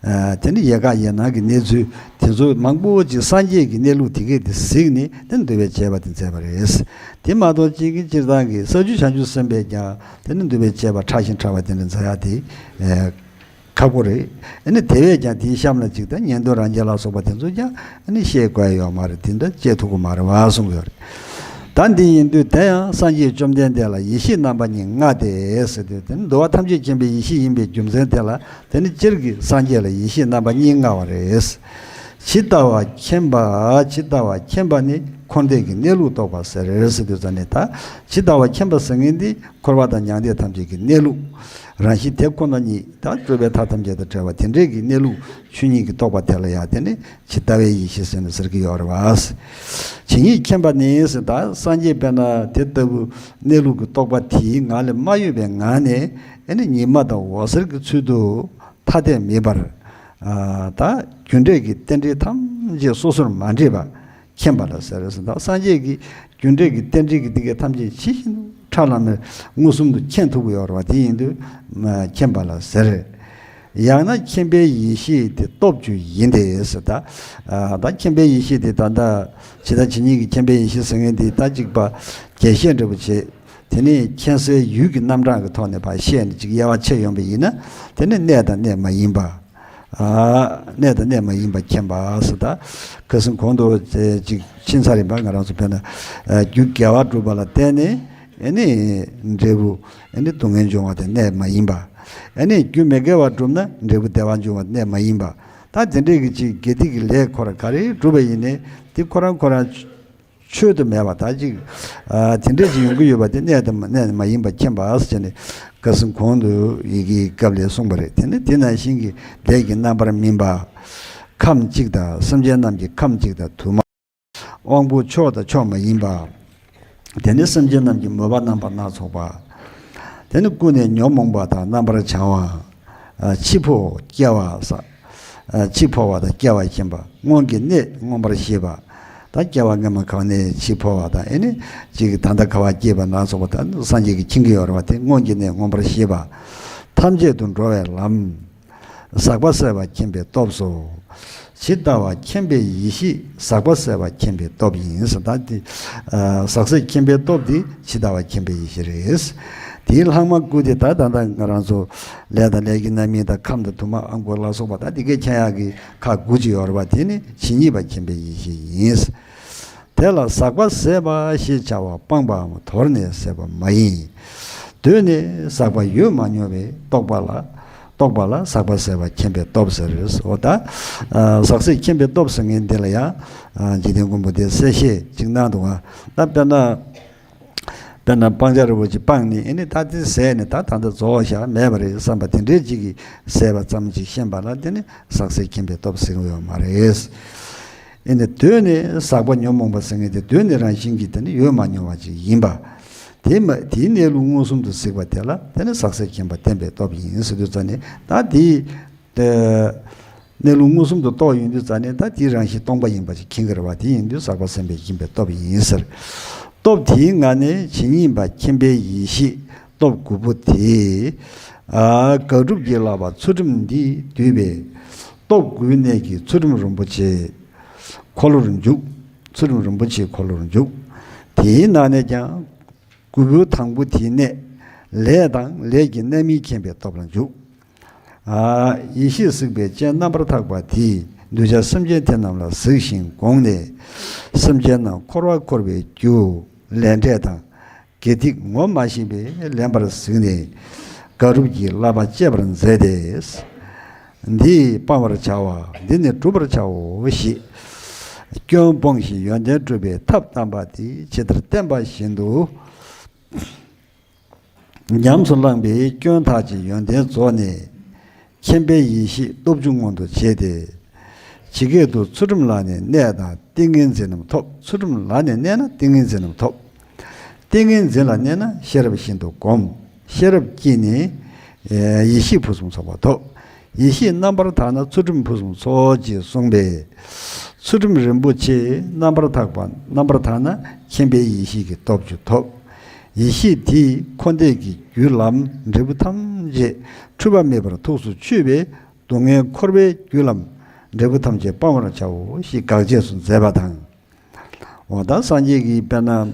ཨ་དེ་ནི་ཡལ་ག་ཡལ་སྣང་གི་གནས་ཚུལ་དེ་ཚོ་མང་པོ་ཅིག་སངས་རྒྱས་ཀྱི་གནས་ལུགས་དེ་གས་དེ་གཟིགས་ནས། དེ་ནི་འདུལ་བའི་དཔྱད་པ་དེ་མཛད་པ་རེད། དེ་མ་གཏོགས་ཅིག་གི་སྤྱིར་བཏང་གི་ས་བཅུ་བྱང་ཆུབ་སེམས་དཔས་ཀྱང་དེ་ནི་འདུལ་བའི་དཔྱད་པ་ཕྲ་ཞིང་ཕྲ་བ་དེ་འདྲ་མཛད་ཡག་དེ་ཨ། ཁག་པོ་རེད། ཨ་ནི་དེ་བས་ཀྱང་དེའི་གཤམ་ལ་ཅིག་ད་ཉན་ཐོས་རང་རྒྱལ་ལ་སོགས་པ་དེ་ཚོ་ཀྱང་ཨ་ནི་བཤད་དགོས་ཡོད་མ་རེད། དེ་འདྲ་བཤད་ཐུབ་ཀྱི་མ་རེད་བ་གསུངས་ཡོད་རེད། ད་འདི་ཡིན་དུས་དེ་ཡང་སངས་རྒྱས་བཅོམ་ལྡན་འདས་ལ་ཡེ་ཤེས་རྣམ་པ་གཉིས་མངའ་སྟེ་ཟེར་དུས་དེ་ནི་འདུལ་བ་ཐམས་ཅད་མཁྱེན་པའི་ཡེ་ཤེས་ཡིན་པའི་རྒྱུ་མཚན་དེ་ལ་དེ་ནི་སྤྱིར་གྱི་སངས་རྒྱས་ལ་ཡེ་ཤེས་རྣམ་པ་གཉིས་མངའ་བ་རེད། ཇི་ལྟ་བ་མཁྱེན་པ། ཇི་ལྟ་བ་མཁྱེན་པ་ནི་འཁོར་འདས་ཀྱི་གནས་ལུགས་རྟོགས་པ་ཟེར་ཟེར་དུས་ཙ་ནས་ད་ཇི་ལྟ་བ་མཁྱེན་པ་ཟེར་མཁན་འདི་འཁོར་བ་དང་མྱང་འདས་ཐམས་ཅད་ཀྱི་གནས་ལུགས། རང་བཞིན་དེ་ཁོ་ན་ཉིད་ད་སྤྲོས་པའི་མཐའ་ཐམས་ཅད་དང་བྲལ་བ་དེ་འདྲའི་གི་གནས་ལུགས་ཆོས་ཉིད་ཀྱིས་རྟོགས་པ་དེ་ལ་ཡང་དེ་ནི་ཇི་ལྟ་བའི་ཡེ་ཤེས་ཟེར་ནས་ཟེར་གྱི་ཡོད་རེད་བ། ཇི་སྙེད་མཁྱེན་པ་ནི་ཟེར་ད་སངས་རྒྱས་དཔེར་ན་དེ་ལྟ་བུ་གནས་ལུགས་ཀྱི་རྟོགས་པ་དེའི་ངང་ལས་མ་གཡོས་པའི་ངང་ནས་ཨེ་ནི་ཉི་མ་དང་འོད་ཟེར་གྱི་ཚུལ་དུ་ཐ་དད་མེད་པར་ཨ་ད་རྒྱུ་འབྲས་ཀྱི་རྟེན་འབྲེལ་ཐམས་ཅད་སོ་སོར་མ་འདྲེས་པ། མཁྱེན་པ་ལ་ཟེར་ཟེར་ད་སངས་རྒྱས་ཀྱི་རྒྱུ་འབྲས་ཀྱི་རྟེན་འབྲེལ་གྱི་འདི་གའི་ཐམས་ཅད་ཇི་བཞིན་དུ་ཁྲ་ལམ་མེར་མངོན་སུམ་དུ་མཁྱེན་ཐུབ་ཀྱི་ཡོད་རེད་བ། དེ་ཡིན་དུས་མ་མཁྱེན་པ་ལ་ཟེར། ཡང་ན་མཁྱེན་པའི་ཡེ་ཤེས་དེ་སྟོབས་བཅུ་ཡིན་ཏེ་ཟེར་ད། ཨ་ད་མཁྱེན་པའི་ཡེ་ཤེས་དེ་ད་ལྟ་ཇི་ལྟ་ཇི་སྙེད་ཀྱི་མཁྱེན་པའི་ཡེ་ཤེས་ཟེར་མཁན་དེ་ད་གཅིག་པ་རྒྱས་བཤད་འདྲ་པོ་བྱེད། དེ་ནས་མཁྱེན་གསལ་ཡུལ་གྱི་རྣམ་གྲངས་ཀྱི་ཐོག་ནས་ཕར་བཤད་ནས་ཅིག་དབྱེ་བ་ཕྱེ་ཡོང་པ་ཡིན་ན་དེ་ནི་གནས་དང་གནས་མ་ཡིན་པ། ཨ་གནས་དང་གནས་མ་ཡིན་པ་མཁྱེན་པ་ཟེར་ད། ཁ་སང་གོང་དུ་ཅིག་ཕྱིན་ཚར་ཡིན་པ། ང་རང་ཚོ་དཔེར་ན་རྒྱུ་དགེ་བ་བསྒྲུབ་པ་ལ་བརྟེན་ནས་ཨེ་ནི་འབྲས་བུ་ཨེ་ནི་སྡུག་བསྔལ་འབྱུང་བ་དེ་གནས་མ་ཡིན་པ། ཨེ་ནི་རྒྱུ་མི་དགེ་བ་བསྒྲུབ་ན་འབྲས་བུ་བདེ་བ་འབྱུང་བ་གནས་མ་ཡིན་པ། ད་དེ་འདྲའི་གི་ཅིག་དགེ་སྡིག་གི་ལས་ཁོ་ར་ག་རེ་བསྒྲུབ་པ་ཡིན་ནའི་དེ་ཁོ་རང་ཁོ་རང་ཆོད་དུ་མེད་པ། ད་ཅིག་ཨ་དེ་འདྲ་ཅིག་ཡོང་གི་ཡོད་པ་དེ་གནས་དང་གནས་མ་ཡིན་པ་མཁྱེན་པ་ཟེར་ནས་ཁ་སང་གོང་དུ་ཡི་གེའི་སྐབས་ལས་གསུངས་པ་རེད། དེ་ནི་དེ་ནང་བཞིན་གྱི་ལས་ཀྱི་རྣམ་པར་སྨིན་པ། ཁམས་གཅིག་དང་སེམས་ཅན་རྣམས་ཀྱི་ཁམས་གཅིག་དང་དུ་མ། དབང་པོ་མཆོག་དང་མཆོག་མ་ཡིན་པ། དེ་ནི་སེམས་ཅན་རྣམས་ཀྱི་མོས་པ་རྣམ་པ་སྣ་ཚོགས་པ། དེ་ནི་ཀུན་ནས་ཉོན་མོངས་པ་དང་རྣམ་པར་བྱང་བ། ཨ་འཆི་འཕོ་སྐྱེ་བ་ས། ཨ་འཆི་འཕོ་བ་དང་སྐྱེ་བ་མཁྱེན་པ། སྔོན་གྱི་གནས་མངོན་པར་ཤེས་པ། ད་སྐྱེ་བ་སྔ་མ་གང་ནས་འཆི་འཕོ་བ་དང་ཨེ་ནི་གཅིག་གི་ད་ལྟ་ག་བ་སྐྱེས་པ་སྣ་ཚོགས་པ་དང་སངས་རྒྱས་ཀྱིས་མཁྱེན་གྱི་ཡོད་རེད་བ། དེ་སྔོན་གྱི་གནས་མངོན་པར་ཤེས་པ། ཐམས་ཅད་དུ་འགྲོ་བའི་ལམ། ཟག་པ་ཟད་པ་མཁྱེན་པའི་སྟོབས་སོ། ཇི་ལྟ་བ་མཁྱེན་པའི་ཡེ་ཤེས་ཟག་པ་ཟད་པ་མཁྱེན་པའི་སྟོབས་ཡིན་ཟེར། ད་དེ་ཨ་ཟག་ཟད་མཁྱེན་པའི་སྟོབས་དེ་ཇི་ལྟ་བ་མཁྱེན་པའི་ཡེ་ཤེས་རེད། དེའི་ལྷག་མ་དགུ་དེ་ད་ད་ལྟ་ང་རང་ཚོ་ལས་དང་ལས་ཀྱི་རྣམ་སྨིན་དང་ཁམས་དང་དུ་མ་ཨ་མགོ་ལ་སོགས་པ་ད་དེ་གའི་མཁྱེན་ཡག་གི་ཁག་དགུ་ཅིག་ཡོད་རེད་བ། དེ་ནི་ཇི་སྙེད་པ་མཁྱེན་པའི་ཡེ་ཤེས་ཡིན། དེ་ལ་ཟག་པ་ཟད་པ་ཞེས་བྱ་བ་སྤངས་པའམ་དོར་ནས་ཟད་པ་མ་ཡིན། གདོད་ནས་ཟག་པ་ཡོད་མ་མྱོང་བའི་རྟོག་པ་ལ་རྟོག་པ་ལ་ཟག་པ་ཟད་པ་མཁྱེན་པའི་སྟོབས་ཟེར། འོ་ད་ཨ་ཟག་ཟད་མཁྱེན་པའི་སྟོབས་ཟེར་མཁན་འདི་ལ་ཡང་ཨ་འཇིག་རྟེན་མགོན་པོ་དེ་གསལ་བཤད་ཅིག་གནང་འདུག་ག་ད་དཔེར་ན་དཔེར་ན་སྤང་བྱ་རིན་པོ་ཆེ་སྤངས་ནས་ཨེ་ནི་ད་དེ་ཟད་ནས་ད་ད་ལྟ་རྫོགས་བཞག་མེད་པ་རེད་བསམ་པ་དེ་འདྲའི་ཅིག་གིས་ཟད་པ་ཙམ་ཅིག་ཤེས་པ་ལ་དེ་ནི་ཟག་ཟད་མཁྱེན་པའི་སྟོབས་ཟེར་གྱི་ཡོད་མ་རེད། ཨེ་ནི་གདོད་ནས་ཟག་པ་ཉོན་མོངས་པ་ཟེར་མཁན་དེ་གདོད་ནས་རང་བཞིན་གྱིས་དེ་ནི་ཡོད་མ་མྱོང་བ་ཅིག་ཡིན་པ། དེ་མ་དེའི་གནས་ལུགས་མངོན་སུམ་དུ་གཟིགས་པ་དེ་ལ་དེ་ནི་ཟག་ཟད་མཁྱེན་པ་བསྟན་པའི་སྟོབས་ཡིན་ཟེར་དུས་ཙ་ནས་ད་དེའི་དེ་གནས་ལུགས་མངོན་སུམ་དུ་རྟོགས་ཡོང་དུས་ཙ་ནས་ད་དེའི་རང་བཞིན་སྟོང་པ་ཡིན་པ་ཅིག་མཁྱེན་གྱི་རེད་བ། དེ་ཡིན་དུས་ཟག་པ་ཟད་པ་མཁྱེན་པའི་སྟོབས་ཡིན་ཟེར། སྟོབས་དེའི་ངང་ནས་ཇི་སྙེད་པ་མཁྱེན་པའི་ཡེ་ཤེས་སྟོབས་དགུ་པོ་དེ། ཨ་དགག་སྒྲུབ་ཀྱི་བསླབ་པ་ཚུལ་ཁྲིམས་འདིས་བསྡུས་པའི་སྟོབས་དགུའི་གནད་ཀྱིས་ཚུལ་ཁྲིམས་རིན་པོ་ཆེ་འཁོར་ལོར་འཇུག་ཚུལ་ཁྲིམས་རིན་པོ་ཆེའི་འཁོར་ལོར་འཇུག་དེའི་ནང་ནས་ཀྱང་དགུ་པོའི་དང་པོ་དེའི་གནད་ལས་དང་ལས་ཀྱི་རྣམ་སྨིན་མཁྱེན་པའི་སྟོབས་ལ་འཇུག་ཨ་ཡེ་ཤེས་གཟིགས་པའི་སྤྱན་རྣམ་པར་དག་པ་དེས་གདུལ་བྱ་སེམས་ཅན་དེ་རྣམས་ལ་གཟིགས་ཤིང་དགོངས་ནས་སེམས་ཅན་རྣམས་འཁོར་བར་འཁོར་བའི་རྒྱུ་ལས་འབྲས་དང་། དགེ་སྡིག་ངོ་མ་ཤེས་པས་ལེན་པར་གཟིགས་ནས་དགག་སྒྲུབ་ཀྱི་བསླབ་པ་གཅེས་པར་མཛད་དེ། འདི་སྤང་བར་བྱ་བ་འདི་ནི་བསྒྲུབ་པར་བྱའོ་ཞེས་སྐྱོན་སྤོང་ཞིང་ཡོན་ཏན་སྒྲུབ་པའི་ཐབས་དམ་པ་དེ་ཇི་ལྟར་བསྟན་པ་བཞིན་དུ་ཉམས་སུ་བླངས་པས་སྐྱོན་དག་ཅིང་ཡོན་ཏན་རྫོགས་ནས། མཁྱེན་པའི་ཡེ་ཤེས་སྟོབས་བཅུ་མངོན་དུ་བྱས་ཏེ། ཇི་སྐད་དུ་ཚུལ་ཁྲིམས་ལ་ནི་གནས་དང་ཏིང་ངེ་འཛིན་རྣམས་ཐོབ། ཚུལ་ཁྲིམས་ལ་ནི་གནས་ན་ཏིང་ངེ་འཛིན་རྣམས་ཐོབ། ཏིང་ངེ་འཛིན་ལ་གནས་ན་ཤེས་རབ་ཤིན་ཏུ་བསྒོམ། ཤེས་རབ་ཀྱིས་ནི་ཡེ་ཤེས་ཕུན་སུམ་ཚོགས་པ་ཐོབ། ཡེ་ཤེས་རྣམ་པར་དག་ན་ཚུལ་ཁྲིམས་ཕུན་སུམ་ཚོགས་ཅེས་གསུངས་པས། ཚུལ་ཁྲིམས་རིན་པོ་ཆེ་རྣམ་པར་དག་པ་རྣམ་པར་དག་ན་མཁྱེན་པའི་ཡེ་ཤེས་ཀྱི་སྟོབས་བཅུ་ཐོབ། ཡེ་ཤེས་དེས་འཁོར་འདས་ཀྱི་རྒྱུ་ལམ་འབྲས་བུ་ཐམས་ཅད་འཁྲུལ་པ་མེད་པར་ཐུགས་སུ་ཆུད་པས་སྡུག་བསྔལ་འཁོར་བའི་རྒྱུ་ལམ་འབྲས་བུ་ཐམས་ཅད་སྤང་བར་བྱའོ་ཞེས་དགག་བྱའི་ཚུལ་མཛད་པ་དང་། འོ་ད་སངས་རྒྱས་ཀྱིས་དཔེར་ན།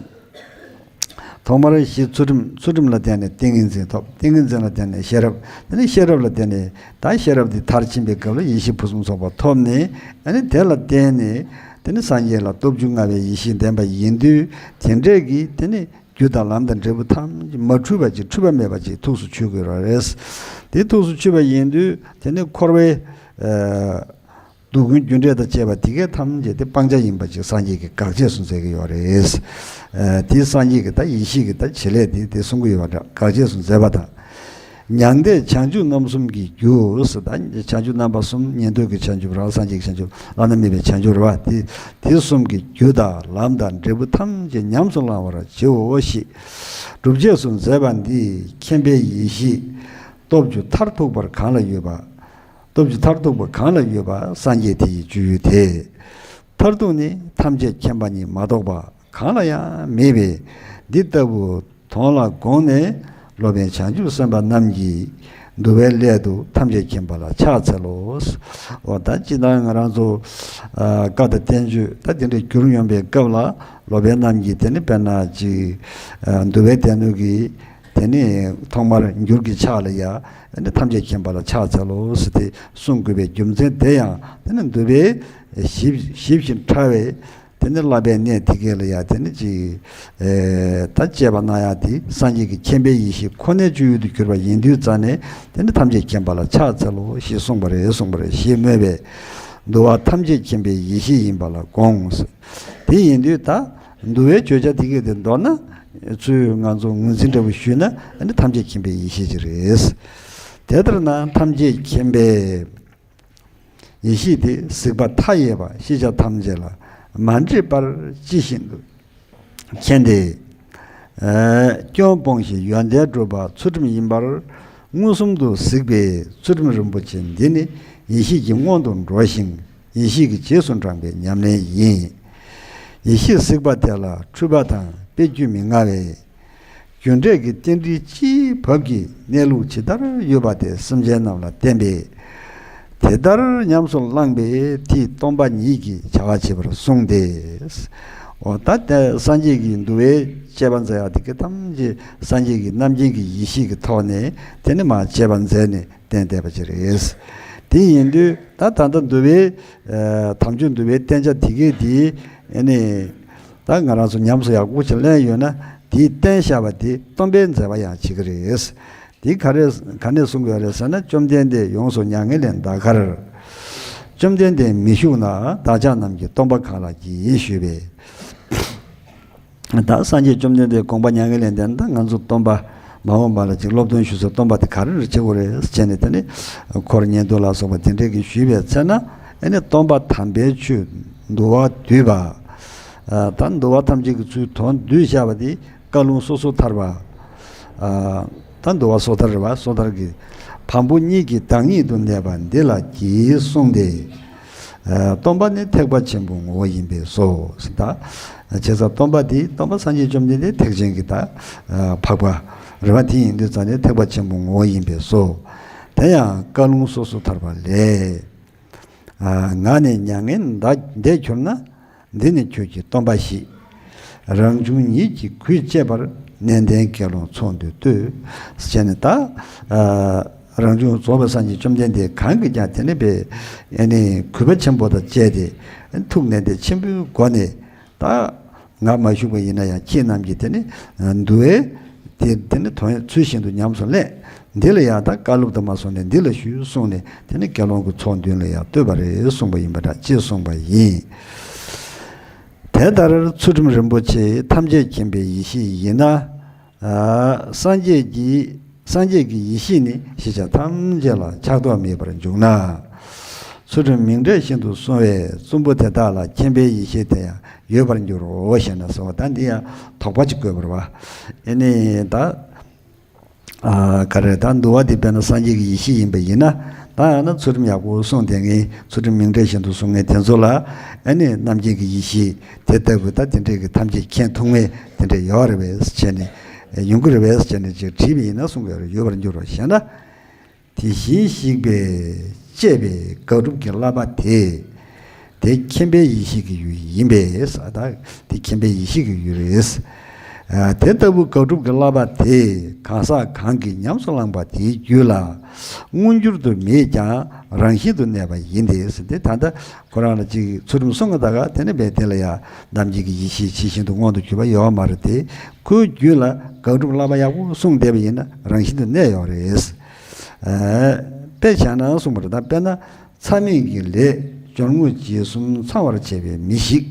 ཐོག་མར་གཞི་ཚུལ་ཁྲིམས། ཚུལ་ཁྲིམས་ལ་བརྟེན་ནས་ཏིང་ངེ་འཛིན་ཐོབ། ཏིང་ངེ་འཛིན་ལ་བརྟེན་ནས་ཤེས་རབ། དེ་ནས་ཤེས་རབ་ལ་བརྟེན་ནས་ད་ཤེས་རབ་དེ་མཐར་ཕྱིན་པའི་སྐབས་ལ་ཡེ་ཤེས་ཕུན་སུམ་ཚོགས་པ་ཐོབ་ནས་ཨ་ནི་དེ་ལ་བརྟེན་ནས་ དེ་ནི་སངས་རྒྱས་ལ་སྟོབས་བཅུ་མངའ་བའི་ཡེ་ཤེས་ལྡན་པ་ཡིན་དུས། དེ་འདྲས་ཀྱི་དེ་ནི་རྒྱུ་དང་ལམ་དང་འབྲས་བུ་ཐམས་ཅད་མ་འཁྲུལ་བ་ཅིག་འཁྲུལ་པ་མེད་པ་ཅིག་ཐུགས་སུ་ཆུད་དགོས་པ་རེད། དེ་ཐུགས་སུ་ཆུད་པ་ཡིན་དུས། དེ་ནི་འཁོར་བའི་ཨ་སྡུག་ཀུན་རྒྱུ་འབྲས་དང་བཅས་པ་དེ་གའི་ཐམས་ཅད་དེ་སྤང་བྱ་ཡིན་པ་ཅིག་སངས་རྒྱས་ཀྱིས་དགག་བྱས་སུ་མཛད་ཀྱི་ཡོད་རེད། ཨ་དེ་སངས་རྒྱས་ཀྱི་ད་ཡེ་ཤེས་ཀྱི་ད་བྱེད་ལས་དེ་དེ་གསུང་གི་ཡོད་པ་འདྲ། དགག་བྱས་སུ་མཛད་པ་དང་། མྱང་འདས་བྱང་ཆུབ་རྣམ་གསུམ་གྱི་རྒྱུ་ཟེར། ད་བྱང་ཆུབ་རྣམ་པ་གསུམ། ཉན་ཐོས་ཀྱི་བྱང་ཆུབ་ར། སངས་རྒྱས་ཀྱི་བྱང་ཆུབ། བླ་ན་མེད་པའི་བྱང་ཆུབ་ར། དེ་དེ་གསུམ་གྱི་རྒྱུ་དང་ལམ་དང་འབྲས་བུ་ཐམས་ཅད་ཉམས་སུ་བླང་བར་བྱའོ་ཞེས་སྒྲུབ་བྱེད་དུ་མཛད་པ་འདི་མཁྱེན་པའི་ཡེ་ཤེས་སྟོབས་བཅུ་མཐར་ཐུག་པར་གང་ལ་ཡོད་པ། སྟོབས་བཅུ་མཐར་ཐུག་པར་གང་ལ་ཡོད་པ་སངས་རྒྱས་དེ་ཡི་སྤྱོད་ཡུལ་ཏེ། མཐར་ཐུག་ནི་ཐམས་ཅད་མཁྱེན་པ་ཉིད་མ་གཏོགས་པ་གང་ལ་ཡང་མེད་པས། འདི་ལྟ་བུ་དོན་ལ་དགོངས་ནས་སློབ་དཔོན་བྱང་ཆུབ་སེམས་དཔའ་རྣམས་ཀྱིས་འདུལ་བའི་སླད་དུ་ཐམས་ཅད་མཁྱེན་པ་ལ་ཕྱག་འཚལ་ལོ། འོ་ད་སྤྱིར་བཏང་ང་རང་ཚོ་ཨ་བཀའ་དང་བསྟན་བཅོས་ད་དེ་འདྲའི་བསྒྱུར་ཡོང་པའི་སྐབས་ལ། སློབ་དཔོན་རྣམས་ཀྱིས་དེ་ནི་དཔེར་ན་ཅིག་ཨ་འདུལ་བའི་སྡེ་སྣོད་ཀྱི་དེ་ནི་ཐོག་མར་འགྱུར་གྱི་ཕྱག་ལ་ཡ། ཨ་ནི་ཐམས་ཅད་མཁྱེན་པ་ལ་ཕྱག་འཚལ་ལོ་ཟེར་ཏེ་གསུང་དགོས་པའི་རྒྱུ་མཚན་དེ་ཡང་། དེ་ནི་འདུལ་བའི་ཞིབ་ཞིབ་ཅིང་ཕྲ་བའི་དེ་ནི་བསླབ་པའི་གནས་དེ་གའི་ལ་ཡ། དེ་ནི་ཅིག་ཨེ་ད་བཅས་པ་གནང་ཡ་དེ་སངས་རྒྱས་ཀྱི་མཁྱེན་པའི་ཡེ་ཤེས་ཁོ་ནའི་སྤྱོད་ཡུལ་དུ་གྱུར་པ་ཡིན་དུས་ཙང་ནས། དེ་ནི་ཐམས་ཅད་མཁྱེན་པ་ལ་ཕྱག་འཚལ་ལོ་ཞེས་གསུངས་པ་རེད། གསུངས་པ་རེད་ཞེས་སྨོས་པས། འདུལ་བ་ཐམས་ཅད་མཁྱེན་པའི་ཡེ་ཤེས་ཡིན་པ་ལ་དགོངས། དེ་ཡིན་དུས་ད་འདུལ་བའི་བརྗོད་བྱ་དེ་གའི་དེ་མདོར་ན་ཚུར་ང་ཚོ་ངོས་འཛིན་འདྲ་བོ་ཞུས་ན། ཨ་ནི་ཐམས་ཅད་མཁྱེན་པའི་ཡེ་ཤེས་ཅིག་རེད། དེ་ལྟར་ན་ཐམས་ཅད་མཁྱེན་པའི་ཡེ་ཤེས་དེ་གཟིགས་པ་མཐའ་ཡས་པ་ཤེས་བྱ་ཐམས་ཅད་ལ་མ་འདྲེས་པར་ཇི་བཞིན་དུ་མཁྱེན་ཏེ། ཨ་སྐྱོན་སྤོང་ཞིང་ཡོན་ཏན་སྒྲུབ་པ་ཚུལ་ཁྲིམས་ཡིན་པར་མངོན་སུམ་དུ་གཟིགས་པའི་ཚུལ་ཁྲིམས་རིན་པོ་ཆེ་འདི་ནི་ཡེ་ཤེས་ཀྱི་སྔོན་དུ་འགྲོ་ཞིང་། ཡེ་ཤེས་ཀྱི་རྗེས་སུ་འབྲང་པའི་ཉམས་ལེན་ཡིན། ཡེ་ཤེས་གཟིགས་པ་དེ་ལ་འཁྲུལ་པ་དང་སྤེལ་རྒྱུ་མི་མངའ་བས། རྒྱུ་འབྲས་ཀྱི་རྟེན་འབྲེལ་སྤྱིའི་བབ་ཀྱི་གནས་ལུགས་ཇི་ལྟར་ཡོད་པ་དེ་སེམས་ཅན་རྣམས་ལ་བསྟན་པས། དེ་ལྟར་ཉམས་སུ་བླངས་པས་དེས་སྟོང་པ་ཉིད་ཀྱི་བྱ་བ་བྱེད་པར་གསུངས་ཏེ། འོ་ད་དེ་སངས་རྒྱས་ཀྱི་འདུལ་བའི་དཔྱད་པ་མཛད་ཡག་དེ་གའི་ཐམས་ཅད་སངས་རྒྱས་ཀྱི་རྣམ་མཁྱེན་གྱི་ཡེ་ཤེས་ཀྱི་ཐོག་ནས་དེ་ནི་མར་དཔྱད་པ་མཛད་ནས་བསྟན་བསྡད་པ་ཅིག་རེད། དེ་ཡིན་དུས་ད་ད་ལྟ་འདུལ་བའི་ཨ་དམ་ཆོས་འདུལ་བའི་བསྟན་བྱ་དེ་གའི་དེ་ཨ་ནི་ད་ང་རང་ཚོ་ཉམས་སུ་ཡག་པོ་ཅིག་ལེན་ཡོད་ན། དེའི་བསྟན་བཞག་པ་དེ་སྟོན་པའི་མཛད་པ་ཡང་བྱེད་ཀྱི་རེད། དེ་ག་རེ་ག་ནས་གསུང་གི་ཡོད་རེད་ཟེར་ན། བཅོམ་ལྡན་འདས་ཡོངས་སུ་མྱ་ངན་ལས་འདའ་ཁར། བཅོམ་ལྡན་འདས་མི་བཞུགས་ན་བདག་ཅག་རྣམས་ཀྱིས་སྟོན་པ་གང་ལགས་ཀྱིས་ཞུས་པས། ད་སངས་རྒྱས་བཅོམ་ལྡན་འདས་དགོངས་པ་མྱ་ངན་ལས་འདས་ན། ད་ང་ཚོ་སྟོན་པ་མ་འོངས་པ་ལ་ཅིག་སློབ་སྟོན་ཞུ་སའི་སྟོན་པ་དེ་ག་རེ་རེད་བྱེད་དགོས་རེད་ཟེར་ནས། དེ་ནི་འཁོར་ཉན་ཐོས་ལ་སོགས་པ་དེ་འདྲས་ཀྱིས་ཞུས་པའི་ཚེ་ན། ཨ་ནི་སྟོན་པ་དམ་པའི་ཆོས་འདུལ་བ་བསྡུས་པ། ཨ་ད་འདུལ་བ་ཐམས་ཅད་ཀྱི་ཚུལ་དོན་བསྡུས་བཞག་པ་དེ་བཀའ་ལུང་སོ་སོ་ཐར་པ། ཨ་ད་འདུལ་བ་སོ་ཐར་རེད་པ། སོ་ཐར་གྱི་བམ་པོ་གཉིས་ཀྱི་བདག་ཉིད་དུ་གནས་པ་འདི་ལགས་ཀྱིས་གསུངས་ཏེ། ཨ་སྟོན་པ་ནི་ཐེག་པ་ཆེན་པོའི་ངོ་བོ་ཡིན་པས་སོ། ད་བྱས་ཙང་སྟོན་པ་འདི་སྟོན་པ་སངས་རྒྱས་བཅོམ་ལྡན་འདས་ཐེག་ཆེན་གྱི་ད་ཨ་འཕགས་པ་རེད་པ། དེ་ཡིན་དུས་ཙང་ནས་ཐེག་པ་ཆེན་པོའི་ངོ་བོ་ཡིན་པས་སོ། དེ་ཡང་བཀའ་ལུང་སོ་སོ་ཐར་པ་ལས། ཨ་ངག་ནས་མྱ་ངན་འདའ་འདས་གྱུར་ན། འདི་ནི་ཁྱོད་ཀྱི་སྟོན་པ་ཞིག་རང་བྱུང་ཉིད་ཀྱིས་གུས་བཅས་པར། ནན་ཏན་དགེ་སློང་ཚོགས་འདུས་ལྟོས། ཟེར་ནས་ད་ཨ་རང་བྱུང་རྫོགས་པའི་སངས་རྒྱས་བཅོམ་ལྡན་འདས་གང་གིས་ཀྱང་དེ་ནི་པའི་ཨ་ནི་གུས་པ་ཆེན་པོ་དང་བཅས་ཏེ། ཐུགས་ནན་ཏན་ཆེན་པོའི་སྒོ་ནས། ད་ང་མ་བཞུགས་པ་ཡིན་ན་ཡང་ཁྱེད་རྣམས་ཀྱིས་དེ་ནི་འདུལ་བའི་དེ་དེ་ནི་དོན་ཚུལ་བཞིན་དུ་ཉམས་སུ་ལེན། འདི་ལ་ཡང་ད་བཀའ་སློབ་དུ་མ་སོང་ནས་འདི་ལ་ཞུས་གསུངས་ནས། དེ་ནི་དགེ་སློང་གི་ཚོགས་མདུན་ལ་ཡང་བསྟོད་པ་རེ་གསུངས་པ་ཡིན་པ་འདྲ་ཅེས་གསུངས་པ་ཡིན། དེ་ལྟར་ཚུལ་ཁྲིམས་རིན་པོ་ཆེ་ཐམས་ཅད་མཁྱེན་པའི་ཡེ་ཤེས་ཡིན་ན། ཨ་སངས་རྒྱས་ཀྱི་སངས་རྒྱས་ཀྱི་ཡེ་ཤེས་ནི་ཤེས་བྱ་ཐམས་ཅད་ལ་ཆགས་ཐོགས་མེད་པར་འཇུག་ན། ཚུལ་ཁྲིམས་མིང་འབྲས་བཞིན་དུ་བསྲུང་བའི་བཙུན་པོ་དེ་དག་ལ་མཁྱེན་པའི་ཡེ་ཤེས་དེ་ཡང་ཡོད་པར་འགྱུར་རོ་ཞེ་ན་གསུངས་པ། ད་འདི་ཡང་དོགས་པ་ཅིག་བཀོད་པ་རེད་པ། ཨེ་ནི་ད་ཨ་ག་རེ། ད་འདུལ་བ་འདི་དཔེར་ན་སངས་རྒྱས་ཀྱི་ཡེ་ཤེས་ཡིན་པ་ཡིན་ན། ད་ཡང་ན་ཚུལ་ཁྲིམས་ཡག་པོ་བསྲུང་བསྡད་མཁན། ཚུལ་ཁྲིམས་མིང་འབྲས་བཞིན་དུ་བསྲུང་མཁན་དེ་ཚོ་ལ། ཨེ་ནི་རྣམ་མཁྱེན་གྱི་ཡེ་ཤེས་དེ་ལྟ་བུ་ད་དེ་འདྲས་ཀྱི་ཐམས་ཅད་མཁྱེན་ཐུབ་མཁན་དེ་འདྲས་ཡོད་རེད་པས་ཟེར་ནས། ཡོང་གི་རེད་པས་ཟེར་ནས་ཅིག་དྲིས་པ་ཡིན་ན་གསུང་གི་ཡོད་རེད། ཡོད་པར་འགྱུར་རོ་ཞེ་ན། དེ་བཞིན་གཤེགས་པས་བཅས་པའི་དགག་སྒྲུབ་ཀྱི་བསླབ་པ་དེ། དེ་མཁྱེན་པའི་ཡེ་ཤེས་ཀྱི་ཡུལ་ཡིན་པས། ད་དེ་མཁྱེན་པའི་ཡེ་ཤེས་ཀྱི་ཡུལ་རེད། ཨ། དེ་ལྟ་བུ་དགག་སྒྲུབ་ཀྱི་བསླབ་པ་དེ་གང་ཟག་གང་གིས་ཉམས་སུ་བླངས་པ་དེའི་རྒྱུད་ལ་མངོན་གྱུར་དུ་མེད་ཀྱང་རང་བཞིན་དུ་གནས་པ་ཡིན་ཏེ་ཟེར་ཏེ། ད་ལྟ་ཁོ་རང་ལ་ཅིག་ཚུལ་ཁྲིམས་སྲུང་གི་ད་ག་དེ་ནས་བས་དེ་ལ་ཡང་རྣམ་འབྱེད་ཀྱི་ཡེ་ཤེས་ཇི་བཞིན་དུ་མངོན་དུ་གྱུར་པ་ཡོད་མ་རེད་དེ། ཁོའི་རྒྱུད་ལ་དགག་སྒྲུབ་བསླབ་པ་ཡག་པོ་སྲུང་བསྡད་པ་ཡིན་ན་རང་བཞིན་དུ་གནས་ཡོད་རེད། ཨ། དཔེ་བཞག་ན་གསུངས་པ་རེད། ད་དཔེར་ན། མཚམས་མེད་ཀྱི་ལས་སྦྱོར་དངོས་རྗེས་གསུམ་ཚང་བར་བྱེད་པའི་མི་ཞིག་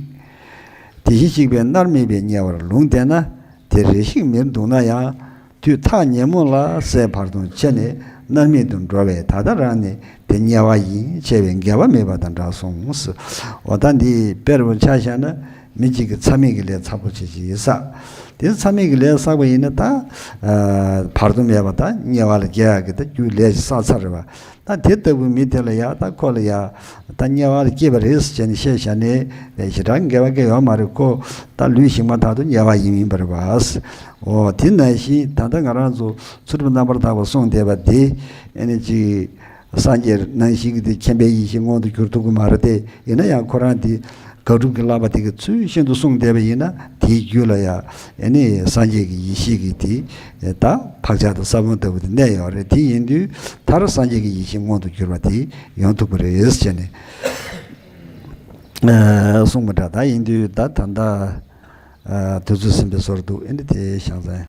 དེ་བཞིན་གཤེགས་པས་མནར་མེད་པའི་དམྱལ་བར་ལུང་བསྟན་ན། དེ་རེ་ཞིག་མིར་འདུག་ན་ཡང་དུས་ཐག་ཉེ་མོ་ལ་སྲས་བར་དོ་ཆད་ནས་མནར་མེད་དུ་འགྲོ་བས། ད་ལྟ་རང་ནི་དེ་དམྱལ་བ་ཡིན་ཅེས་པའི་འགལ་བ་མེད་པ་དང་འདྲ་གསུངས། འོ་ད་འདི་དཔེ་རུ་ཆ་བཞག་ན། མི་གཅིག་གིས་མཚམས་མེད་ཀྱི་ལས་ཚ་པོ་ཆེ་ཅིག་བསགས། དེ་མཚམས་མེད་ཀྱི་ལས་བསགས་པ་ཡིན་ན་ད། ཨ། བར་དོ་མེད་པ་ད་དམྱལ་བ་ལ་སྐྱེ་ཡག་གི་ད་རྒྱུ་ལས་ཤིག་བསགས་ཚར་རེད་བ། ད་དེ་ལྟ་བུའི་མི་དེ་ལ་ཡ་ད་ཁོ་ལ་ཡ་ད་དམྱལ་བ་ལ་སྐྱེས་པ་རེད་ཟེར་བྱས་ནས་བཤད་བཞག་ནས་ཞེ་དྲག་འགལ་བ་གང་ཡང་ཡོད་མ་རེད། ཁོ་ད་ལུས་ཞིག་མ་ཐག་ཏུ་དམྱལ་བ་ཡིན་ཡིན་པ་རེད་བ། འོ་དེ་ནང་བཞིན་ད་ལྟ་ང་རང་ཚོ་ཚུལ་ཁྲིམས་རྣམ་པར་དག་པ་སྲུང་བསྡད་པ་དེ་ཨ་ནི་ཅིག་སངས་རྒྱས་ནང་བཞིན་གྱི་དེ་མཁྱེན་པའི་ཡེ་ཤེས་མངོན་དུ་གྱུར་ཐུབ་ཀྱི་མ་རེད་དེ། ཡིན་ན་ཡང་ཁོ་རང་དེ་དགག་སྒྲུབ་ཀྱི་བསླབ་པ་དེ་གི་ཚུལ་བཞིན་དུ་སྲུང་བསྡད་པ་ཡིན་ན་དེའི་རྒྱུད་ལ་ཡང་ཨ་ནི་སངས་རྒྱས་ཀྱི་ཡེ་ཤེས་ཀྱི་དེ་ད་བག་ཆགས་དང་ས་བོན་ལྟ་བུ་དེ་གནས་ཡོད་རེད། དེ་ཡིན་དུས་མཐར་སངས་རྒྱས་ཀྱི་ཡེ་ཤེས་མངོན་དུ་གྱུར་པ་དེ་ཡོང་ཐུབ་ཀྱི་རེད་ཟེར་ནས་ཨ་གསུངས་པ་འདྲ། ད་ཡིན་དུས་ད་ད་ལྟ་ཨ་དུས་ཚོད་ཟིན་པའི་བཟོ་འདྲ་འདུག་ཨ་ནི་དེ་བཞག་ཙང་